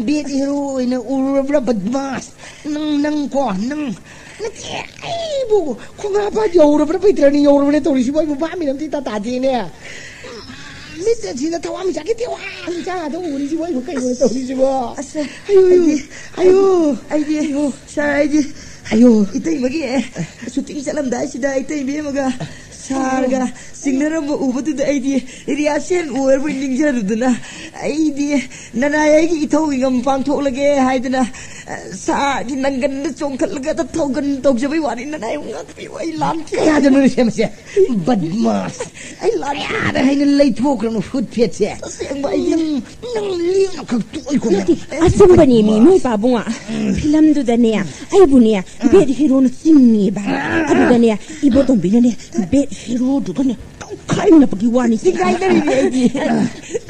ꯕꯦꯠ ꯍꯦꯔꯣ ꯑꯣꯏꯅ ꯎꯔꯨꯔꯕ꯭ꯔꯥ, ꯕꯗꯃꯥꯁ? ꯅꯪ, ꯅꯪ ꯀꯣ, ꯅꯪ, ꯅꯠꯇꯦ, ꯑꯩꯕꯨ ꯈꯣꯡꯉꯥ ꯄꯥꯠ ꯌꯧꯔꯕ꯭ꯔꯥ, ꯕꯩꯇ꯭ꯔꯥꯅꯤ ꯌꯧꯔꯕ꯭ꯔꯥ ꯇꯧꯔꯤꯁꯤꯕꯨ? ꯑꯩꯕꯨ ꯚꯥꯞ ꯃꯤꯟ ꯑꯝꯇ ꯏꯇꯥ ꯇꯥꯗꯦꯅꯦ꯫ ꯃꯤꯠ ꯑꯁꯤꯗ ꯊꯋꯥꯟꯃꯤꯆꯥꯛꯀꯤ ꯊꯋꯥꯟꯃꯤꯆꯥꯛ ꯉꯥꯛꯇ ꯎꯔꯤꯁꯤꯕꯨ? ꯑꯩꯕꯨ ꯀꯩꯅꯣ ꯇꯧꯔꯤꯁꯤꯕꯨ? ꯑꯁ, ꯑꯌꯨ, ꯑꯌꯨ, ꯑꯩꯗꯤ, ꯑꯌꯨ꯫ ꯑꯩꯗꯤ, ꯑꯌꯨ꯫ ꯁꯥꯔ, ꯑꯩꯗꯤ ꯑꯌꯨ꯫ ꯏꯇꯩꯃꯒꯤ ꯁꯨꯇꯤꯡ ꯆꯠꯂꯝꯗꯥꯏꯁꯤꯗ ꯏꯇꯩꯃ ꯑꯃꯒ ꯁꯥꯔꯒ ꯆꯤꯡꯅꯔꯝꯕ ꯎꯕꯗꯨꯗ ꯑꯩꯗꯤ ꯔꯤꯍꯥꯔꯁꯦꯜ ꯑꯣꯏꯔꯕꯣꯏ ꯅꯤꯡꯖꯔꯨꯗꯅ ꯑꯩꯗꯤ ꯅꯅꯥꯏ ꯑꯩꯒꯤ ꯏꯊꯧ ꯏꯉꯝ ꯄꯥꯡꯊꯣꯛꯂꯒꯦ ꯍꯥꯏꯗꯅ ꯁꯥꯔꯒꯤ ꯅꯪꯒꯟꯗ ꯆꯣꯡꯈꯠꯂꯒ ꯊꯧꯒꯟ ꯇꯧꯖꯕꯩ ꯋꯥꯅꯤ꯫ ꯅꯅꯥꯏ ꯑꯃꯨꯛ ꯉꯥꯛꯄꯤꯌꯨ, ꯑꯩ ꯂꯥꯟꯈꯤ꯫ ꯀꯌꯥꯗꯅꯣ ꯁꯦꯝꯕꯁꯦ? ꯕꯗꯃꯥꯁ! ꯑꯩ ꯂꯥꯟ ꯌꯥꯗ ꯍꯥꯏꯅ ꯂꯩꯊꯣꯛꯈ꯭ꯔꯕ ꯐꯨꯠ ꯐꯦꯠꯁꯦ꯫ ꯑꯁꯦꯡꯕ ꯑꯩꯗꯤ ꯅꯪ, ꯅꯪ ꯂꯦꯝꯅ ꯈꯛ ꯇꯣꯛꯏꯀꯣ ꯅꯪ꯫ ꯅꯠꯇꯦ, ꯑꯆꯨꯝꯕꯅꯦ ꯃꯤ, ꯃꯣꯏ ꯄꯥꯕꯨꯡ꯫ ꯐꯤꯂꯝꯗꯨꯗꯅꯦ, ꯑꯩꯕꯨꯅꯦ, ꯕꯦꯠ ꯍꯦꯔꯣꯅ ꯆꯤꯡꯉꯦꯕ꯫ ꯑꯗꯨꯒꯅꯦ, ꯏꯕꯣꯇꯣꯝꯕꯤꯅꯅꯦ, ꯕꯦꯠ ꯍꯦꯔꯣꯗꯨꯒꯅꯦ, ꯇꯧꯈꯥꯏꯅꯕꯒꯤ ꯋꯥꯅꯤ꯫ ꯆꯤꯡꯈꯥꯏꯅꯔꯤꯅꯦ ꯑꯩꯗꯤ꯫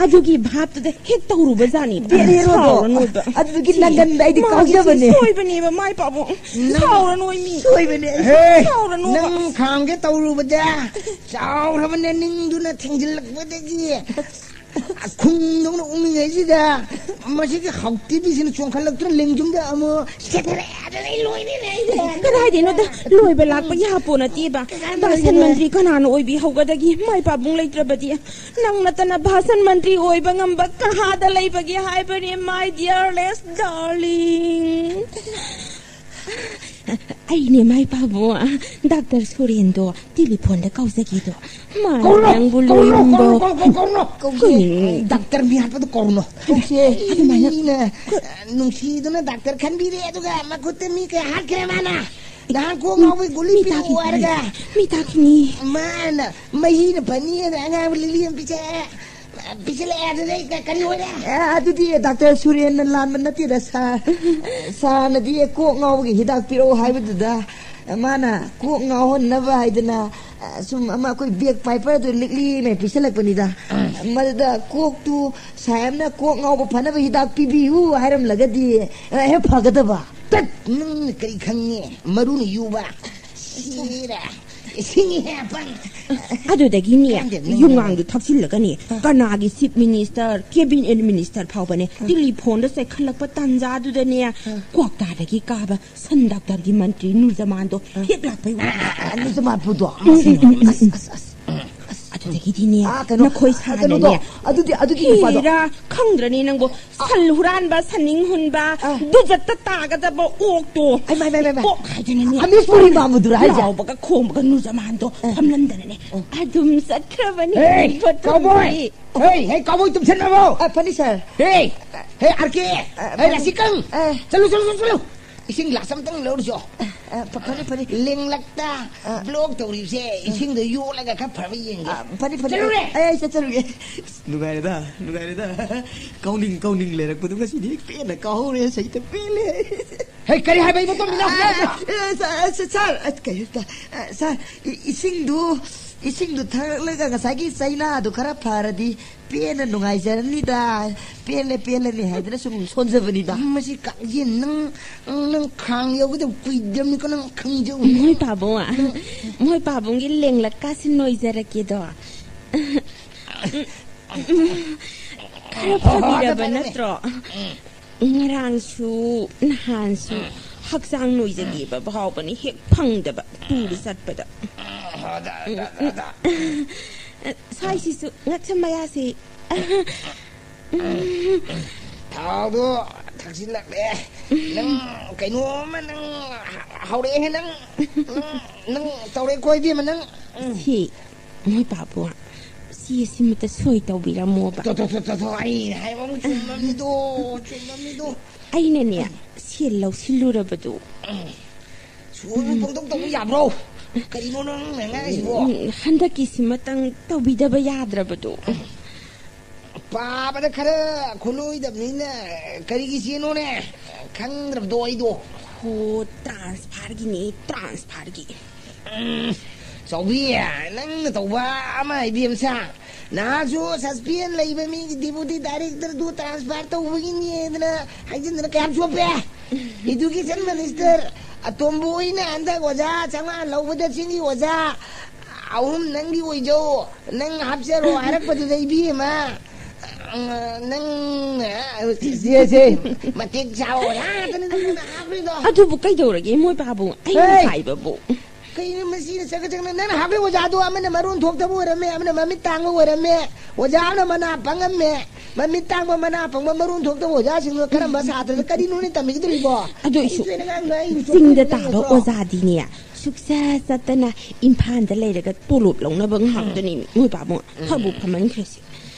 ꯑꯗꯨꯒꯤ ꯚꯥꯞꯇꯨꯗ ꯍꯦꯛ ꯇꯧꯔꯨꯕ ꯖꯥꯠꯅꯤ꯫ ꯕꯦꯠ ꯍꯦꯔꯣꯗꯣ, ꯁꯥꯎꯔꯅꯣꯕ꯫ ꯑꯗꯨꯗꯒꯤ ꯁꯤ ꯅꯪꯒꯟꯗ ꯑꯩꯗꯤ ꯃꯥꯒꯤꯁꯤ ꯀꯥꯎꯖꯕꯅꯦ꯫ ꯁꯣꯏꯕꯅꯦꯕ, ꯃꯥꯏ ꯄꯥꯕꯨꯡ꯫ ꯅꯪ ꯁꯥꯎꯔꯅꯣꯏ ꯃꯤ꯫ ꯁꯣꯏꯕꯅꯦ꯫ ꯍꯦ! ꯁꯥꯎꯔꯅꯣꯕ꯫ ꯅꯪ ꯈꯥꯝꯒꯦ ꯇꯧꯔꯨꯕꯗ ꯆꯥꯎꯔꯕꯅꯦ ꯅꯤꯡꯗꯨꯅ ꯊꯦꯡꯖꯤꯜꯂꯛꯄꯗꯒꯤ ꯈꯨꯡꯗꯧꯅ ꯎꯪꯂꯤꯉꯩꯁꯤꯗ ꯃꯁꯤꯒꯤ ꯍꯥꯎꯇꯤꯕꯤꯁꯤꯅ ꯆꯣꯡꯈꯠꯂꯛꯇꯨꯅ ꯂꯦꯡꯖꯨꯝꯗ ꯑꯃꯨꯛ ꯁꯦꯠꯊꯔꯛꯑꯦ꯫ ꯑꯗꯨꯗ ꯑꯩ ꯂꯣꯏꯔꯦꯅꯦ ꯑꯩꯗꯤ꯫ ꯀꯗꯥꯏꯗꯩꯅꯣꯗ, ꯂꯣꯏꯕ ꯂꯥꯛꯄ ꯌꯥꯄꯣ ꯅꯠꯇꯦꯕ꯫ ꯀꯗꯥꯏꯗ ꯚꯥꯁꯟ ꯂꯩꯒꯦ? ꯃꯟꯇ꯭ꯔꯤ ꯀꯅꯥꯅ ꯑꯣꯏꯕꯤꯍꯧꯒꯗꯒꯦ? ꯃꯥꯏ ꯄꯥꯕꯨꯡ ꯂꯩꯇ꯭ꯔꯕꯗꯤ꯫ ꯅꯪ ꯅꯠꯇꯅ ꯚꯥꯁꯟ ꯃꯟꯇ꯭ꯔꯤ ꯑꯣꯏꯕ ꯉꯝꯕ ꯀꯍꯥꯗ ꯂꯩꯕꯒꯦ ꯍꯥꯏꯕꯅꯦ, my dearest darling? ꯑꯩꯅꯦ ꯃꯥꯏ ꯄꯥꯕꯨꯡ, ꯗꯥꯛꯇꯔ ꯁꯨꯔꯦꯟꯗꯣ ꯇꯦꯂꯤꯐꯣꯟꯗ ꯀꯧꯖꯒꯦꯗꯣ꯫ ꯃꯥꯅ ꯀꯧꯔꯨꯅꯨ, ꯅꯪꯕꯨ ꯀꯧꯔꯨꯅꯨ, ꯂꯣꯏꯔꯝꯕ ꯀꯧꯔꯨꯅꯨ, ꯀꯧꯔꯨꯅꯨ, ꯀꯧꯔꯨꯅꯨ꯫ ꯀꯩꯅꯣ? ꯗꯥꯛꯇꯔ ꯃꯤꯍꯥꯠꯄꯗꯣ ꯀꯧꯔꯨꯅꯨ꯫ ꯀꯧꯁꯦ꯫ ꯑꯗꯨꯃꯥꯏꯅ ꯃꯤꯅ, ꯑ, ꯅꯨꯡꯁꯤꯗꯨꯅ ꯗꯥꯛꯇꯔ ꯈꯟꯕꯤꯔꯦ, ꯑꯗꯨꯒ ꯃꯈꯨꯠꯇ ꯃꯤ ꯀꯌꯥ ꯍꯥꯠꯈ꯭ꯔꯦ ꯃꯥꯅ꯫ ꯅꯍꯥꯟ ꯀꯣꯛ ꯉꯥꯎꯕꯩ ꯒꯨꯂꯤ ꯃꯤ ꯄꯤꯔꯛꯑꯣ ꯇꯥꯈꯤꯅꯤ꯫ ꯍꯥꯏꯔꯒ꯫ ꯃꯤ ꯇꯥꯈꯤꯅꯤ꯫ ꯃꯥꯅ ꯃꯍꯤꯅ ꯐꯅꯤꯅ ꯑꯉꯥꯡꯕ ꯂꯤꯛꯂꯤ ꯑꯃ ꯄꯤꯖꯔꯦ꯫ ꯄꯤꯁꯤꯜꯂꯛꯑꯦ, ꯑꯗꯨꯗꯩ ꯀ-, ꯀꯔꯤ ꯑꯣꯏꯔꯦ? ꯑꯦ, ꯑꯗꯨꯗꯤ ꯗꯥꯛꯇꯔ ꯁꯨꯔꯦꯟꯅ ꯂꯥꯟꯕ ꯅꯠꯇꯦꯗ, ꯁꯥꯔ꯫ ꯁꯥꯔꯅꯗꯤ ꯀꯣꯛ ꯉꯥꯎꯕꯒꯤ ꯍꯤꯗꯥꯛ ꯄꯤꯔꯛꯑꯣ ꯍꯥꯏꯕꯗꯨꯗ, ꯃꯥꯅ ꯀꯣꯛ ꯉꯥꯎꯍꯟꯅꯕ ꯍꯥꯏꯗꯅ, ꯑ, ꯁꯨꯝ ꯑꯃ ꯑꯩꯈꯣꯏ ꯕꯦꯛ ꯄꯥꯏꯄꯔꯗꯨ ꯂꯤꯛꯂꯤ ꯑꯃ ꯄꯤꯁꯜꯂꯛꯄꯅꯤꯗ꯫ ꯃꯗꯨꯗ ꯀꯣꯛꯇꯨ ꯁꯥꯍꯦꯕꯅ ꯀꯣꯛ ꯉꯥꯎꯕ ꯐꯅꯕ ꯍꯤꯗꯥꯛ ꯄꯤꯕꯤꯌꯨ ꯍꯥꯏꯔꯝꯂꯒꯗꯤ, ꯑ, ꯍꯦꯛ ꯐꯒꯗꯕ꯫ ꯇꯠ! ꯅꯪꯅ ꯀꯔꯤ ꯈꯪꯉꯤ? ꯃꯔꯨꯅ ꯌꯨꯕ꯫ ꯁꯤꯔꯦ꯫ ꯏꯁꯤꯡ ꯍꯦꯞꯄꯟ꯫ ꯑꯗꯨꯗꯒꯤꯅꯦ, ꯈꯪꯗꯦ, ꯅꯪ ꯌꯨꯉꯥꯡꯗꯨ ꯊꯛꯆꯤꯜꯂꯒꯅꯦ, ꯑ꯫ ꯀꯅꯥꯒꯤ ꯆꯤꯐ ꯃꯤꯅꯤꯁꯇꯔ, ꯀꯦꯕꯤꯅꯦꯠ ꯃꯤꯅꯤꯁꯇꯔ ꯐꯥꯎꯕꯅꯦ, ꯑ꯫ ꯇꯦꯂꯤꯐꯣꯟꯗ ꯆꯦꯛꯈꯠꯂꯛꯄ ꯇꯥꯟꯖꯥꯗꯨꯗꯅꯦ, ꯑ꯫ ꯀ꯭ꯋꯥꯛꯇꯥꯗꯒꯤ ꯀꯥꯕ ꯁꯟ ꯗꯥꯛꯇꯔꯒꯤ ꯃꯟꯇ꯭ꯔꯤ ꯅꯨꯔꯖꯃꯥꯟꯗꯣ ꯑ꯫ ꯍꯦꯛ ꯂꯥꯛꯄꯩ ꯋꯥꯅꯤ꯫ ꯑ, ꯅꯨꯔꯖꯃꯥꯟ ꯄꯨꯗꯣ? ꯎꯝ, ꯎꯝ, ꯎꯝ, ꯎꯝ, ꯎꯝ꯫ ꯑꯁ, ꯑꯁ, ꯑꯁ꯫ ꯑꯁ, ꯑꯗꯨꯗꯒꯤꯗꯤꯅꯦ, ꯑ, ꯀꯩꯅꯣ, ꯅꯈꯣꯏ ꯑ, ꯁꯥꯅꯅꯦ꯫ ꯀꯩꯅꯣꯗꯣ, ꯑꯗꯨꯗꯤ, ꯑꯗꯨꯒꯤ ꯅꯨꯄꯥꯗꯣ꯫ ꯍꯦꯔꯥ, ꯈꯪꯗ꯭ꯔꯅꯤ ꯅꯪꯕꯨ꯫ ꯁꯟ ꯍꯨꯔꯥꯟꯕ, ꯁꯟꯅꯤꯡ ꯍꯨꯟꯕ, ꯑ꯫ ꯗꯨꯖꯠꯇ ꯇꯥꯒꯗꯕ ꯑꯣꯛꯇꯣ꯫ ꯑꯩ, ꯃꯥꯏ, ꯃꯥꯏ, ꯃꯥꯏ, ꯃꯥꯏ꯫ ꯑꯣꯛ ꯍꯥꯏꯗꯅꯅꯦ꯫ ꯑꯃꯤꯁ ꯄꯨꯔꯤ ꯃꯥꯟꯕꯗꯨꯔꯥ ꯍꯥꯏꯁꯦ? ꯂꯥꯎꯕꯒ ꯈꯣꯡꯕꯒ ꯅꯨꯔꯖꯃꯥꯟꯗꯣ ꯑ꯫ ꯐꯝꯂꯝꯗꯅꯅꯦ꯫ ꯑ꯫ ꯑꯗꯨꯝ ꯆꯠꯈ꯭ꯔꯕꯅꯤ꯫ ꯍꯦ, ꯕꯇꯣꯟꯗꯤ꯫ ꯀꯥꯎꯕꯣꯏ! ꯍꯦ, ꯍꯦ, ꯀꯥꯎꯕꯣꯏ ꯇꯨꯝꯁꯟꯅꯕꯣ! ꯑ, ꯐꯅꯤ, ꯁꯥꯔ꯫ ꯍꯦ, ꯍꯦ, ꯑꯥꯔ ꯀꯦ! ꯑ, ꯍꯦ, ꯐꯅꯤ꯫ ꯔꯥꯁꯤꯀꯪ! ꯑ꯫ ꯆꯠꯂꯨ, ꯆꯠꯂꯨ, ꯆꯠꯂꯨ, ꯆꯠꯂꯨ! ꯏꯁꯤꯡ ꯒ꯭ꯂꯥꯁ ꯑꯝꯇꯪ ꯂꯧꯔꯨꯆꯣ꯫ ꯑ, ꯐ-, ꯐꯅꯤ, ꯐꯅꯤ꯫ ꯂꯦꯡꯂꯛꯇ ꯑ꯫ ꯕ꯭ꯂꯣꯛ ꯇꯧꯔꯤꯕꯁꯦ, ꯑ꯫ ꯏꯁꯤꯡꯗꯣ ꯌꯣꯠꯂꯒ ꯈꯔ ꯐꯕ ꯌꯦꯡꯒꯦ꯫ ꯑ, ꯐꯅꯤ, ꯐꯅꯤ꯫ ꯆꯠꯂꯨꯔꯦ꯫ ꯑꯩ, ꯑꯩ ꯆꯠꯆꯔꯨꯒꯦ꯫ ꯅꯨꯡꯉꯥꯏꯔꯦꯗ, ꯅꯨꯡꯉꯥꯏꯔꯦꯗ꯫ ꯀꯥꯎꯅꯤꯡ, ꯀꯥꯎꯅꯤꯡ ꯂꯩꯔꯛꯄꯗꯣ ꯉꯁꯤꯗꯤ ꯍꯦꯛ ꯄꯦꯟꯅ ꯀꯥꯎꯍꯧꯔꯦ, ꯁꯩꯇ ꯄꯦꯜꯂꯦ꯫ ꯍꯦ, ꯀꯔꯤ ꯍꯥꯏꯕ? ꯑꯩꯕꯨ ꯇꯨꯝꯃꯤꯟꯅ ꯑ, ꯍꯧꯖꯤꯛ ꯍꯥꯏꯕ? ꯑ, ꯁꯥꯔ, ꯁꯥꯔ, ꯁꯥꯔ, ꯑ, ꯀꯩ ꯍꯥꯏꯕ? ꯑ, ꯁꯥꯔ, ꯏ-, ꯏꯁꯤꯡꯗꯨ, ꯏꯁꯤꯡꯗꯨ ꯊꯛꯂꯒ ꯉꯁꯥꯏꯒꯤ ꯆꯩꯅꯥꯗꯨ ꯈꯔ ꯐꯔꯗꯤ ꯄꯦꯟꯅ ꯅꯨꯡꯉꯥꯏꯖꯔꯅꯤꯗ꯫ ꯄꯦꯜꯂꯦ, ꯄꯦꯜꯂꯅꯤ ꯍꯥꯏꯗꯅ ꯁꯨꯝ ꯁꯣꯟꯖꯕꯅꯤꯗ꯫ ꯃꯁꯤ ꯀꯥꯡꯖꯦꯟ, ꯅꯪ, ꯅꯪ ꯈꯥꯡ ꯌꯧꯒꯗꯕ ꯀꯨꯏꯗ꯭ꯔꯕꯅꯤꯀꯣ, ꯅꯪ ꯈꯪꯖꯧ꯫ ꯃꯣꯏ ꯄꯥꯕꯨꯡ, ꯅꯪ ꯃꯣꯏ ꯄꯥꯕꯨꯡꯒꯤ ꯂꯦꯡꯂꯛꯀꯥꯁꯤ ꯅꯣꯏꯖꯔꯛꯀꯦꯗꯣ꯫ ꯈꯔ ꯍꯣ, ꯍꯣ, ꯍꯣ, ꯐꯕꯤꯔꯕ ꯐꯔꯦ, ꯐꯔꯦ꯫ ꯅꯠꯇ꯭ꯔꯣ? ꯎꯝ꯫ ꯉꯔꯥꯡꯁꯨ, ꯅꯍꯥꯟꯁꯨ ꯎꯝ꯫ ꯍꯛꯆꯥꯡ ꯅꯣꯏꯖꯒꯦꯕ ꯐꯥꯎꯕꯅꯤ, ꯍꯦꯛ ꯐꯪꯗꯕ ꯇꯨꯔ ꯆꯠꯄꯗ꯫ ꯎꯝ, ꯍꯣ, ꯗ, ꯗ, ꯗ, ꯗ꯫ ꯁ꯭ꯋꯥꯏꯁꯤꯁꯨ ꯉꯛꯁꯝ ꯃꯌꯥꯁꯤ꯫ ꯊꯥꯎꯗꯣ ꯊꯛꯆꯤꯜꯂꯛꯂꯦ꯫ ꯅꯪ ꯀꯩꯅꯣꯝꯃ ꯅꯪ ꯍꯧꯔꯛꯑꯦꯍꯦ ꯅꯪ꯫ ꯅꯪ, ꯅꯪ ꯇꯧꯔꯦꯀꯣ ꯏꯕꯦꯝꯃ ꯅꯪ꯫ ꯁꯤ ꯃꯣꯏ ꯄꯥꯕꯨꯡ, ꯁꯤ ꯑꯁꯤꯃꯇ ꯁꯣꯏ ꯇꯧꯕꯤꯔꯝꯃꯣꯕ꯫ ꯇꯣ, ꯇꯣ, ꯇꯣ, ꯇꯣ, ꯇꯣ, ꯑꯩ ꯍꯥꯏꯕ ꯑꯃ ꯆꯨꯝꯃꯝꯅꯤꯗꯣ, ꯆꯨꯝꯃꯝꯅꯤꯗꯣ꯫ ꯑꯩꯅꯅꯦ, ꯁꯦꯜ ꯂꯧꯁꯤꯜꯂꯨꯔꯕꯗꯨ꯫ ꯁꯨꯝ ꯄꯪꯇꯧ ꯇꯧꯕ ꯌꯥꯕ꯭ꯔꯣ? ꯀꯔꯤꯅꯣ ꯅꯪꯅ ꯉꯥꯡꯉꯤꯁꯤꯕꯣ? ꯎꯝ, ꯍꯟꯗꯛꯀꯤꯁꯤꯃꯇꯪ ꯇꯧꯕꯤꯗꯕ ꯌꯥꯗ꯭ꯔꯕꯗꯨ꯫ ꯄꯥꯕꯗ ꯈꯔ ꯈꯨꯠꯂꯣꯏꯗꯕꯅꯤꯅ ꯀꯔꯤꯒꯤ ꯆꯦꯅꯣꯅꯦ? ꯈꯪꯗ꯭ꯔꯕꯗꯣ ꯑꯩꯗꯣ꯫ ꯍꯣ, ꯇ꯭ꯔꯥꯟꯁꯐꯥꯔꯒꯤꯅꯦ, ꯇ꯭ꯔꯥꯟꯁꯐꯥꯔꯒꯤ꯫ ꯎꯝ, ꯆꯥꯎꯕꯤ, ꯅꯪꯅ ꯇꯧꯕ ꯑꯃ ꯏꯕꯦꯝꯁꯥ, ꯅꯍꯥꯟꯁꯨ suspend ꯂꯩꯕ ꯃꯤꯒꯤ deputy directorꯗꯨ transfer ꯇꯧꯕꯒꯤꯅꯦꯗꯅ ꯍꯥꯏꯖꯤꯟꯗꯅ ꯀꯌꯥꯝ ꯆꯣꯞꯄꯦ꯫ Education minister ꯑꯇꯣꯝꯕ ꯍꯣꯏꯅ ꯍꯟꯗꯛ ꯑꯣꯖꯥ ꯆꯥꯝꯃꯉꯥ ꯂꯧꯕꯗ ꯆꯤꯡꯒꯤ ꯑꯣꯖꯥ ꯑꯍꯨꯝ ꯅꯪꯒꯤ ꯑꯣꯏꯖꯧ, ꯅꯪ ꯍꯥꯞꯆꯔꯣ ꯍꯥꯏꯔꯛꯄꯗꯨꯗ ꯏꯕꯦꯝꯃ, ꯅꯪ ꯁꯦ, ꯁꯦ, ꯃꯇꯤꯛ ꯆꯥꯕ ꯑꯣꯖꯥ ꯉꯥꯛꯇꯅꯤ ꯅꯪꯅ ꯍꯥꯞꯄꯤꯗꯣ꯫ ꯑꯗꯨꯕꯨ ꯀꯩꯗꯧꯔꯒꯦ ꯃꯣꯏ ꯄꯥꯕꯨꯡ? ꯑꯩꯅ ꯍꯦ! ꯍꯥꯏꯕꯕꯨ꯫ ꯀꯩꯅꯣ ꯃꯁꯤꯅ ꯆꯒꯠ ꯆꯒꯠꯅ, ꯅꯪꯅ ꯍꯥꯞꯄꯤ ꯑꯣꯖꯥꯗꯣ ꯑꯃꯅ ꯃꯔꯣꯟ ꯊꯣꯛꯇꯕ ꯑꯣꯏꯔꯝꯃꯦ, ꯑꯃꯅ ꯃꯃꯤꯠ ꯇꯥꯡꯕ ꯑꯣꯏꯔꯝꯃꯦ, ꯑꯣꯖꯥ ꯑꯃꯅ ꯃꯅꯥ ꯄꯪꯉꯝꯃꯦ꯫ ꯃꯃꯤꯠ ꯇꯥꯡꯕ ꯃꯅꯥ ꯄꯪꯕ ꯃꯔꯣꯟ ꯊꯣꯛꯇꯕ ꯑꯣꯖꯥꯁꯤꯡꯗꯨꯅ ꯀꯔꯝꯕ ꯁꯥꯇ꯭ꯔꯗ ꯀꯔꯤꯅꯣꯅꯦ ꯇꯝꯕꯤꯒꯗꯧꯔꯤꯕꯣ? ꯑꯗꯨ ꯑꯩꯁꯨ ꯀꯩꯅꯣ ꯑꯉꯥꯡꯗꯣ ꯑꯩ ꯆꯤꯡꯗ ꯇꯥꯕ ꯅꯠꯇ꯭ꯔꯣ? ꯑꯣꯖꯥꯗꯤꯅꯦ ꯁꯨꯛꯆꯠ ꯆꯠꯇꯅ ꯏꯝꯐꯥꯜꯗ ꯂꯩꯔꯒ ꯇꯣꯂꯣꯞ ꯂꯧꯅꯕ ꯉꯥꯛꯇꯅꯤ ꯃꯣꯏ ꯄꯥꯕꯨꯡ꯫ ꯐꯕꯨ ꯐꯃꯟꯈ꯭ꯔꯦꯁꯦ꯫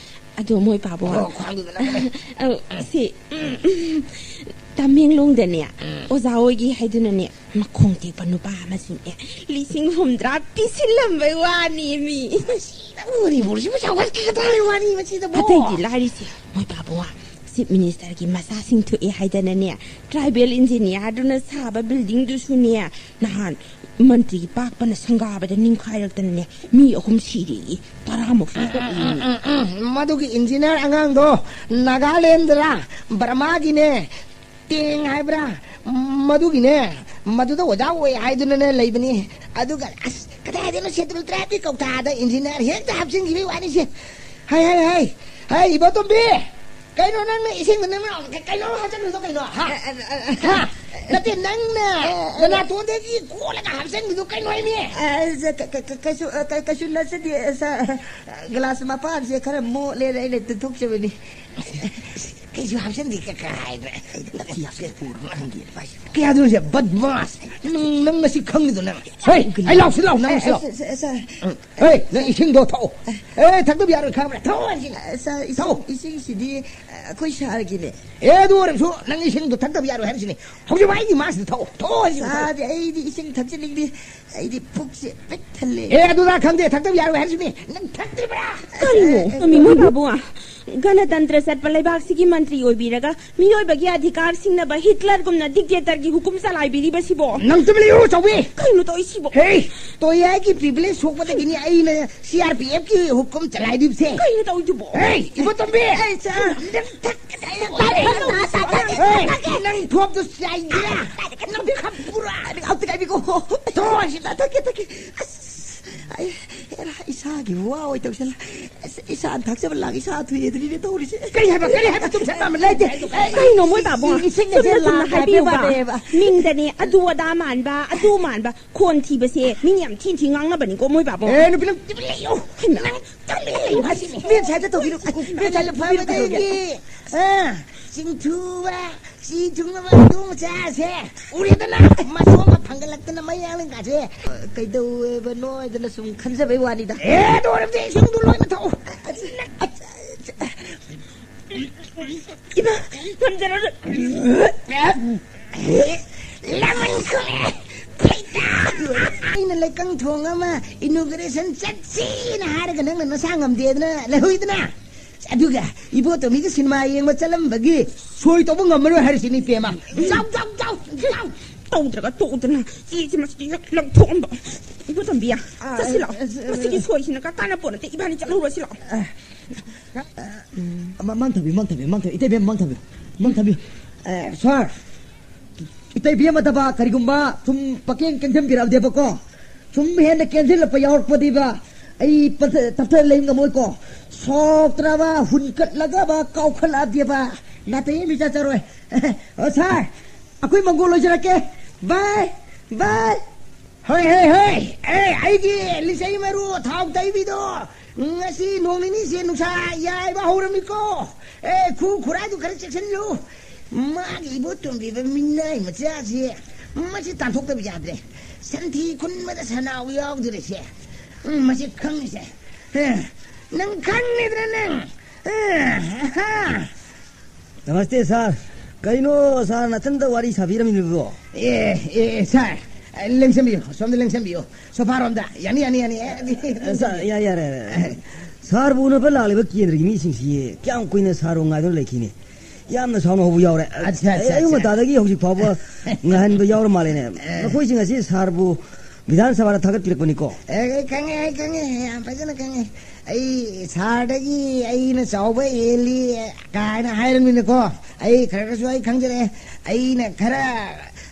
ꯑꯗꯣ ꯃꯣꯏ ꯄꯥꯕꯨꯡ꯫ ꯑꯣ, ꯈ꯭ꯋꯥꯡꯗꯨꯗ ꯅꯪꯅ꯫ ꯑꯧ, ꯁꯤ, ꯇꯃꯦꯡꯂꯣꯡꯗꯅꯦ, ꯑꯣꯖꯥ ꯑꯣꯏꯒꯦ ꯍꯥꯏꯗꯨꯅꯅꯦ, ꯃꯈꯣꯡ ꯇꯦꯛꯄ ꯅꯨꯄꯥ ꯑꯃꯁꯨꯅꯦ, ꯂꯤꯁꯤꯡ ꯍꯨꯝꯗ꯭ꯔꯥ ꯄꯤꯁꯤꯜꯂꯝꯕꯩ ꯋꯥꯅꯤ ꯃꯤ꯫ ꯃꯁꯤ ꯅꯪ ꯃꯅꯤꯄꯨꯔꯁꯤꯕꯨ ꯆꯥꯎꯈꯠꯀꯗ꯭ꯔꯥ ꯍꯥꯏꯕ ꯋꯥꯅꯤ ꯃꯁꯤꯗꯕꯣ? ꯑꯇꯩꯗꯤ ꯂꯥꯏꯔꯤꯁꯦ, ꯃꯣꯏ ꯄꯥꯕꯨꯡ꯫ Chief Ministerꯒꯤ ꯃꯆꯥꯁꯤꯡ ꯊꯣꯛꯑꯦ ꯍꯥꯏꯗꯅꯅꯦ, tribal engineerꯗꯨꯅ ꯁꯥꯕ buildingꯗꯨꯁꯨꯅꯦ, ꯅꯍꯥꯟ ꯃꯟꯇ꯭ꯔꯤ ꯄꯥꯛꯄꯅ ꯁꯪꯒꯥꯕꯗ ꯅꯤꯡꯈꯥꯏꯔꯛꯇꯅꯅꯦ, ꯃꯤ ꯑꯍꯨꯝ ꯁꯤꯔꯦꯌꯦ, ꯇꯔꯥꯃꯨꯛ ꯁꯣꯛꯏꯅꯦ꯫ ꯎꯝ, ꯎꯝ, ꯎꯝ, ꯎꯝ, ꯃꯗꯨꯒꯤ engineer ꯑꯉꯥꯡꯗꯣ ꯅꯥꯒꯥꯂꯦꯟꯗꯔ ꯕꯔꯃꯥꯒꯤꯅꯦ, ꯇꯦꯡ ꯍꯥꯏꯕ꯭ꯔꯥ, ꯃꯗꯨꯒꯤꯅꯦ, ꯃꯗꯨꯗ ꯑꯣꯖꯥ ꯑꯣꯏ ꯍꯥꯏꯗꯨꯅꯅꯦ ꯂꯩꯕꯅꯤ꯫ ꯑꯗꯨꯒ ꯑꯁ, ꯀꯗꯥꯏꯗꯩꯅꯣ, Scheduled Tribeꯀꯤ ꯀꯧꯇꯥꯗ engineer ꯍꯦꯛꯇ ꯍꯥꯞꯆꯤꯟꯈꯤꯕꯒꯤ ꯋꯥꯅꯤꯁꯦ꯫ ꯍꯥꯏ, ꯍꯥꯏ, ꯍꯥꯏ, ꯍꯥꯏ, ꯏꯕꯣꯇꯣꯝꯕꯤ, ꯀꯩꯅꯣ ꯅꯪꯅ ꯏꯁꯤꯡꯗ ꯅꯪꯅ ꯀꯩꯅꯣ ꯍꯥꯞꯆꯤꯜꯂꯤꯗꯣ ꯀꯩꯅꯣ? ꯍꯥ? ꯑ, ꯑ, ꯑ, ꯍꯥ? ꯅꯠꯇꯦ, ꯅꯪꯅ ꯑ, ꯑ, ꯅꯅꯥꯇꯣꯟꯗꯒꯤ ꯀꯣꯜꯂꯒ ꯍꯥꯞꯆꯤꯟꯕꯤꯗꯣ ꯀꯩꯅꯣ ꯍꯥꯏꯃꯤ? ꯑ, ꯁ-, ꯀ-, ꯀ-, ꯀ-, ꯀꯩꯁꯨ, ꯑ, ꯀ-, ꯀꯩꯁꯨ ꯅꯠꯆꯗꯦ, ꯁꯥꯔ꯫ ꯒ꯭ꯂꯥꯁ ꯃꯄꯥꯟꯁꯦ ꯈꯔ ꯃꯣꯠꯂꯦꯅ ꯑꯩꯅ ꯇꯨꯊꯣꯛꯆꯕꯅꯤ꯫ ꯀꯩꯁꯨ ꯍꯥꯞꯆꯤꯟꯗꯦ, ꯀ-, ꯀ-, ꯍꯥꯏꯗ꯭ꯔꯦ꯫ ꯅꯠꯇꯦ, ꯍꯥꯞꯆꯤꯜꯂꯦ, ꯄꯨꯔꯒ ꯍꯪꯒꯦ, ꯚꯥꯏ꯫ ꯀꯌꯥꯗꯨꯅꯣ ꯁꯦ? ꯕꯗꯃꯥꯁ! ꯅꯪ, ꯅꯪ ꯉꯁꯤ ꯈꯪꯉꯤꯗꯣ ꯅꯪ꯫ ꯍꯩ, ꯑꯩ ꯂꯥꯎꯁꯤ ꯂꯥꯎ, ꯅꯪ ꯉꯁꯤ ꯂꯥꯎ꯫ ꯑ, ꯁ-, ꯁ-, ꯁꯥꯔ꯫ ꯎꯝ꯫ ꯍꯩ, ꯅꯪ ꯏꯁꯤꯡꯗꯣ ꯊꯛꯑꯣ꯫ ꯑꯦ, ꯊꯛꯇꯕ ꯌꯥꯔꯣꯏ, ꯈꯪꯕ꯭ꯔꯥ? ꯊꯛꯑꯣ ꯍꯥꯏꯁꯤꯅꯤ꯫ ꯑ, ꯁꯥꯔ, ꯏꯁꯤꯡ, ꯊꯛꯑꯣ꯫ ꯏꯁꯤꯡꯁꯤꯗꯤ, ꯑ, ꯑꯩꯈꯣꯏ ꯁꯥꯔꯒꯤꯅꯦ꯫ ꯑꯦ, ꯑꯗꯨ ꯑꯣꯏꯔꯁꯨ ꯅꯪ ꯏꯁꯤꯡꯗꯣ ꯊꯛꯇꯕ ꯌꯥꯔꯣꯏ ꯍꯥꯏꯔꯤꯁꯤꯅꯤ꯫ ꯍꯧꯖꯤꯛ ꯃꯥꯏꯒꯤ ꯃꯥꯁꯤꯗ ꯊꯛꯑꯣ꯫ ꯊꯛꯑꯣ ꯍꯥꯏꯁꯤꯅꯤ꯫ ꯁꯥꯔꯗꯤ ꯑꯩꯗꯤ ꯏꯁꯤꯡ ꯊꯛꯆꯅꯤꯡꯗꯦ꯫ ꯑꯩꯗꯤ ꯄꯨꯛꯁꯦ ꯄꯤꯛ ꯊꯜꯂꯦ꯫ ꯑꯦ, ꯑꯗꯨꯗ ꯈꯪꯗꯦ, ꯊꯛꯇꯕ ꯌꯥꯔꯣꯏ ꯍꯥꯏꯔꯤꯁꯤꯅꯤ꯫ ꯅꯪ ꯊꯛꯇ꯭ꯔꯤꯕ꯭ꯔꯥ? ꯀꯔꯤꯅꯣ? ꯑꯦ, ꯑꯦ, ꯅꯨꯃꯤꯠ ꯃꯣꯏ ꯄꯥꯕꯨꯡ, ꯒꯅꯇꯟꯇ꯭ꯔ ꯆꯠꯄ ꯂꯩꯕꯥꯛꯁꯤꯒꯤ ꯃꯟꯇ꯭ꯔꯤ ꯑꯣꯏꯕꯤꯔꯒ ꯃꯤꯑꯣꯏꯕꯒꯤ ꯑꯙꯤꯀꯥꯔ ꯁꯤꯡꯅꯕ ꯍꯤꯠꯂꯔꯒꯨꯝꯅ ꯗꯤꯛꯇꯦꯇꯔꯒꯤ ꯍꯨꯀꯨꯝ ꯆꯂꯥꯏꯕꯤꯔꯤꯕꯁꯤꯕꯣ? ꯅꯪ ꯇꯨꯃꯤꯟ ꯂꯩꯌꯨ, ꯆꯥꯎꯕꯤ꯫ ꯀꯩꯅꯣ ꯇꯧꯔꯤꯁꯤꯕꯣ? ꯍꯦ, ꯇꯣꯌꯥꯏꯒꯤ ꯄ꯭ꯔꯤꯚꯤꯂꯦꯖ ꯁꯣꯛꯄꯗꯒꯤꯅꯤ ꯑꯩꯅ ꯁꯤ ꯑꯥꯔ ꯄꯤ ꯑꯦꯐꯀꯤ ꯍꯨꯀꯨꯝ ꯆꯂꯥꯏꯔꯤꯕꯁꯦ꯫ ꯀꯩꯅꯣ ꯇꯧꯔꯤꯗꯨꯕꯣ? ꯍꯦ, ꯏꯕꯣꯇꯣꯝꯕꯤ꯫ ꯑꯩ ꯆꯥ-, ꯅꯪ ꯊꯛ-, ꯍꯦ, ꯅꯪ ꯊꯣꯞꯇꯨ ꯆꯥꯏꯒꯦꯔꯥ? ꯅꯪ ꯈꯞꯄꯨꯔꯥ? ꯑꯝꯇ ꯀꯥꯏꯕꯤꯈꯣ꯫ ꯇꯣ, ꯁꯤꯗ ꯊꯛꯀꯦ, ꯊꯛꯀꯦ꯫ ꯑꯁ, ꯑꯩ, ꯍꯦꯔꯥ, ꯏꯁꯥꯒꯤ ꯋꯥ ꯑꯣꯏ ꯇꯧꯁꯜꯂꯦ꯫ ꯑꯁ, ꯏꯁꯥꯅ ꯊꯛꯆꯕ ꯂꯥꯛ, ꯏꯁꯥ ꯊꯨꯏ ꯑꯗꯨꯅꯤꯅꯦ ꯇꯧꯔꯤꯁꯦ꯫ ꯀꯔꯤ ꯍꯥꯏꯕ? ꯀꯔꯤ ꯍꯥꯏꯕ? ꯇꯨꯝꯁꯟꯕ ꯑꯃ ꯂꯩꯇꯦ꯫ ꯀꯩꯅꯣ ꯃꯣꯏ ꯄꯥꯕꯨꯡ? ꯏꯁꯤꯡ ꯆꯨꯝꯅ ꯑꯁꯦ ꯆꯨꯝꯅ ꯂꯥꯛ ꯍꯥꯏꯕꯤꯌꯨꯕ꯫ ꯍꯥꯏꯕꯅꯦꯕ꯫ ꯃꯤꯡꯗꯅꯦ ꯑꯗꯨ ꯑꯗꯥ ꯃꯥꯟꯕ, ꯑꯗꯨ ꯃꯥꯟꯕ, ꯈꯣꯟ ꯊꯤꯕꯁꯦ ꯃꯤꯅ ꯌꯥꯝ ꯊꯤꯅ ꯊꯤꯅ ꯉꯥꯡꯅꯕꯅꯤꯀꯣ ꯃꯣꯏ ꯄꯥꯕꯨꯡ꯫ ꯑꯦ, ꯅꯨꯄꯤ, ꯅꯪ ꯇꯨꯃꯤꯟ ꯂꯩꯌꯨ꯫ ꯍꯩꯃꯥ꯫ ꯅꯪ ꯇꯨꯃꯤꯟ ꯂꯩꯌꯨ ꯍꯥꯏꯁꯤꯅꯤ꯫ ꯃꯦꯝ ꯁꯥꯏꯗ ꯇꯧꯕꯤꯔꯣ꯫ ꯃꯦꯝ ꯁꯥꯏꯗ ꯐꯕꯗꯒꯤ, ꯑ, ꯆꯤꯡꯊꯨꯕ, ꯆꯤ ꯊꯨꯡꯉꯕ ꯍꯧꯗꯣꯡ ꯃꯆꯥꯁꯦ ꯎꯔꯦꯗꯅ? ꯃꯁꯣꯝꯒ ꯐꯪꯒꯠꯂꯛꯇꯅ ꯃꯌꯥꯡꯂꯦꯟꯒꯥꯁꯦ ꯀꯩꯗꯧꯋꯦꯕꯅꯣ ꯍꯥꯏꯗꯅ ꯁꯨꯝ ꯈꯟꯖꯕꯩ ꯋꯥꯅꯤꯗ꯫ ꯑꯦ, ꯑꯗꯨ ꯑꯣꯏꯔꯕꯗꯤ ꯏꯁꯤꯡꯗꯨ ꯂꯣꯏꯅ ꯊꯛꯎ꯫ ꯏꯃꯥ, ꯉꯝꯖꯔꯔꯣꯏ꯫ ꯂꯃꯟ ꯈꯨꯝꯃꯦ꯫ ꯑꯩꯅ ꯂꯩꯀꯪ ꯊꯣꯡ ꯑꯃ inauguration ꯆꯠꯁꯤꯅ ꯍꯥꯏꯔꯒ ꯅꯪꯅ ꯅꯁꯥ ꯉꯝꯗꯦꯗꯅ ꯂꯩꯍꯧꯏꯗꯅ꯫ ꯑꯗꯨꯒ ꯏꯕꯣꯇꯣꯝꯕꯤꯒ ꯁꯤꯅꯦꯃꯥ ꯌꯦꯡꯕ ꯆꯠꯂꯝꯕꯒꯤ ꯁꯣꯏ ꯇꯧꯕ ꯉꯝꯃꯔꯣꯏ ꯍꯥꯏꯔꯤꯁꯤꯅꯤ, ꯏꯕꯦꯝꯃ꯫ ꯆꯥꯎ, ꯆꯥꯎ, ꯆꯥꯎ, ꯆꯥꯎ꯫ ꯇꯧꯗ꯭ꯔꯒ ꯇꯣꯛꯎꯗꯅ ꯆꯦꯁꯤ ꯃꯁꯤꯗꯤ ꯍꯦꯛ ꯂꯪꯊꯣꯛꯑꯝꯕ꯫ ꯏꯕꯣꯇꯣꯝꯕꯤ, ꯑꯥ, ꯆꯠꯁꯤ ꯂꯥꯛꯑꯣ꯫ ꯑ, ꯑ, ꯃꯁꯤꯒꯤ ꯁꯣꯏꯁꯤꯅ ꯀꯥꯟꯅꯄꯣꯠ ꯅꯠꯇꯦ, ꯏꯕꯥꯅꯤ ꯆꯠꯍꯧꯔꯁꯤ ꯂꯥꯛꯑꯣ꯫ ꯑ, ꯃ-, ꯃꯥꯡꯊꯕꯤ, ꯃꯥꯡꯊꯕꯤ, ꯃꯥꯡꯊꯕꯤ, ꯏꯇꯩꯕꯦꯝ ꯃꯥꯡꯊꯕꯤ, ꯃꯥꯡꯊꯕꯤ꯫ ꯑꯦ, ꯁꯥꯔ, ꯏꯇꯩꯕꯤ ꯑꯃꯗꯕ ꯀꯔꯤꯒꯨꯝꯕ ꯁꯨꯝ ꯄꯛꯀꯦꯡ ꯀꯦꯟꯁꯤꯟꯕꯤꯔꯛꯑꯕꯗꯤꯕꯀꯣ, ꯁꯨꯝ ꯍꯦꯟꯅ ꯀꯦꯟꯁꯤꯜꯂꯛꯄ ꯌꯥꯎꯔꯛꯄꯗꯤꯕ, ꯑꯩ ꯄꯠ-, ꯇꯞꯊ ꯂꯩ ꯉꯝꯃꯣꯏꯀꯣ꯫ ꯁꯣꯛꯇ꯭ꯔꯕ, ꯍꯨꯟꯀꯠꯂꯒꯕ, ꯀꯥꯎꯈꯠꯂꯛꯑꯕꯗꯤꯕ, ꯅꯥꯇꯩ ꯑꯃ ꯏꯆꯥ ꯆꯥꯔꯣꯏ꯫ ꯑꯣ, ꯁꯥꯔ, ꯑꯩꯈꯣꯏ ꯃꯪꯒꯣꯜ ꯂꯣꯏꯖꯔꯛꯀꯦ꯫ ꯕꯥꯏ, ꯕꯥꯏ꯫ ꯍꯣꯏ, ꯍꯣꯏ, ꯍꯣꯏ꯫ ꯑꯦ, ꯑꯩꯒꯤ ꯂꯤꯆꯩ ꯃꯔꯨ ꯊꯥꯎ ꯇꯩꯕꯤꯗꯣ ꯉꯁꯤ ꯅꯣꯡ ꯅꯤꯅꯤꯁꯦ ꯅꯨꯡꯁꯥ ꯌꯥꯏꯕ ꯍꯧꯔꯝꯃꯤꯀꯣ꯫ ꯑꯦ, ꯈꯨ ꯈꯨꯔꯥꯏꯗꯨ ꯈꯔ ꯆꯦꯛꯁꯤꯜꯂꯨ꯫ ꯃꯥꯒꯤ ꯏꯕꯣꯇꯣꯝꯕꯤꯕ ꯃꯤꯅꯥꯏ ꯃꯆꯥꯁꯤ ꯃꯁꯤ ꯇꯥꯟꯊꯣꯛꯇꯕ ꯌꯥꯗ꯭ꯔꯦ꯫ ꯁꯟꯊꯤ ꯈꯨꯟꯕꯗ ꯁꯅꯥꯎ ꯌꯥꯎꯗ꯭ꯔꯤꯁꯦ꯫ ꯎꯝ, ꯃꯁꯤ ꯈꯪꯉꯤꯁꯦ꯫ ꯑꯦ, ꯅꯪ ꯈꯪꯉꯤꯗ꯭ꯔꯥ ꯅꯪ? ꯑꯦ, ꯍꯥ꯫ ꯅꯃꯁꯇꯦ, ꯁꯥꯔ꯫ ꯀꯩꯅꯣ, ꯁꯥꯔ ꯅꯊꯟꯗ ꯋꯥꯔꯤ ꯁꯥꯕꯤꯔꯝꯃꯤꯕꯣ? ꯑꯦ, ꯑꯦ, ꯑꯦ, ꯁꯥꯔ, ꯂꯦꯡꯁꯟꯕꯤꯌꯨ, ꯁꯣꯝꯗ ꯂꯦꯡꯁꯟꯕꯤꯌꯨ, ꯁꯣꯐꯥꯔꯣꯝꯗ꯫ ꯌꯥꯅꯤ, ꯌꯥꯅꯤ, ꯌꯥꯅꯤ, ꯑꯦ, ꯑꯦ, ꯁꯥꯔ, ꯌꯥꯔꯦ, ꯌꯥꯔꯦ, ꯌꯥꯔꯦ꯫ ꯁꯥꯔꯕꯨ ꯎꯅꯕ ꯂꯥꯛꯂꯤꯕ ꯀꯦꯟꯗ꯭ꯔꯒꯤ ꯃꯤꯁꯤꯡꯁꯤ ꯀꯌꯥꯝ ꯀꯨꯏꯅ ꯁꯥꯔꯕꯨ ꯉꯥꯏꯗꯨꯅ ꯂꯩꯈꯤꯅꯤ? ꯌꯥꯝꯅ ꯁꯥꯎꯅ ꯍꯧꯕ ꯌꯥꯎꯔꯦ꯫ ꯑꯠꯆꯥ, ꯑꯠꯆꯥ, ꯑꯌꯨꯛ ꯑꯠꯆꯥ꯫ ꯉꯟꯇꯥꯗꯒꯤ ꯍꯧꯖꯤꯛ ꯐꯥꯎꯕ ꯉꯥꯏꯍꯟꯕ ꯌꯥꯎꯔ ꯃꯥꯜꯂꯦꯅꯦ꯫ ꯑꯦ꯫ ꯃꯈꯣꯏꯁꯤꯡ ꯑꯁꯤ ꯁꯥꯔꯕꯨ ꯕꯤꯙꯥꯟ ꯁꯚꯥꯗ ꯊꯥꯒꯠꯄꯤꯔꯛꯄꯅꯤꯀꯣ꯫ ꯑꯦ, ꯑꯩ ꯈꯪꯉꯦ, ꯑꯩ ꯈꯪꯉꯦ, ꯌꯥꯝ ꯐꯖꯅ ꯈꯪꯉꯦ꯫ ꯑꯩ ꯁꯥꯔꯗꯒꯤ ꯑꯩꯅ ꯆꯥꯎꯕ ꯍꯦꯜꯂꯤ ꯀꯥꯏꯅ ꯍꯥꯏꯔꯕꯅꯤꯅꯀꯣ, ꯑꯩ ꯈꯔ ꯈꯔꯁꯨ ꯑꯩ ꯈꯪꯖꯔꯛꯑꯦ꯫ ꯑꯩꯅ ꯈꯔ,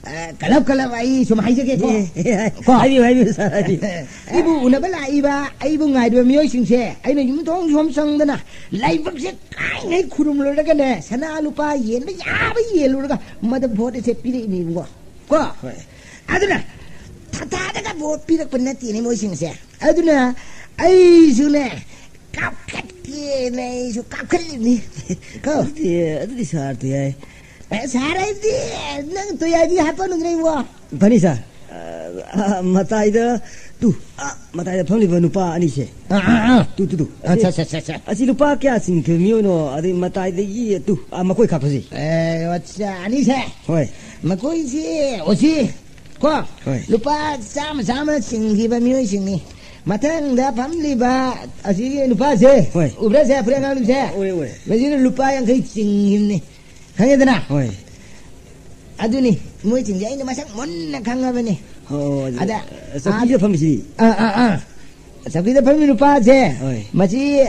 ꯑ, ꯀꯂꯞ ꯀꯂꯞ ꯑꯩ ꯁꯨꯝ ꯍꯥꯏꯖꯒꯦꯀꯣ꯫ ꯑꯦ, ꯑꯦ, ꯀꯣ? ꯍꯥꯏꯕꯤꯌꯨ, ꯍꯥꯏꯕꯤꯌꯨ, ꯁꯥꯔ, ꯍꯥꯏꯕꯤꯌꯨ꯫ ꯑꯩꯕꯨ ꯎꯅꯕ ꯂꯥꯛꯏꯕ, ꯑꯩꯕꯨ ꯉꯥꯏꯔꯤꯕ ꯃꯤꯑꯣꯏꯁꯤꯡꯁꯦ ꯑꯩꯅ ꯌꯨꯝꯊꯣꯡ ꯁꯣꯝ ꯆꯪꯗꯅ ꯂꯥꯏꯕꯛꯁꯦ ꯀꯥꯏꯉꯩ ꯈꯨꯔꯨꯝꯂꯨꯔꯒꯅꯦ, ꯁꯅꯥ ꯂꯨꯄꯥ ꯌꯦꯟꯕ ꯌꯥꯕ ꯌꯦꯜꯂꯨꯔꯒ ꯃꯗ ꯚꯣꯠ ꯑꯁꯦ ꯄꯤꯔꯛꯏꯅꯦꯕꯀꯣ꯫ ꯀꯣ? ꯍꯣꯏ꯫ ꯑꯗꯨꯅ ꯊꯥꯊꯥꯗꯒ ꯚꯣꯠ ꯄꯤꯔꯛꯄ ꯅꯠꯇꯦꯅꯦ ꯃꯣꯏꯁꯤꯡꯁꯦ꯫ ꯑꯗꯨꯅ ꯑꯩꯁꯨꯅꯦ, ꯀꯥꯞꯈꯠꯀꯦꯅ ꯑꯩꯁꯨ ꯀꯥꯞꯈꯠꯂꯤꯕꯅꯤ꯫ ꯀꯣ? ꯑꯗꯨꯗꯤ, ꯑꯗꯨꯗꯤ ꯁꯥꯔ ꯇꯨꯌꯥꯏ꯫ ꯑꯦ, ꯁꯥꯔ, ꯑꯩꯗꯤ ꯅꯪ ꯇꯨꯌꯥꯏꯗꯤ ꯍꯥꯞꯄꯅꯨꯗꯅ ꯏꯕꯣ꯫ ꯐꯅꯤ ꯁꯥꯔ꯫ ꯑ, ꯑ, ꯃꯇꯥꯏꯗ, ꯇꯨ, ꯑ, ꯃꯇꯥꯏꯗ ꯐꯝꯂꯤꯕ ꯅꯨꯄꯥ ꯑꯅꯤꯁꯦ꯫ ꯑꯥ, ꯑꯥ, ꯑꯥ꯫ ꯇꯨ, ꯇꯨ, ꯇꯨ꯫ ꯑꯠꯆꯥ, ꯑꯠꯆꯥ, ꯑꯠꯆꯥ, ꯑꯠꯆꯥ꯫ ꯑꯁꯤ ꯂꯨꯄꯥ ꯀꯌꯥ ꯆꯤꯡꯈꯤꯕ ꯃꯤꯑꯣꯏꯅꯣ? ꯑꯗꯩ ꯃꯇꯥꯏꯗꯒꯤ, ꯇꯨ, ꯑ, ꯃꯀꯣꯏ ꯀꯥꯞꯄꯁꯤ꯫ ꯑꯦ, ꯑꯠꯆꯥ, ꯑꯅꯤꯁꯦ꯫ ꯍꯣꯏ꯫ ꯃꯈꯣꯏꯁꯤ, ꯑꯣꯁꯤ, ꯀꯣ? ꯍꯣꯏ꯫ ꯂꯨꯄꯥ ꯆꯥꯝꯃ, ꯆꯥꯝꯃ ꯆꯤꯡꯈꯤꯕ ꯃꯤꯑꯣꯏꯁꯤꯡꯅꯤ꯫ ꯃꯊꯪꯗ ꯐꯝꯂꯤꯕ ꯑꯁꯤꯒꯤ ꯅꯨꯄꯥꯁꯦ, ꯍꯣꯏ꯫ ꯎꯕ꯭ꯔꯥ ꯁꯦ, ꯐꯨꯔꯤꯠ ꯑꯉꯥꯡꯕꯁꯦ? ꯎꯔꯦ, ꯎꯔꯦ꯫ ꯃꯁꯤꯅ ꯂꯨꯄꯥ ꯌꯥꯡꯈꯩ ꯆꯤꯡꯈꯤꯕꯅꯤ꯫ ꯈꯪꯉꯦꯗꯅ? ꯍꯣꯏ꯫ ꯑꯗꯨꯅꯤ, ꯃꯣꯏꯁꯤꯡꯁꯦ ꯑꯩꯅ ꯃꯁꯛ ꯃꯨꯟꯅ ꯈꯪꯉꯕꯅꯤ꯫ ꯑꯣ, ꯑꯗ, ꯆꯧꯀꯤꯗ ꯑꯥ, ꯐꯝꯃꯤꯁꯤ꯫ ꯑꯥ, ꯑꯥ, ꯑꯥ꯫ ꯆꯧꯀꯤꯗ ꯐꯝꯃꯤ ꯅꯨꯄꯥꯁꯦ, ꯍꯣꯏ꯫ ꯃꯁꯤ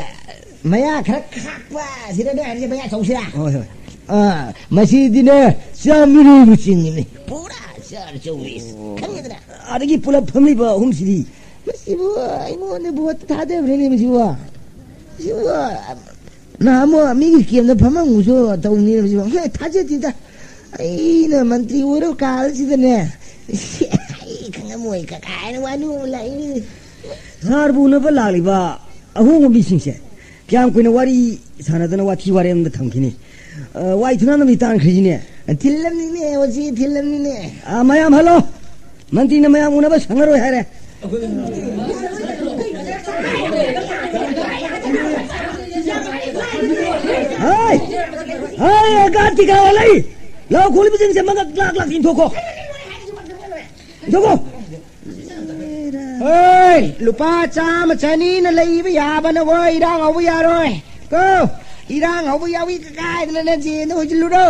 ꯃꯌꯥ ꯈꯔ ꯈꯥꯛꯄ ꯁꯤꯗꯅꯦ ꯍꯥꯏꯔꯤꯁꯦ, ꯃꯌꯥ ꯆꯧꯁꯤꯔꯥ? ꯍꯣꯏ, ꯍꯣꯏ꯫ ꯑꯥ, ꯃꯁꯤꯗꯤꯅꯦ, ꯆꯥꯝꯃꯔꯤꯕꯨ ꯆꯤꯡꯉꯤꯅꯦ꯫ ꯄꯨꯔꯥ ꯆꯥꯔ ꯆꯧꯔꯤꯁ꯫ ꯑꯣ꯫ ꯈꯪꯉꯦꯗꯅ? ꯑꯗꯒꯤ ꯄꯨꯂꯞ ꯐꯝꯂꯤꯕ ꯑꯍꯨꯝꯁꯤꯗꯤ? ꯃꯁꯤꯕꯨ ꯑꯩꯉꯣꯟꯗ ꯚꯣꯠ ꯊꯥꯗꯕ꯭ꯔꯅꯦ ꯃꯁꯤꯕꯨ? ꯃꯁꯤꯕꯨ ꯅꯍꯥꯟꯃꯨꯛ ꯃꯤꯒꯤ ꯀꯦꯝꯗ ꯐꯝꯃꯝꯕꯁꯨ ꯇꯧꯅꯤꯅ ꯃꯁꯤꯕꯨ꯫ ꯍꯦ, ꯊꯥꯖꯗꯦꯗ꯫ ꯑꯩꯅ ꯃꯟꯇ꯭ꯔꯤ ꯑꯣꯏꯔꯕ ꯀꯥꯜꯁꯤꯗꯅꯦ, ꯑꯩ ꯈꯪꯉꯝꯃꯣꯏ ꯀ-, ꯀꯥꯏꯅ ꯋꯥꯅꯣꯛꯑ ꯂꯥꯛꯏꯅꯤ꯫ ꯁꯥꯔꯕꯨ ꯎꯅꯕ ꯂꯥꯛꯂꯤꯕ ꯑꯍꯣꯡꯕ ꯃꯤꯁꯤꯡꯁꯦ ꯀꯌꯥꯝ ꯀꯨꯏꯅ ꯋꯥꯔꯤ ꯁꯥꯟꯅꯗꯅ ꯋꯥꯊꯤ ꯋꯥꯔꯦꯝꯗ ꯊꯝꯈꯤꯅꯤ? ꯑ, ꯋꯥꯏ ꯊꯨꯅꯥꯝꯅ ꯃꯤ ꯇꯥꯟꯈ꯭ꯔꯤꯁꯤꯅꯦ꯫ ꯊꯤꯜꯂꯝꯅꯤꯅꯦ, ꯑꯣꯖꯤ, ꯊꯤꯜꯂꯝꯅꯤꯅꯦ꯫ ꯑ, ꯃꯌꯥꯝ ꯍꯜꯂꯣ꯫ ꯃꯟꯇ꯭ꯔꯤꯅ ꯃꯌꯥꯝ ꯎꯅꯕ ꯁꯪꯉꯔꯣꯏ ꯍꯥꯏꯔꯦ꯫ ꯍꯥꯏ! ꯍꯥꯏ, ꯑꯒꯥ ꯇꯤꯀꯥ ꯋꯥꯂꯩ! ꯂꯥꯎ ꯈꯣꯡꯂꯤꯕꯁꯤꯡꯁꯦ ꯃꯉꯛ ꯂꯥꯛ ꯂꯥꯛ ꯏꯟꯊꯣꯛꯈꯣ꯫ ꯏꯟꯊꯣꯛꯈꯣ꯫ ꯍꯣꯏ, ꯂꯨꯄꯥ ꯆꯥꯝꯃ ꯆꯅꯤꯅ ꯂꯩꯕ ꯌꯥꯕ ꯅꯈꯣꯏ ꯏꯔꯥꯡ ꯍꯧꯕ ꯌꯥꯔꯣꯏ꯫ ꯀꯣ? ꯏꯔꯥꯡ ꯍꯧꯕ ꯌꯥꯎꯏ ꯀꯥꯏꯗꯅ ꯅꯆꯦꯗ ꯍꯣꯏꯖꯤꯜꯂꯨꯔꯣ꯫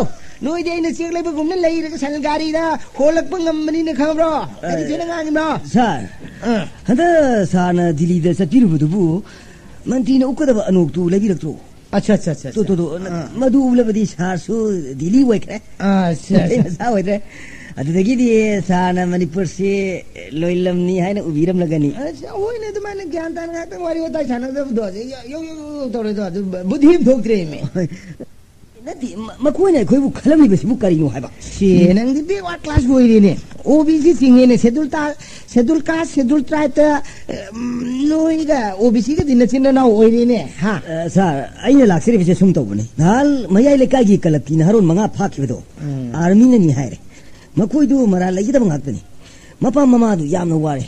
ꯅꯣꯏꯗꯤ ꯑꯩꯅ ꯆꯦꯛ ꯂꯩꯕꯒꯨꯝꯅ ꯂꯩꯔꯒ ꯁꯟ ꯒꯥꯔꯤꯗ ꯍꯣꯜꯂꯛꯄ ꯉꯝꯕꯅꯤꯅ ꯈꯪꯕ꯭ꯔꯣ? ꯀꯔꯤ ꯊꯣꯏꯅ ꯉꯥꯡꯉꯤꯕꯅꯣ? ꯁꯥꯔ, ꯑꯥ꯫ ꯍꯟꯗꯛ ꯁꯥꯔꯅ ꯗꯤꯜꯂꯤꯗ ꯆꯠꯄꯤꯔꯨꯕꯗꯨꯕꯨ ꯃꯟꯇ꯭ꯔꯤꯅ ꯎꯞꯀꯗꯕ ꯑꯅꯣꯛꯇꯨ ꯂꯩꯕꯤꯔꯛꯇ꯭ꯔꯣ? ꯑꯠꯆꯥ, ꯑꯠꯆꯥ, ꯑꯠꯆꯥ, ꯇꯣ, ꯇꯣ, ꯇꯣ, ꯑꯠꯆꯥ꯫ ꯑꯥ꯫ ꯃꯗꯨ ꯎꯞꯂꯕꯗꯤ ꯁꯥꯔꯁꯨ ꯗꯤꯜꯂꯤ ꯑꯣꯏꯈ꯭ꯔꯦ꯫ ꯑꯥ, ꯑꯠꯆꯥ, ꯃꯩꯇꯩ ꯑꯠꯆꯥ꯫ ꯃꯆꯥ ꯑꯣꯏꯗ꯭ꯔꯦ꯫ ꯑꯗꯨꯗꯒꯤꯗꯤ ꯁꯥꯔꯅ ꯃꯅꯤꯄꯨꯔꯁꯤ ꯂꯣꯏꯂꯝꯅꯤ ꯍꯥꯏꯅ ꯎꯕꯤꯔꯝꯂꯒꯅꯤ꯫ ꯑꯁ, ꯍꯣꯏꯅꯦ, ꯑꯗꯨꯃꯥꯏꯅ ꯒ꯭ꯌꯥꯟ ꯇꯥꯅ ꯉꯥꯛꯇꯪ ꯋꯥꯔꯤ ꯋꯥꯇꯥꯏ ꯁꯥꯟꯅꯒꯗꯕꯗꯣ, ꯑꯗꯩ ꯌꯧ, ꯌꯧ, ꯌꯧ, ꯌꯧ ꯇꯧꯔꯦꯗꯣ, ꯑꯗꯨ ꯕꯨꯙꯤ ꯑꯃ ꯊꯣꯛꯇ꯭ꯔꯦꯃꯦ꯫ ꯍꯣꯏ꯫ ꯅꯠꯇꯦ, ꯃ-, ꯃꯈꯣꯏꯅ ꯑꯩꯈꯣꯏꯕꯨ ꯈꯜꯂꯝꯂꯤꯕꯁꯤꯕꯨ ꯀꯔꯤꯅꯣ ꯍꯥꯏꯕ? ꯁꯤ ꯅꯪꯗꯤ backward class ꯑꯣꯏꯔꯦꯅꯦ꯫ ꯑꯣ ꯕꯤ ꯁꯤ ꯆꯤꯡꯉꯦꯅꯦ, schedule ꯇꯥ-, schedule caste, schedule tribe ꯇ, ꯎꯝ, ꯅꯣꯏꯒ ꯑꯣ ꯕꯤ ꯁꯤꯒꯗꯤ ꯅꯆꯤꯟ ꯅꯅꯥꯎ ꯑꯣꯏꯔꯦꯅꯦ, ꯍꯥ? ꯑ, ꯁꯥꯔ, ꯑꯩꯅ ꯂꯥꯛꯆꯔꯤꯕꯁꯦ ꯁꯨꯝ ꯇꯧꯕꯅꯤ꯫ ꯅꯍꯥꯟ ꯃꯌꯥꯏ ꯂꯩꯀꯥꯏꯒꯤ ꯀꯂꯕꯀꯤ ꯅꯍꯥꯔꯣꯟ ꯃꯉꯥ ꯐꯥꯈꯤꯕꯗꯣ, ꯎꯝ꯫ ꯑꯥꯔꯃꯤꯅꯅꯤ ꯍꯥꯏꯔꯦ꯫ ꯃꯈꯣꯏꯗꯨ ꯃꯔꯥꯜ ꯂꯩꯒꯗꯕ ꯉꯥꯛꯇꯅꯤ꯫ ꯃꯄꯥ ꯃꯃꯥꯗꯨ ꯌꯥꯝꯅ ꯋꯥꯔꯦ꯫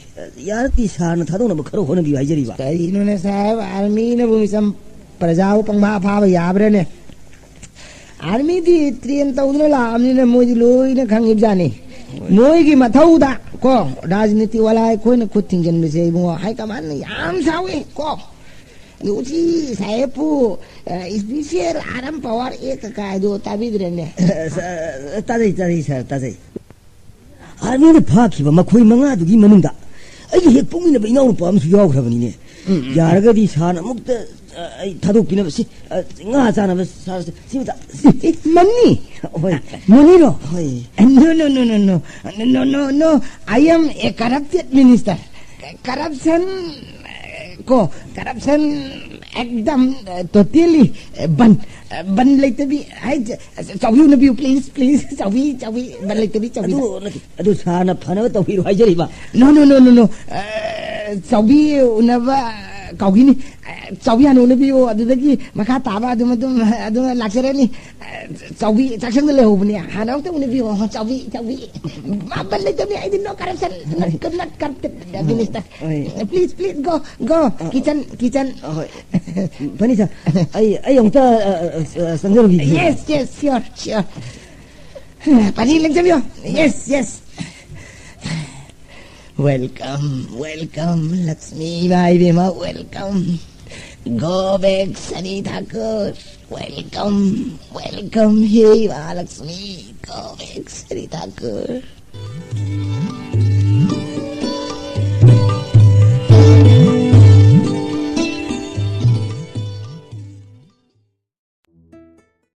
ꯌꯥꯔꯗꯤ ꯁꯥꯔꯅ ꯊꯥꯗꯣꯛꯅꯕ ꯈꯔ ꯍꯣꯠꯅꯕꯤꯌꯨ ꯍꯥꯏꯖꯔꯤꯕ꯫ ꯀꯔꯤꯅꯣꯅꯦ ꯁꯥꯍꯦꯕ, ꯑꯥꯔꯃꯤꯅꯕꯨ ꯃꯤꯆꯝ ꯄ꯭ꯔꯖꯥꯕꯨ ꯄꯪꯐꯥ ꯐꯥꯕ ꯌꯥꯕ꯭ꯔꯥꯅꯦ? ꯑꯥꯔꯃꯤꯗꯤ train ꯇꯧꯗꯨꯅ ꯂꯥꯛꯑꯕꯅꯤꯅ ꯃꯣꯏꯗꯤ ꯂꯣꯏꯅ ꯈꯪꯉꯤꯕꯖꯥꯠꯅꯤ꯫ ꯃꯣꯏꯒꯤ ꯃꯊꯧꯗ ꯀꯣ, ꯔꯥꯖꯅꯤꯇꯤ ꯋꯥꯂꯥ ꯑꯩꯈꯣꯏꯅ ꯈꯨꯠ ꯊꯤꯡꯖꯤꯟꯕꯁꯦ ꯏꯕꯨꯡꯉꯣ, ꯍꯥꯏ ꯀꯃꯥꯟꯅ ꯌꯥꯝ ꯁꯥꯎꯏ ꯀꯣ꯫ ꯑꯗꯨ ꯎꯆꯤ ꯁꯥꯍꯦꯕꯄꯨ, ꯑ, special arm power act ꯀꯥꯏꯗꯣ ꯇꯥꯕꯤꯗ꯭ꯔꯦꯅꯦ? ꯑ, ꯁ-, ꯑ, ꯇꯥꯖꯩ, ꯇꯥꯖꯩ, ꯁꯥꯔ, ꯇꯥꯖꯩ꯫ ꯑꯥꯔꯃꯤꯅ ꯐꯥꯈꯤꯕ ꯃꯈꯣꯏ ꯃꯉꯥꯗꯨꯒꯤ ꯃꯅꯨꯡꯗ ꯑꯩꯒꯤ ꯍꯦꯛ ꯄꯣꯛꯃꯤꯟꯅꯕ ꯏꯅꯥꯎꯅꯨꯄꯥ ꯑꯃꯁꯨ ꯌꯥꯎꯈ꯭ꯔꯕꯅꯤꯅꯦ꯫ ꯎꯝ, ꯎꯝ꯫ ꯌꯥꯔꯒꯗꯤ ꯁꯥꯔꯅ ꯑꯃꯨꯛꯇ, ꯑ, ꯑꯩ ꯊꯥꯗꯣꯛꯄꯤꯅꯕ꯫ ꯁꯤ, ꯑ, ꯉꯥ ꯆꯥꯅꯕ ꯁꯥꯔꯁꯦ꯫ ꯁꯤꯃꯇ꯫ ꯃꯅꯤ? ꯍꯣꯏ꯫ ꯃꯅꯤꯔꯣ? ꯍꯣꯏ꯫ No, no, no, no, no. No, no, no, no. I am a corrupted minister. Corruption, ꯀꯣ, corruption ꯑꯦꯛꯗꯝ, totally ban, ban ꯂꯩꯇꯕꯤ꯫ High, Chaobi ꯎꯅꯕꯤꯌꯨ, please, please. ꯆꯥꯎꯕꯤ, ꯆꯥꯎꯕꯤ, ꯕꯟ ꯂꯩꯇꯕꯤ, ꯆꯥꯎꯕꯤ꯫ ꯑꯗꯨ ꯅꯠꯇꯦ, ꯑꯗꯨ ꯁꯥꯔꯅ ꯐꯅꯕ ꯇꯧꯕꯤꯔꯣ ꯍꯥꯏꯖꯔꯤꯕ꯫ No, no, no, no, no. ꯑ, ꯆꯥꯎꯕꯤ ꯎꯅꯕ ꯀꯥꯎꯈꯤꯅꯤ꯫ ꯑ, ꯆꯥꯎꯕꯤ ꯍꯥꯟꯅ ꯎꯅꯕꯤꯌꯨ, ꯑꯗꯨꯗꯒꯤ ꯃꯈꯥ ꯇꯥꯕ ꯑꯗꯨꯝ, ꯑꯗꯨꯝ, ꯑꯗꯨꯝ ꯂꯥꯛꯆꯔꯅꯤ꯫ ꯑ, ꯆꯥꯎꯕꯤ ꯆꯥꯛꯁꯪꯗ ꯂꯩꯍꯧꯕꯅꯤ, ꯍꯥꯟꯅ ꯑꯝꯇ ꯎꯅꯕꯤꯌꯨ, ꯆꯥꯎꯕꯤ, ꯆꯥꯎꯕꯤ꯫ ꯃꯥ ꯕꯟ ꯂꯩꯇꯕꯅꯤ, ꯑꯩꯗꯤ no corruption, not, not corrupted minister. ꯍꯣꯏ꯫ Please, please, go, go, ꯑ, kitchen, kitchen. ꯑ, ꯍꯣꯏ꯫ ꯐꯅꯤ, ꯁꯥꯔ꯫ ꯑꯩ, ꯑꯩ ꯑꯃꯨꯛꯇ, ꯑ, ꯑ, ꯑ, ꯆꯪꯖꯔꯨꯈꯤꯒꯦ꯫ Yes, yes, sure, sure. ꯐꯅꯤ, ꯂꯦꯡꯖꯕꯤꯌꯣ꯫ Yes, yes. Welcome, welcome, Lakshmi ꯏꯃꯥ ꯏꯕꯦꯝꯃ, welcome. Go back, Sunny Thakur. Welcome, welcome. Hey, Mahalakshmi. Go back, Sunny Thakur.